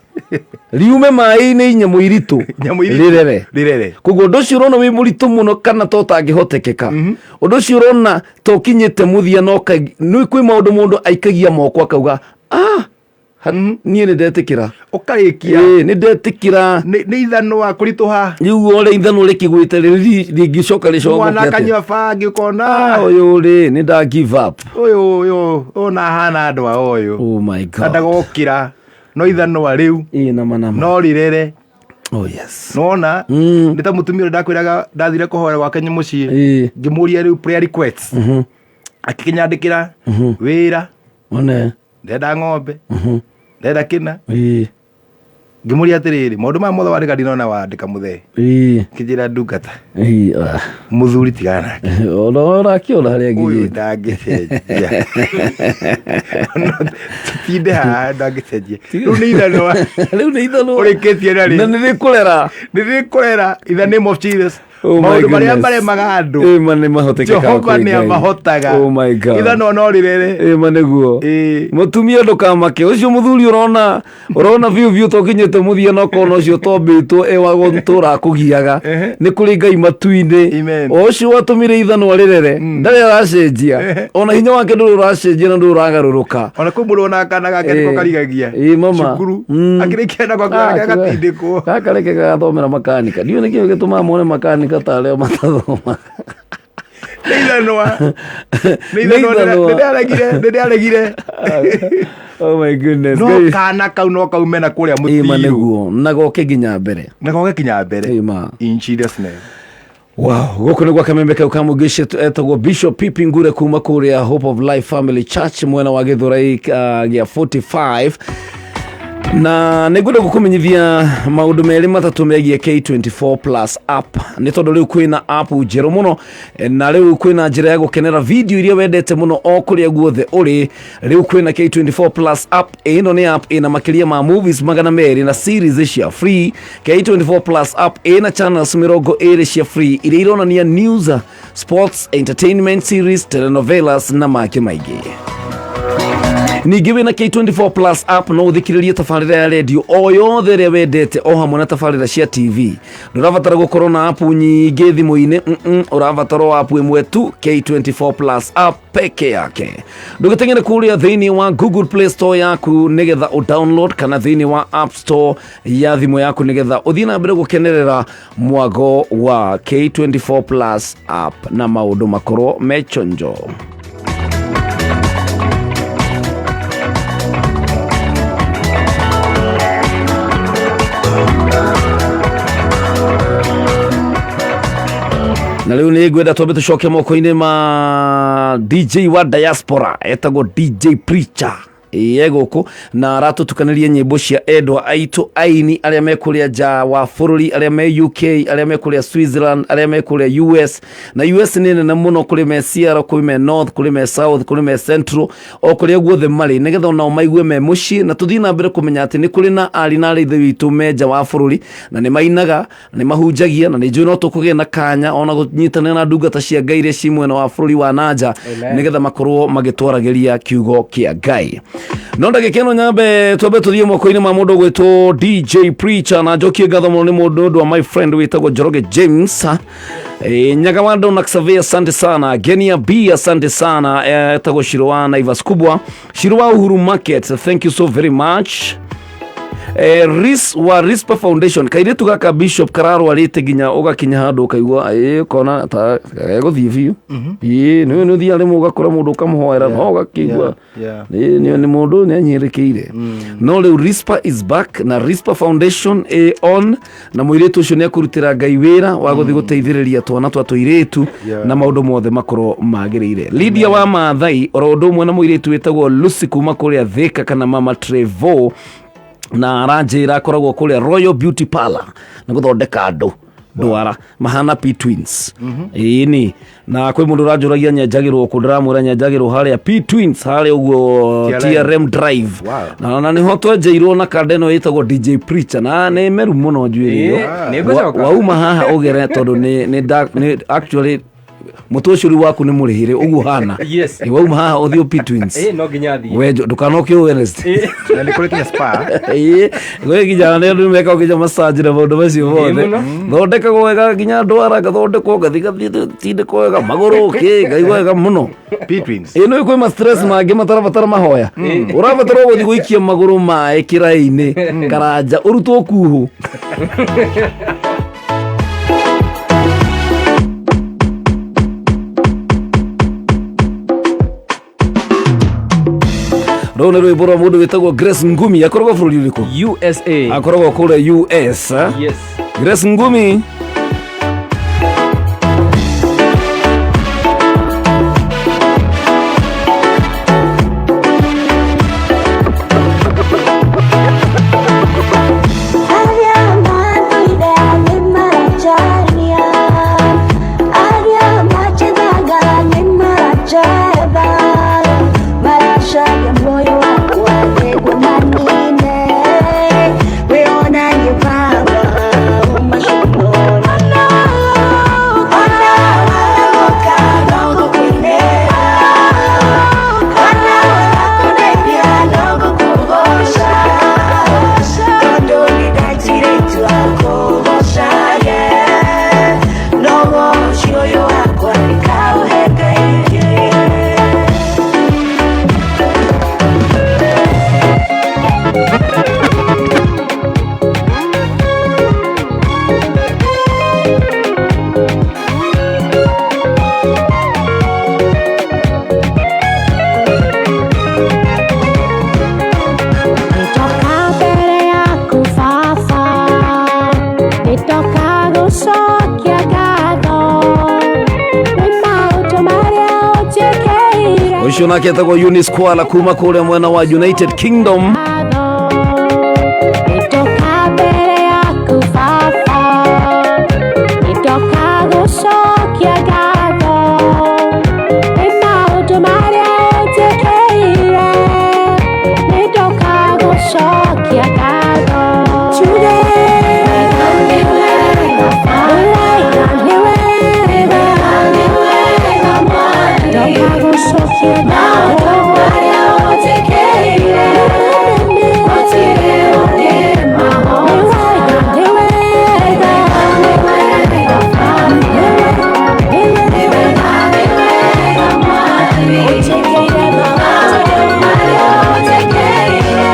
Riume maĩ-inĩ nyamũ iritũ. Nyamũ iritũ. Rĩrere. Rĩrere. Koguo ũndũ ũcio ũrona wĩ mũritũ mũno kana to ũtangĩhotekeka. Ũndũ ũcio ũrona to ũkinyĩte mũthia no nĩ kwĩ maũndũ mũndũ aikagia moko akauga ah niĩ nĩ ndetĩkĩra. Ũkarĩkia. Ĩĩ nĩ ndetĩkĩra. Nĩ ithanwa kũritũha. Rĩu ũrĩa ithanwa rĩkĩgwĩte rĩngĩcoka rĩcogoke Mwana atĩa? akanyua bangi ũkona. Ah, ũyũ rĩ nĩ nda give up. Ũyũ ũyũ ũyũ na ahana andũ a ũyũ. Oh my God. Na ndagokĩra. No ithanwa rĩu. Ĩĩ nama nama. No rĩrere. Oh yes. Nona nĩ ta mũtumia ũrĩa ndakwĩraga ndathire kũhoya gwake mũciĩ. Ngĩmũria rĩu prayer requests. Akĩnyandĩkĩra wĩra. One. Ndenda ng'ombe. Ndenda kĩna. Ĩĩ. Ngĩmũria atĩrĩrĩ maũndũ maya mothe wandĩka ndinona wandĩka mũthee. Ĩĩ. Kĩnjĩra ndungata. Ĩĩ. ah. Mũthuri tigana nake. Ona ũrakĩona harĩa Ũyũ nginyĩte. ndangĩcenjia. Tũtinde haha ndangĩcenjia. Rĩu nĩ ithanwa. Rĩu nĩ ithanwa. Ũrĩkĩtie narĩ. Na nĩ rĩkũrera. Nĩ rĩkũrera. In the name of Jesus. Oh my Maũndũ marĩa goodness. maremaga andũ. Ĩĩ ma nĩ mahotekekaga Jehova kũrĩ nĩ Ngai. amahotaga. Oh my God. Ithanwa no rĩrere. Ĩĩ ma nĩguo. Mũtumia ndũkamake ũcio mũthuri ũrona ũrona biũ biũ tokinyĩte mũthia na ũkona ũcio tombĩtwo e wa gũtũra akũgiaga nĩ kũrĩ Ngai matu-inĩ o ũcio watũmire ithanwa rĩrere ndarĩ aracenjia ona hinya wake ndũrĩ ũracenjia na ndũrĩ ũragarũrũka. Ona kwĩ mũndũ ona kana gake nĩko karigagia. Ĩĩ mama. Cukuru. Akĩrĩkia nako gatindĩkwo. Gaka reke gagathomera makanika. Ndiũĩ nĩkĩo gĩtũmaga mone makanika tarĩo matathomaga. Nĩ ithanwa. Nĩ ithanwa. Nĩ ithanwa. Nĩ ndĩaregire. Nĩ ndĩaregire. Oh my goodness. No Ngai- kana kau no kaume na kũrĩa Ĩĩ ma mũthiru. nĩguo na goke nginya mbere. Na goke kinya mbere. Ĩĩ ma. In Jesus name. Wow, gũkũ nĩ gwa kamembe kau ka mũingĩ etagwo Bishop Pipi Ngure kuma kũrĩa Hope of Life Family Church mwena wa Gĩthũrai gĩa 45 Na nĩngwenda gũkũmenyithia maũndũ merĩ matatũ megiĩ K24 Plus app, nĩ tondũ rĩu kwĩna app njerũ mũno, na rĩu kwĩna njĩra ya gũkenera video iria wendete mũno o kũrĩa guothe ũrĩ. Rĩu kwĩna K24 Plus app. Ĩno nĩ app ĩna makĩria ma movies 200 na series cia free. K24 Plus app ĩna channels 20 cia free iria ironania news, sports, entertainment series, telenovelas na mangĩ maingĩ. Ningĩ wĩna K24 Plus app no ũthikĩrĩrie tabarĩra ya redio o yothe ĩrĩa wendete o hamwe na tabarĩra cia TV. Ndũrabatara gũkorwo na app nyingĩ thimũ-inĩ, ũrabatara o app ĩmwe tu, K24 Plus app peke yake. Ndũgĩteng'ere kũrĩa thĩinĩ wa Google Play Store yaku nĩgetha ũ-download, kana thĩinĩ wa App Store ya thimũ yaku nĩgetha ũthiĩ na mbere gũkenerera mwago wa K24 Plus app na maũndũ makorwo mechonjo. Na rĩu nĩ ngwenda twambe tũcoke moko-inĩ ma DJ wa diaspora etagwo DJ Preacher. Ĩĩ gũkũ na aratũtukanĩria nyĩmbo cia endwa aitũ aini arĩa me kũrĩa nja wa bũrũri, arĩa me UK, arĩa me kũrĩa Switzerland, arĩa me kũrĩa US. Na US nĩ nene mũno, kũrĩ me Seattle, kũrĩ me North, kũrĩ me South, kũrĩ me Central, o kũrĩa guothe marĩ, nĩgetha onao maigue me mũciĩ, na tũthiĩ na mbere kũmenya atĩ nĩ kũrĩ na arĩ na arĩ ithe witũ me nja wa bũrũri, na nĩ mainaga, na nĩ mahunjagia, na nĩ njũĩ no tũkũgĩa na kanya ona kũnyitanĩra na ndungata cia Ngai iria ci mwena wa bũrũri wa nanja, nĩgetha makorwo magĩtwaragĩria kiugo kĩa Ngai. No ndagĩka ĩno nyambe twambe tũthiĩ moko-inĩ ma mũndũ ũgwĩtwo DJ Preacher, na njokie ngatho mũno nĩ mũndũ ũndũ wa my friend wĩtagwo Njoroge James. Nyagawando na Xavier, asante sana. Genia B, asante sana. Etagwo Shiro wa Naivas Kubwa, Shiro wa Uhuru Market, thank you so very much. Ris wa Rispa Foundation, kairitu gaka Bishop kararwarĩte nginya ũgakinya handũ ũkaigua ĩ ũkona ta gegũthiĩ biũ. Ĩ nĩ nĩ ũthiaga rĩmwe ũgakora mũndũ ũkamũhoera no ũgakĩigua nĩ mũndũ nĩ anyĩrĩkĩire. No rĩu Rispa is back na Rispa Foundation ĩ on, na mũirĩtu ũcio nĩ ekũrutĩra Ngai wĩra wa gũthiĩ gũteithĩrĩria twana twa tũirĩtu na maũndũ mothe makorwo magĩrĩire. Lydia wa Maathai oro ũndũ ũmwe na mũirĩtu wĩtagwo Lucy kuma kũrĩa Thika kana Mama Trevo, na aranjĩra akoragwo kũrĩa Royal Beauty Parlor na gũthondeka andũ ndwara mahana P Twins. Ĩni na kwĩ mũndũ ũranjũragia nyenjagĩrwo kũ, ndĩramwĩra nyenjagĩrwo harĩa P Twins harĩa ũguo TRM Drive. Na nĩho twenjeirwo na kanda ĩno ĩtagwo DJ Preacher, na nĩ meru mũno njuĩrĩ ĩyo. Wauma haha ũgere tondũ nĩ actually mũtwe ũcio rĩu waku nĩ mũrĩhĩre ũguo hana. Wauma haha ũthiĩ P Twins. No nginya thiĩ. We ndũkanoke ũũ Wednesday. Na nĩ kũrĩ nginya spa. Ĩĩ, kũrĩ nginya nĩ andũ mekaga nginya massage na maũndũ macio mothe. Thondekagwo wega nginya ndwara ngathondekwo ngathiĩ ngathiĩ tindĩkwo wega magũrũ kĩ ngaigua wega mũno. P Twins. Ĩĩ nĩ kwĩ ma stress mangĩ matarabatara mahoya. Ũrabatara gũthiĩ gũikia magũrũ maĩ kĩraĩ-inĩ karanja ũrutwo kuhũ. Rũu nĩ rwĩmbo rwa mũndũ wĩtagwo Grace Ngumi, akoragwo bũrũri ũrĩkũ? USA. Akoragwo kũrĩa US. Yes. Grace Ngumi. Ũcio nake etagwo Eunice Kwala kuma kũrĩa mwena wa United Kingdom. Nĩndoka mbere yaku baba, nĩndoka gũcokia ngatho nĩ maũndũ marĩa ũnjĩkĩire, nĩndoka gũcokia ngatho. Njuge nĩ wega, nĩ wega, ndoka gũcokia ngatho marĩa ũnjĩkĩire, gũtirĩ ũngĩ mahota. Nĩ wega, nĩ wega, nĩ wega, nĩ wega ũnjĩkĩire maũndũ marĩa ũnjĩkĩire.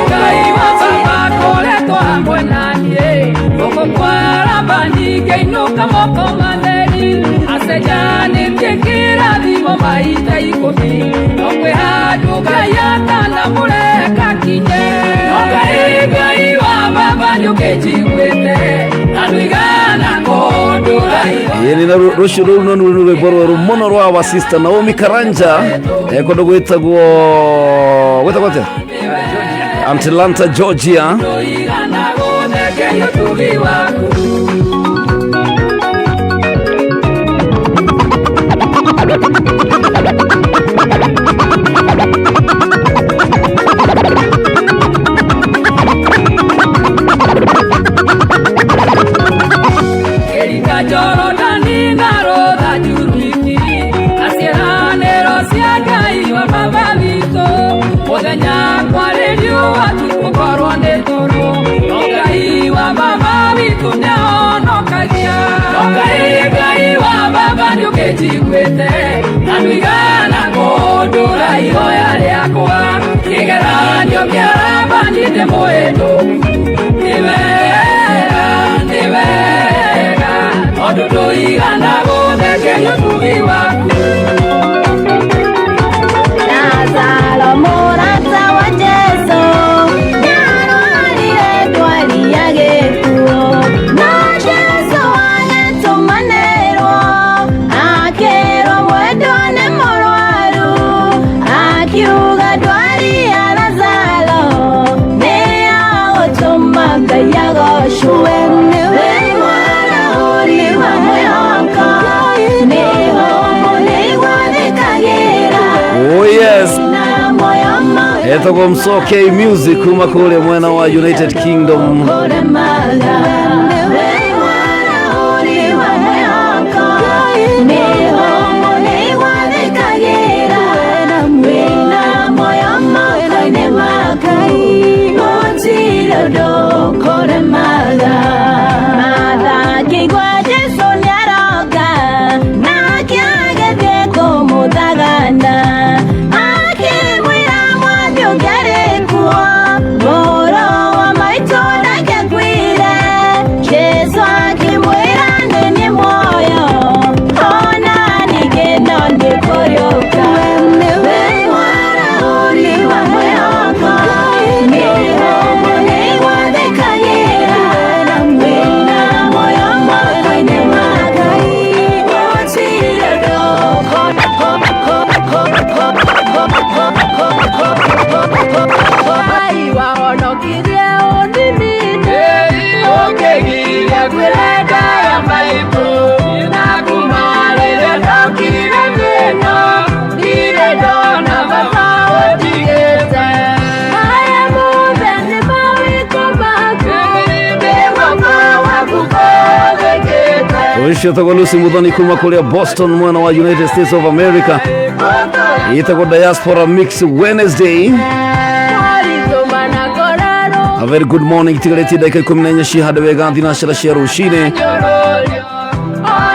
Ngai wa baba akoretwo hamwe na niĩ gũkũ kwaramba nyingĩinũka moko matheri acenjanĩtie kĩrathimo maita 10 no kwĩ handũ Ngai atanamũreka kinye no Ngai Ngai wa baba nĩũkĩnjiguĩte na ndũigana kũndũra Ĩĩ na rũciũ rũu no nĩ rwĩmbo rwerũ mũno rwa wa sister Naomi Karanja kũndũ gwĩtagwo gwĩtagwo atĩa Atlanta Georgia. Ndũigana gũthekeria ũtugi waku. Kĩringa Jorodani na rũtha Juruiki na ciĩranĩro cia Ngai wa baba witũ mũthenya kwarĩ riũa tukũkorwo nĩ toro no Ngai wa baba witũ nĩahonokagia no Ngai Ngai wa baba nĩũkĩnjiguĩte na ndũigana kũndũra ihoya rĩakwa kĩgeranio kĩa Labani ndĩ mũhĩtũku nĩ wega nĩ wega tondũ ndũigana gũthekeria ũtugi waku. Lazaro mũrata wa Jesũ nĩarwarire ndwari ya gĩkuũ, no Jesũ agĩtũmanĩrwo akĩrwo mwendwa nĩ mũrwaru, akiuga ndwari ya Lazaro nĩ ya gũtũma Ngai agocwo. Wĩ mwarahũri wa mwĩhoko, nĩho mũnĩgwathĩkagĩra. Oh yes. Na moyo Etagwo Msoke Music kuma kũrĩa mwena wa United Kingdom. Kũremaga. Wĩ mwarahũri wa mwĩhoko, nĩho mũnĩgwathĩkagĩra. Wĩna moyo moko-inĩ maku, gũtirĩ ũndũ ũkũremaga. Martha akĩigua Jesũ nĩaroka, nake agĩthiĩ kũmũthagana. Akĩmwĩra mwathi ũngĩarĩ kuo, mũrũ wa maitũ ndangĩakuire. Jesũ akĩmwĩra nĩ niĩ muoyo, ona ningĩ no niĩ kũriũka. Wĩ mwarahũri wa mwĩhoko, nĩho mũnĩgwathĩkagĩra. Wĩna muoyo moko-inĩ maku, gũtirĩ ũndũ Ngai wahonokirie ũninine ũkĩgiria ngwĩre ya maitũ na kuma rĩrĩa ndokire thĩna ndirĩ ndona baba ũndigĩte Maya mothe nĩ mawĩko maku, nĩ guoko gwaku kũthĩkĩte. Ũcio etagwo Lucy Muthoni kuma kũrĩa Boston mwena wa United States of America. Ĩtagwo Diaspora Mix Wednesday. Mwaritũ manakorarwo A very good morning tigarĩtie ndagĩka 14 cihande wega thinacara cia rũcinĩ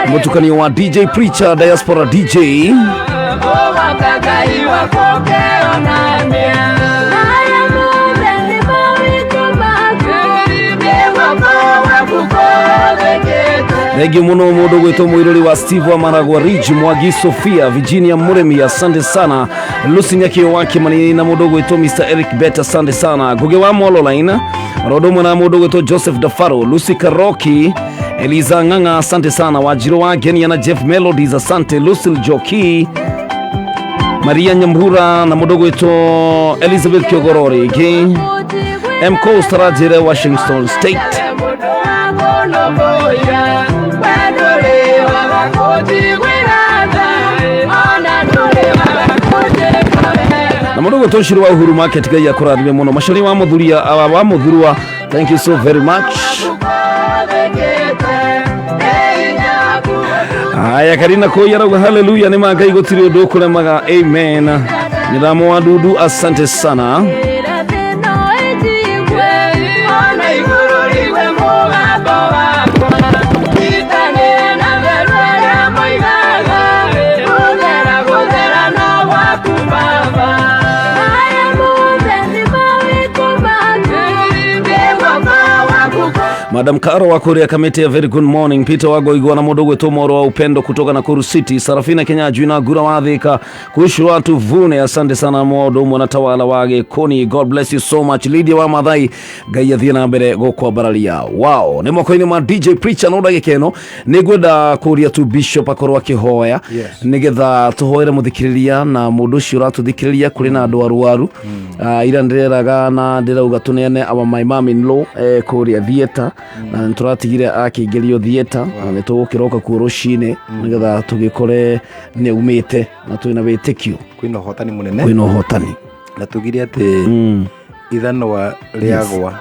mũtukanio wa DJ Preacher Diaspora DJ. ũgoka Ngai waku ũkĩonania Maya mothe nĩ mawĩko maku, nĩ guoko gwaku kũthĩkĩte. Thengiũ mũno mũndũ gwĩtwo mũirũri wa Steve wa Maragua Ridge, Mwangi Sofia, Virginia Mũrĩmi, asante sana. Lucy Nyakio wa Kimani na mũndũ gwĩtwo Mr Eric Bet, asante sana. Ngugi wa Mololine oro ũndũ ũmwe na mũndũ gwĩtwo Joseph Dafaro, Lucy Karoki, Eliza Ng'ang'a, asante sana. Wanjirũ wa Ngenia na Jeff Melodies, asante. Lucille Joki, Maria Nyambura na mũndũ gwĩtwo Elizabeth Kiogoro rĩngĩ. M Coast aranjĩre Washington State. Na mũndũ ũgwĩtwo Ũcũrũ wa Uhuru Market, Ngai akũrathime mũno. Macori wa mũthuria wa mũthurwa, thank you so very much. Haya, Karina Koi arauga haleluya, nĩ ma Ngai gũtirĩ ũndũ ũkũremaga, amen. Nĩthamo wa Dudu, asante sana. Madam Karo wa Kuria Kamiti, a very good morning. Peter Wago na mũndũ ũgwĩtwo Moro wa Upendo kutoka Nakuru City. Sarafina Kenya na Gura wa Thika kuishi watu vune, asante sana mũndũ ũmwe na tawala wa Gĩkũni, God bless you so much. Lydia wa Mathai, Ngai athiĩ na mbere gũkwambararia. Wow, nĩ moko-inĩ ma DJ Preacher no ndagĩka ĩno nĩ ngwenda kũria tu Bishop akorwo akĩhoya nĩgetha tũhoere mũthikĩrĩria na mũndũ ũcio ũratũthikĩrĩria kũrĩ na andũ arwaru. Ira ndĩreraga na ndĩrauga tũneane our my mom in law kũrĩa theatre, na nĩ tũratigire akĩingĩrio theatre, na nĩ tũgũkĩroka kuo rũcinĩ nĩgetha tũgĩkore nĩ aumĩte na twĩna wĩtĩkio kwĩna ũhotani mũnene, kwĩna ũhotani, na tugire atĩ ithanwa rĩagwa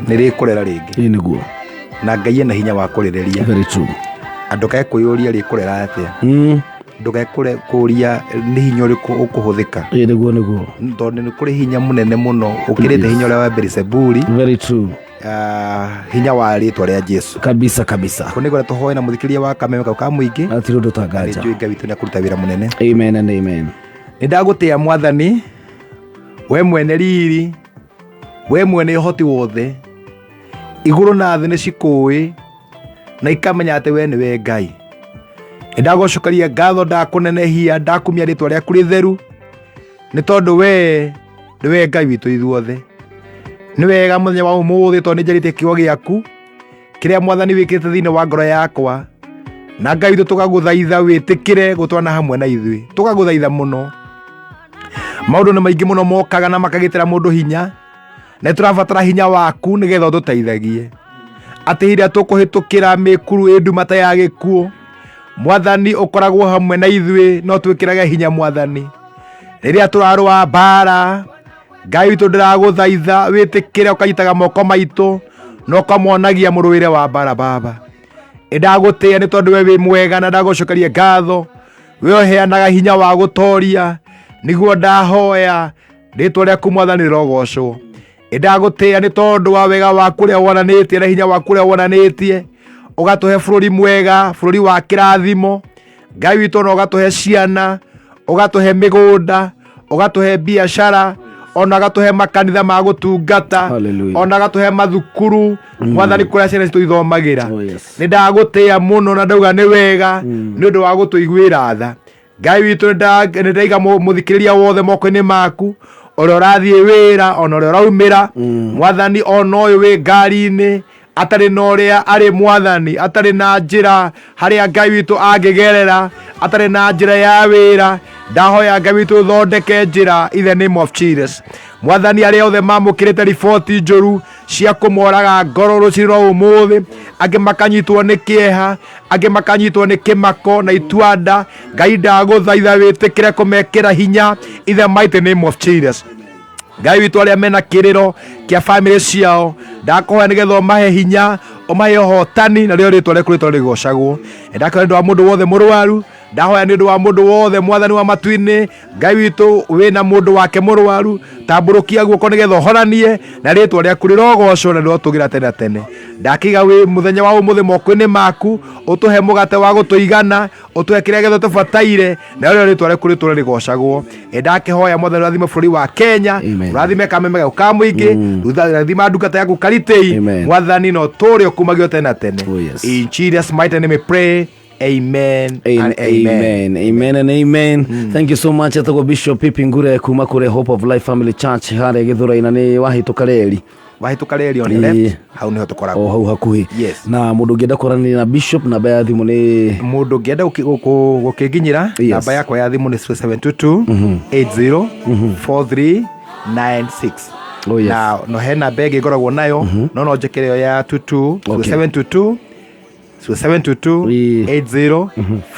nĩ rĩkũrera rĩngĩ. Ĩĩ nĩguo. Na Ngai ena hinya wa kũrĩrĩria. Very true. Andũ kae kwĩyũria rĩkũrera atĩa, ndũkae kũria nĩ hinya ũrĩkũ ũkũhũthĩka. Ĩĩ nĩguo nĩguo. Tondũ nĩ kũrĩ hinya mũnene mũno ũkĩrĩte hinya ũrĩa wa Beelzebuli. Very true. Hinya wa rĩtwa rĩa Jesu kabisa kabisa. Kũ nĩngwenda tũhoe na mũthikĩrĩria wa kameme kau ka mũingĩ. Hatirĩ ũndũ tanganja. Nĩ njũĩ Ngai witũ nĩ akũruta wĩra mũnene. Amen and amen. Nĩ ndagũtĩa Mwathani, we mwene riri, we mwene ũhoti wothe, igũrũ na thĩ nĩ cikũĩ na ikamenya atĩ we nĩwe Ngai. Nĩ ndagũcokeria ngatho, ndakũnenehia, ndakumia rĩtwa rĩaku rĩtheru, nĩ tondũ we nĩwe Ngai witũ ithuothe. Nĩ wega mũthenya wa ũmũthĩ tondũ nĩ njarĩtie kiugo gĩaku kĩrĩa Mwathani wĩkĩrĩte thĩinĩ wa ngoro yakwa, na Ngai witũ tũgagũthaitha wĩtĩkĩre gũtwana hamwe na ithuĩ, tũgagũthaitha mũno. Maũndũ nĩ maingĩ mũno mokaga na makagitĩra mũndũ hinya, na tũrabatara hinya waku nĩgetha ũtũteithagie atĩ hĩndĩ ĩrĩa tũkũhĩtũkĩra mĩkuru ĩ nduma ta ya gĩkuũ, Mwathani ũkoragwo hamwe na ithuĩ, no twĩkĩrage hinya Mwathani. Rĩrĩa tũrarũa mbara, Ngai witũ ndĩragũthaitha wĩtĩkĩre ũkanyitaga moko maitũ na ũkamonagia mũrũĩre wa mbara. Baba, ĩndagũtĩĩa nĩ tondũ we wĩ mwega, na ndagũcokeria ngatho, we ũheanaga hinya wa gũtoria, nĩguo ndahoya rĩtwa rĩaku Mwathani rĩrogocwo. Ĩndagũtĩĩa nĩ tondũ wa wega waku ũrĩa wonanĩtie na hinya waku ũrĩa wonanĩtie, ũgatũhe bũrũri mwega, bũrũri wa kĩrathimo Ngai witũ, na ũgatũhe ciana, ũgatũhe mĩgũnda, ũgatũhe biacara, ona ũgatũhe makanitha ma gũtungata, ona ũgatũhe mathukuru Mwathani kũrĩa ciana citũ ithomagĩra. Nĩ ndagũtĩĩa mũno na ndauga nĩ wega nĩ ũndũ wa gũtũiguĩra tha. Ngai witũ, nĩ ndaiga mũthikĩrĩria wothe moko-inĩ maku, ũrĩa ũrathiĩ wĩra ona ũrĩa ũraumĩra, Mwathani, ona ũyũ wĩ ngari-inĩ atarĩ na ũrĩa arĩ, Mwathani, atarĩ na njĩra harĩa Ngai witũ angĩgerera, atarĩ na njĩra ya wĩra, ndahoya Ngai witũ ũthondeke njĩra in the name of Jesus. Mwathani, arĩa othe mamũkĩrĩte riboti njũru cia kũmoraga ngoro rũcinĩ rwa ũmũthĩ, angĩ makanyitwo nĩ kĩeha, angĩ makanyitwo nĩ kĩmako na ituanda, Ngai ndagũthaitha wĩtĩkĩre kũmekĩra hinya in the mighty name of Jesus. Ngai witũ, arĩa mena kĩrĩro kĩa bamĩrĩ ciao, ndakũhoya nĩgetha ũmahe hinya, ũmahe ũhotani, na rĩo rĩtwa rĩaku rĩtwa rĩgocagwo. Ndakũhoya nĩ ũndũ wa mũndũ wothe mũrwaru, ndahoya nĩ ũndũ wa mũndũ wothe, Mwathani wa matu-inĩ, Ngai witũ wĩna mũndũ wake mũrwaru, tambũrũkia guoko nĩgetha ũhonanie, na rĩtwa rĩaku rĩrogocwo na rĩrotũgĩra tene na tene. Ndakĩiga wĩ mũthenya wa ũmũthĩ moko-inĩ maku, ũtũhe mũgate wa gũtũigana, ũtũhe kĩrĩa gĩothe tũbataire, na rĩo rĩtwa rĩaku rĩtũre rĩgocagwo. Ndakĩhoya Mwathani ũrathime bũrũri wa Kenya, ũrathime kameme gaku ka mũingĩ, rathima ndungata yaku Karitei, Mwathani, na ũtũre ũkumagio tene na tene. In Jesus mighty name we pray. Amen and amen. Amen, amen and amen. Thank you so much. Etagwo Bishop Pipi Ngure kuma kũrĩa Hope of Life Family Church harĩa Gĩthũrai, nĩ wahĩtũka reri. Wahĩtũka reri on your left, hau nĩho tũkoragwo. O hau hakuhĩ. Yes. Na mũndũ ũngĩenda kwaranĩria na Bishop, namba ya thimũ nĩ? Mũndũ ũngĩenda gũkĩnginyĩra, namba yakwa ya thimũ nĩ 0722 80 43 96. Oh, yes. Na no he namba ĩngĩ ngoragwo nayo, no njĩkĩre ĩyo ya 22 722 722 80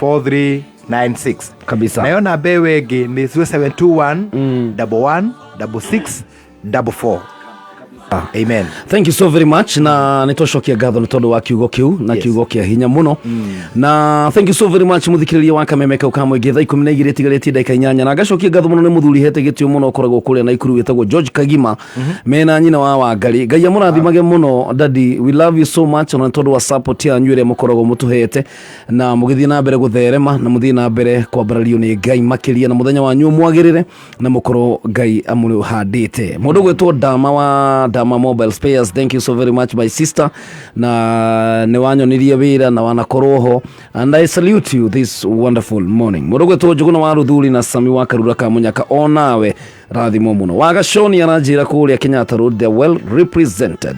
4396. Kabisa. Nayo namba ĩyo ĩngĩ nĩ 0721 11 66 44. Amen. Thank you so very much, na nä twacokia ngatho nä tondå wa kiugo kä u na kiugo kä a hinya må no. Na thank you so very much, muthikĩrĩria wa kameme kau ka mũingĩ. Thaa 12 ĩtigarĩtie ndagĩka 8, na ngacokia ngatho mũno nĩ mũthuri hete gĩtĩo mũno ũkoragwo kũrĩa Naikuru wĩtagwo George Kagima mena nyina wa Wangari. Ngai amũrathimage mũno. Daddy, we love you so much, ona nĩ tondũ wa support yanyu ĩrĩa mũkoragwo mũtũhete, na mũgĩthiĩ na mbere gũtherema na mũthiĩ na mbere kwambarario nĩ Ngai makĩria, na mũthenya wanyu mwagĩrĩre na mũkorwo Ngai amũhandĩte. Mũndũ gwĩtwo Dama wa Dama Mobile Spares, thank you so very much, my sister, na nĩ wanyonirie wĩra na wanakorwo ho, and I salute you this wonderful morning. Mũndũ gwĩtwo Njũgũna wa Ruthuri na Sami wa Karura ka Mũnyaka, onawe rathimo mũno. Wagaconi aranjĩra kũrĩa Kenyatta Road, they are well represented.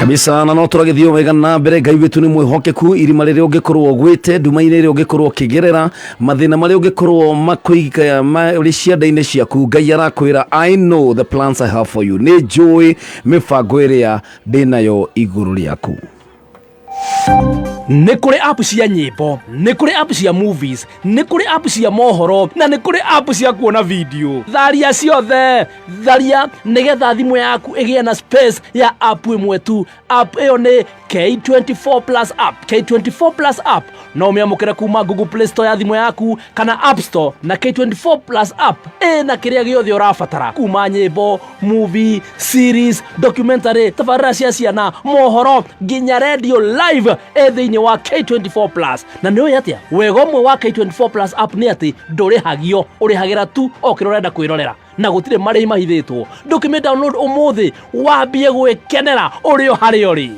Kabisa, na no tũragĩthiĩ wega na mbere. Ngai witũ nĩ mwĩhokeku. Irima rĩrĩa ũngĩkorwo ũgwĩte, nduma-inĩ ĩrĩa ũngĩkorwo ũkĩgerera, mathĩna marĩa ũngĩkorwo makũiga marĩ cianda-inĩ ciaku, Ngai arakwĩra, "I know the plans I have for you." Nĩ njũĩ mĩbango ĩrĩa ndĩnayo igũrũ rĩaku. Nĩ kũrĩ app cia nyĩmbo, nĩ kũrĩ app cia movies, nĩ kũrĩ app cia mohoro, na nĩ kũrĩ app cia kuona video. Tharia ciothe, tharia nĩgetha thimũ yaku ĩgĩe na space ya app ĩmwe tu. App ĩyo nĩ K24 Plus app. K24 Plus app no ũmĩamũkĩre kuma Google Play Store ya thimũ yaku kana App Store. Na K24 Plus app ĩna kĩrĩa gĩothe ũrabatara, kuma nyĩmbo, movie, series, documentary, tabarĩra cia ciana, mohoro, nginya radio live ĩ thĩinĩ wa K24 Plus. Na nĩ ũĩ atĩa wega ũmwe wa K24 Plus app nĩ atĩ ndũrĩhagio, ũrĩhagĩra tu o kĩrĩa ũrenda kwĩrorera, na gũtirĩ marĩhi mahithĩtwo. Ndũkĩmĩ download ũmũthĩ wambie gwĩkenera ũrĩ o harĩa ũrĩ.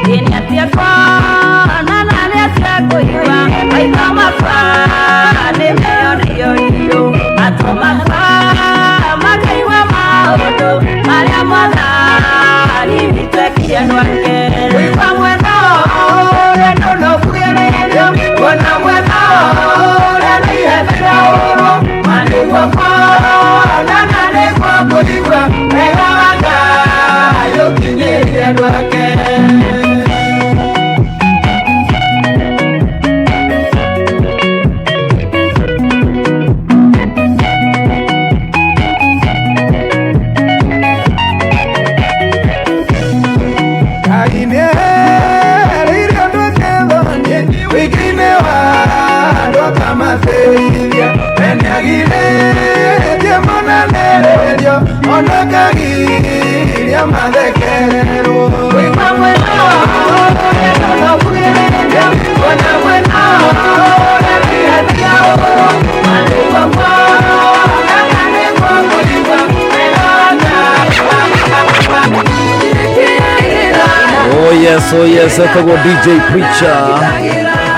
Nĩ atĩa kuona na nĩ atĩa kũigua, maitho makwa nĩ meyonio irio, matũ makwa makaigua maũndũ marĩa Mwathani witũ ekire andũ ake. Kũigua mwena ũrĩa ndũnokugĩrĩrio, kuona mwena ũrĩa nĩ ihembe ũrwo, ma nĩguo kuona na nĩguo kũigua wega wa Ngai ũkinyĩire andũ ake. Ngai nĩehereirie andũ ake thoni, wĩingĩ-inĩ wa andũ akamateithia. We nĩagirĩtie monanĩrĩrio, ona akagiria mathekererwo. Kũigua mwena ũrĩa ndũnokugĩrĩrio, kuona mwena ũrĩa nĩ ihembe ũrwo, ma nĩguo kuona na nĩguo kũigua wega wa Ngai. Oh yes, oh yes, etagwo DJ Preacher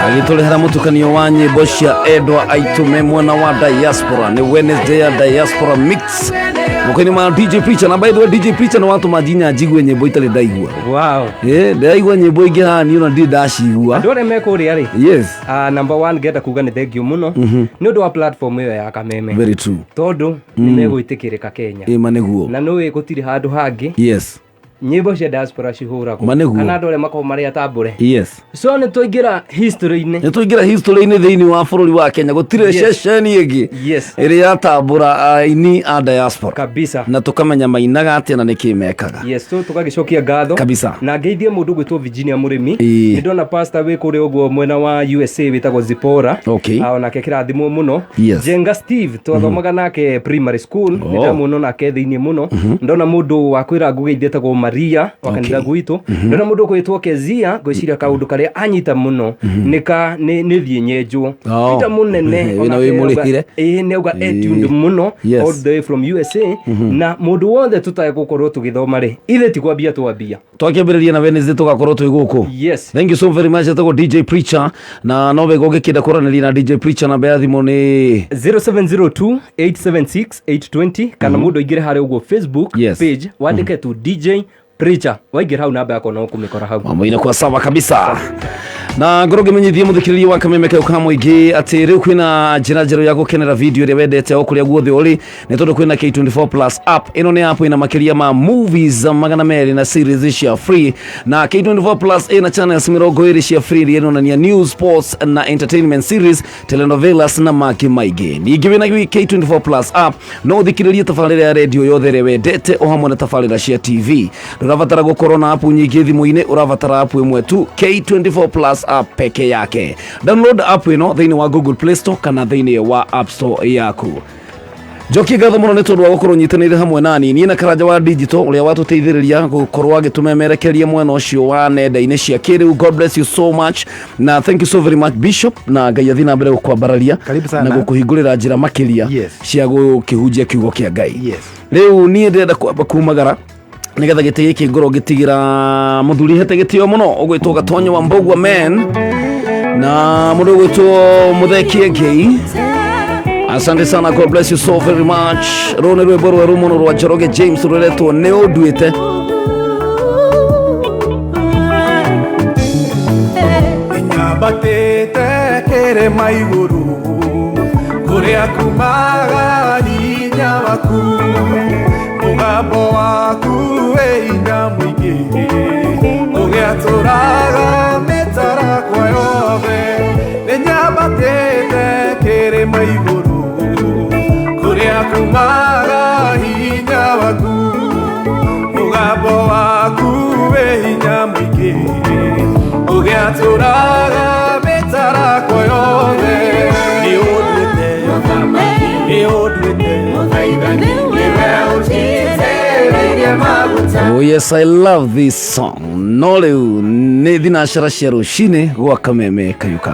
agĩtũrehera mũtukanio wa nyĩmbo cia endwa aitũ me mwena wa diaspora. Nĩ Wednesday ya Diaspora Mix moko-inĩ ma DJ Preacher. Na by the way, DJ Preacher, nĩ watũma nginya njigue nyĩmbo itarĩ ndaigua. Wow. Ndĩraigua nyĩmbo ingĩ haha niĩ ona ndirĩ ndacigua. Andũ arĩa me kũrĩa rĩ, number one, ngenda kuga nĩ thank you mũno nĩ ũndũ wa platform ĩyo ya Kameme. Very true. Tondũ nĩ megwĩtĩkĩrĩka Kenya. Ĩma nĩguo. Na nĩũĩ gũtirĩ handũ hangĩ nyĩmbo cia diaspora cihũragwo Ma nĩguo. kana andũ arĩa makoragwo marĩ atambũre. So nĩ twaingĩra history-inĩ. Nĩ twaingĩra history-inĩ thĩinĩ wa bũrũri wa Kenya. Gũtirĩ ceceni ĩngĩ ĩrĩa yatambũra aini a diaspora kabisa, na tũkamenya mainaga atĩa na nĩkĩ mekaga. Yes, so tũgagĩcokia ngatho Kabisa. Na ngeithie mũndũ gwĩtwo Virginia Mũrĩmi. Nĩ ndona pastor wĩ kũrĩa ũguo mwena wa USA wĩtagwo Zipora. Onake kĩrathimwo mũno. Jenga Steve twathomaga nake primary school, nĩ ndamuona nake thĩinĩ mũno. Ndona mũndũ wa kwĩra ngũgeithie etagwo Maria wa kanitha gwitũ. Ndona mũndũ ũgwĩtwo Kezia, ngwĩciria kaũndũ karĩa anyita mũno nĩ ka nĩ thiĩ nyenjwo. Oh. Peter mũnene Wĩna onake wĩ mũrĩhĩre. ĩĩ nĩ auga tuned mũno Yes. all the way from USA. Na mũndũ wothe tũtagũkorwo tũgĩthoma rĩ, ithe ti kwambia twambia. Twakĩambĩrĩria na Wednesday tũgakorwo twĩ gũkũ. Yes. Thank you so very much. Etagwo DJ Preacher, na no wega ũngĩkĩenda kwaranĩria na DJ Preacher, namba ya thimũ nĩ 0702 876 820, kana mũndũ aingĩre harĩa ũguo Facebook page, wandĩke tu DJ Preacher, waingĩra hau namba yakwa no kũmĩkora hau. Mambo inakuwa sawa kabisa, na ngorwo ngĩmenyithia mũthikĩrĩria wa Kameme kau ka mũingĩ atĩ rĩu kwĩna njĩra njerũ ya gũkenera video ĩrĩa wendete o kũrĩa guothe ũrĩ, nĩ tondũ kwĩna K24 Plus app. Ĩno nĩ app ĩna makĩria ma movies 200 na series cia free, na K24 Plus ĩna channels 20 cia free iria ĩronania news, sports na entertainment series, telenovelas na mangĩ maingĩ. Ningĩ wĩna K24 Plus app no ũthikĩrĩrie tabarĩra ya redio yothe ĩrĩa wendete o hamwe na tabarĩra cia TV. Ndũrabatara gũkorwo na app nyingĩ thimũ-inĩ, ũrabatara app ĩmwe tu, K24 Plus app peke yake. Download app ĩno thĩinĩ wa Google Play Store kana thĩinĩ wa App Store yaku. Njokie ngatho mũno nĩ tondũ wa gũkorwo nyitanĩire hamwe nani niĩ na Karanja wa digital ũrĩa watũteithĩrĩria gũkorwo agĩtũmemerekeria mwena ũcio wa nenda-inĩ cia kĩrĩu. God bless you so much, na thank you so very much, Bishop, na Ngai athiĩ na mbere gũkwambararia Karibu sana. Na gũkũhingũrĩra njĩra makĩria cia gũkĩhunjia kiugo kĩa Ngai. Rĩu niĩ ndĩrenda kwamba kumagara nĩgetha gĩtĩ gĩkĩ ngorwo ngĩtigĩra mũthuri hete gĩtĩo mũno ũgwĩtwo Gatonyo wa Mbogua Men na mũndũ ũgwĩtwo Mũthekie Ngei. Asante sana, God bless you so very much. Rũrũ nĩ rwĩmbo rwerũ mũno rwa Njoroge James rũretwo Nĩ Ũnduĩte. Nyambatĩte kĩrĩma igũrũ kũrĩa kumaga hinya waku, mũgambo waku wĩ hinya mũingĩ ũgĩatũraga mĩtarakwa yothe. Nĩ nyambatĩte kĩrĩma igũrũ kũrĩa kumaga hinya waku, mũgambo waku wĩ hinya mũingĩ ũgĩatũraga mĩtarakwa yothe. Nĩ ũnduĩte, nĩ ũnduĩte, nĩwe ũnjitĩrĩirie maguta. Oh yes, I love this song. No rĩu nĩ thinacara cia rũcinĩ gwa Kameme Kayuka.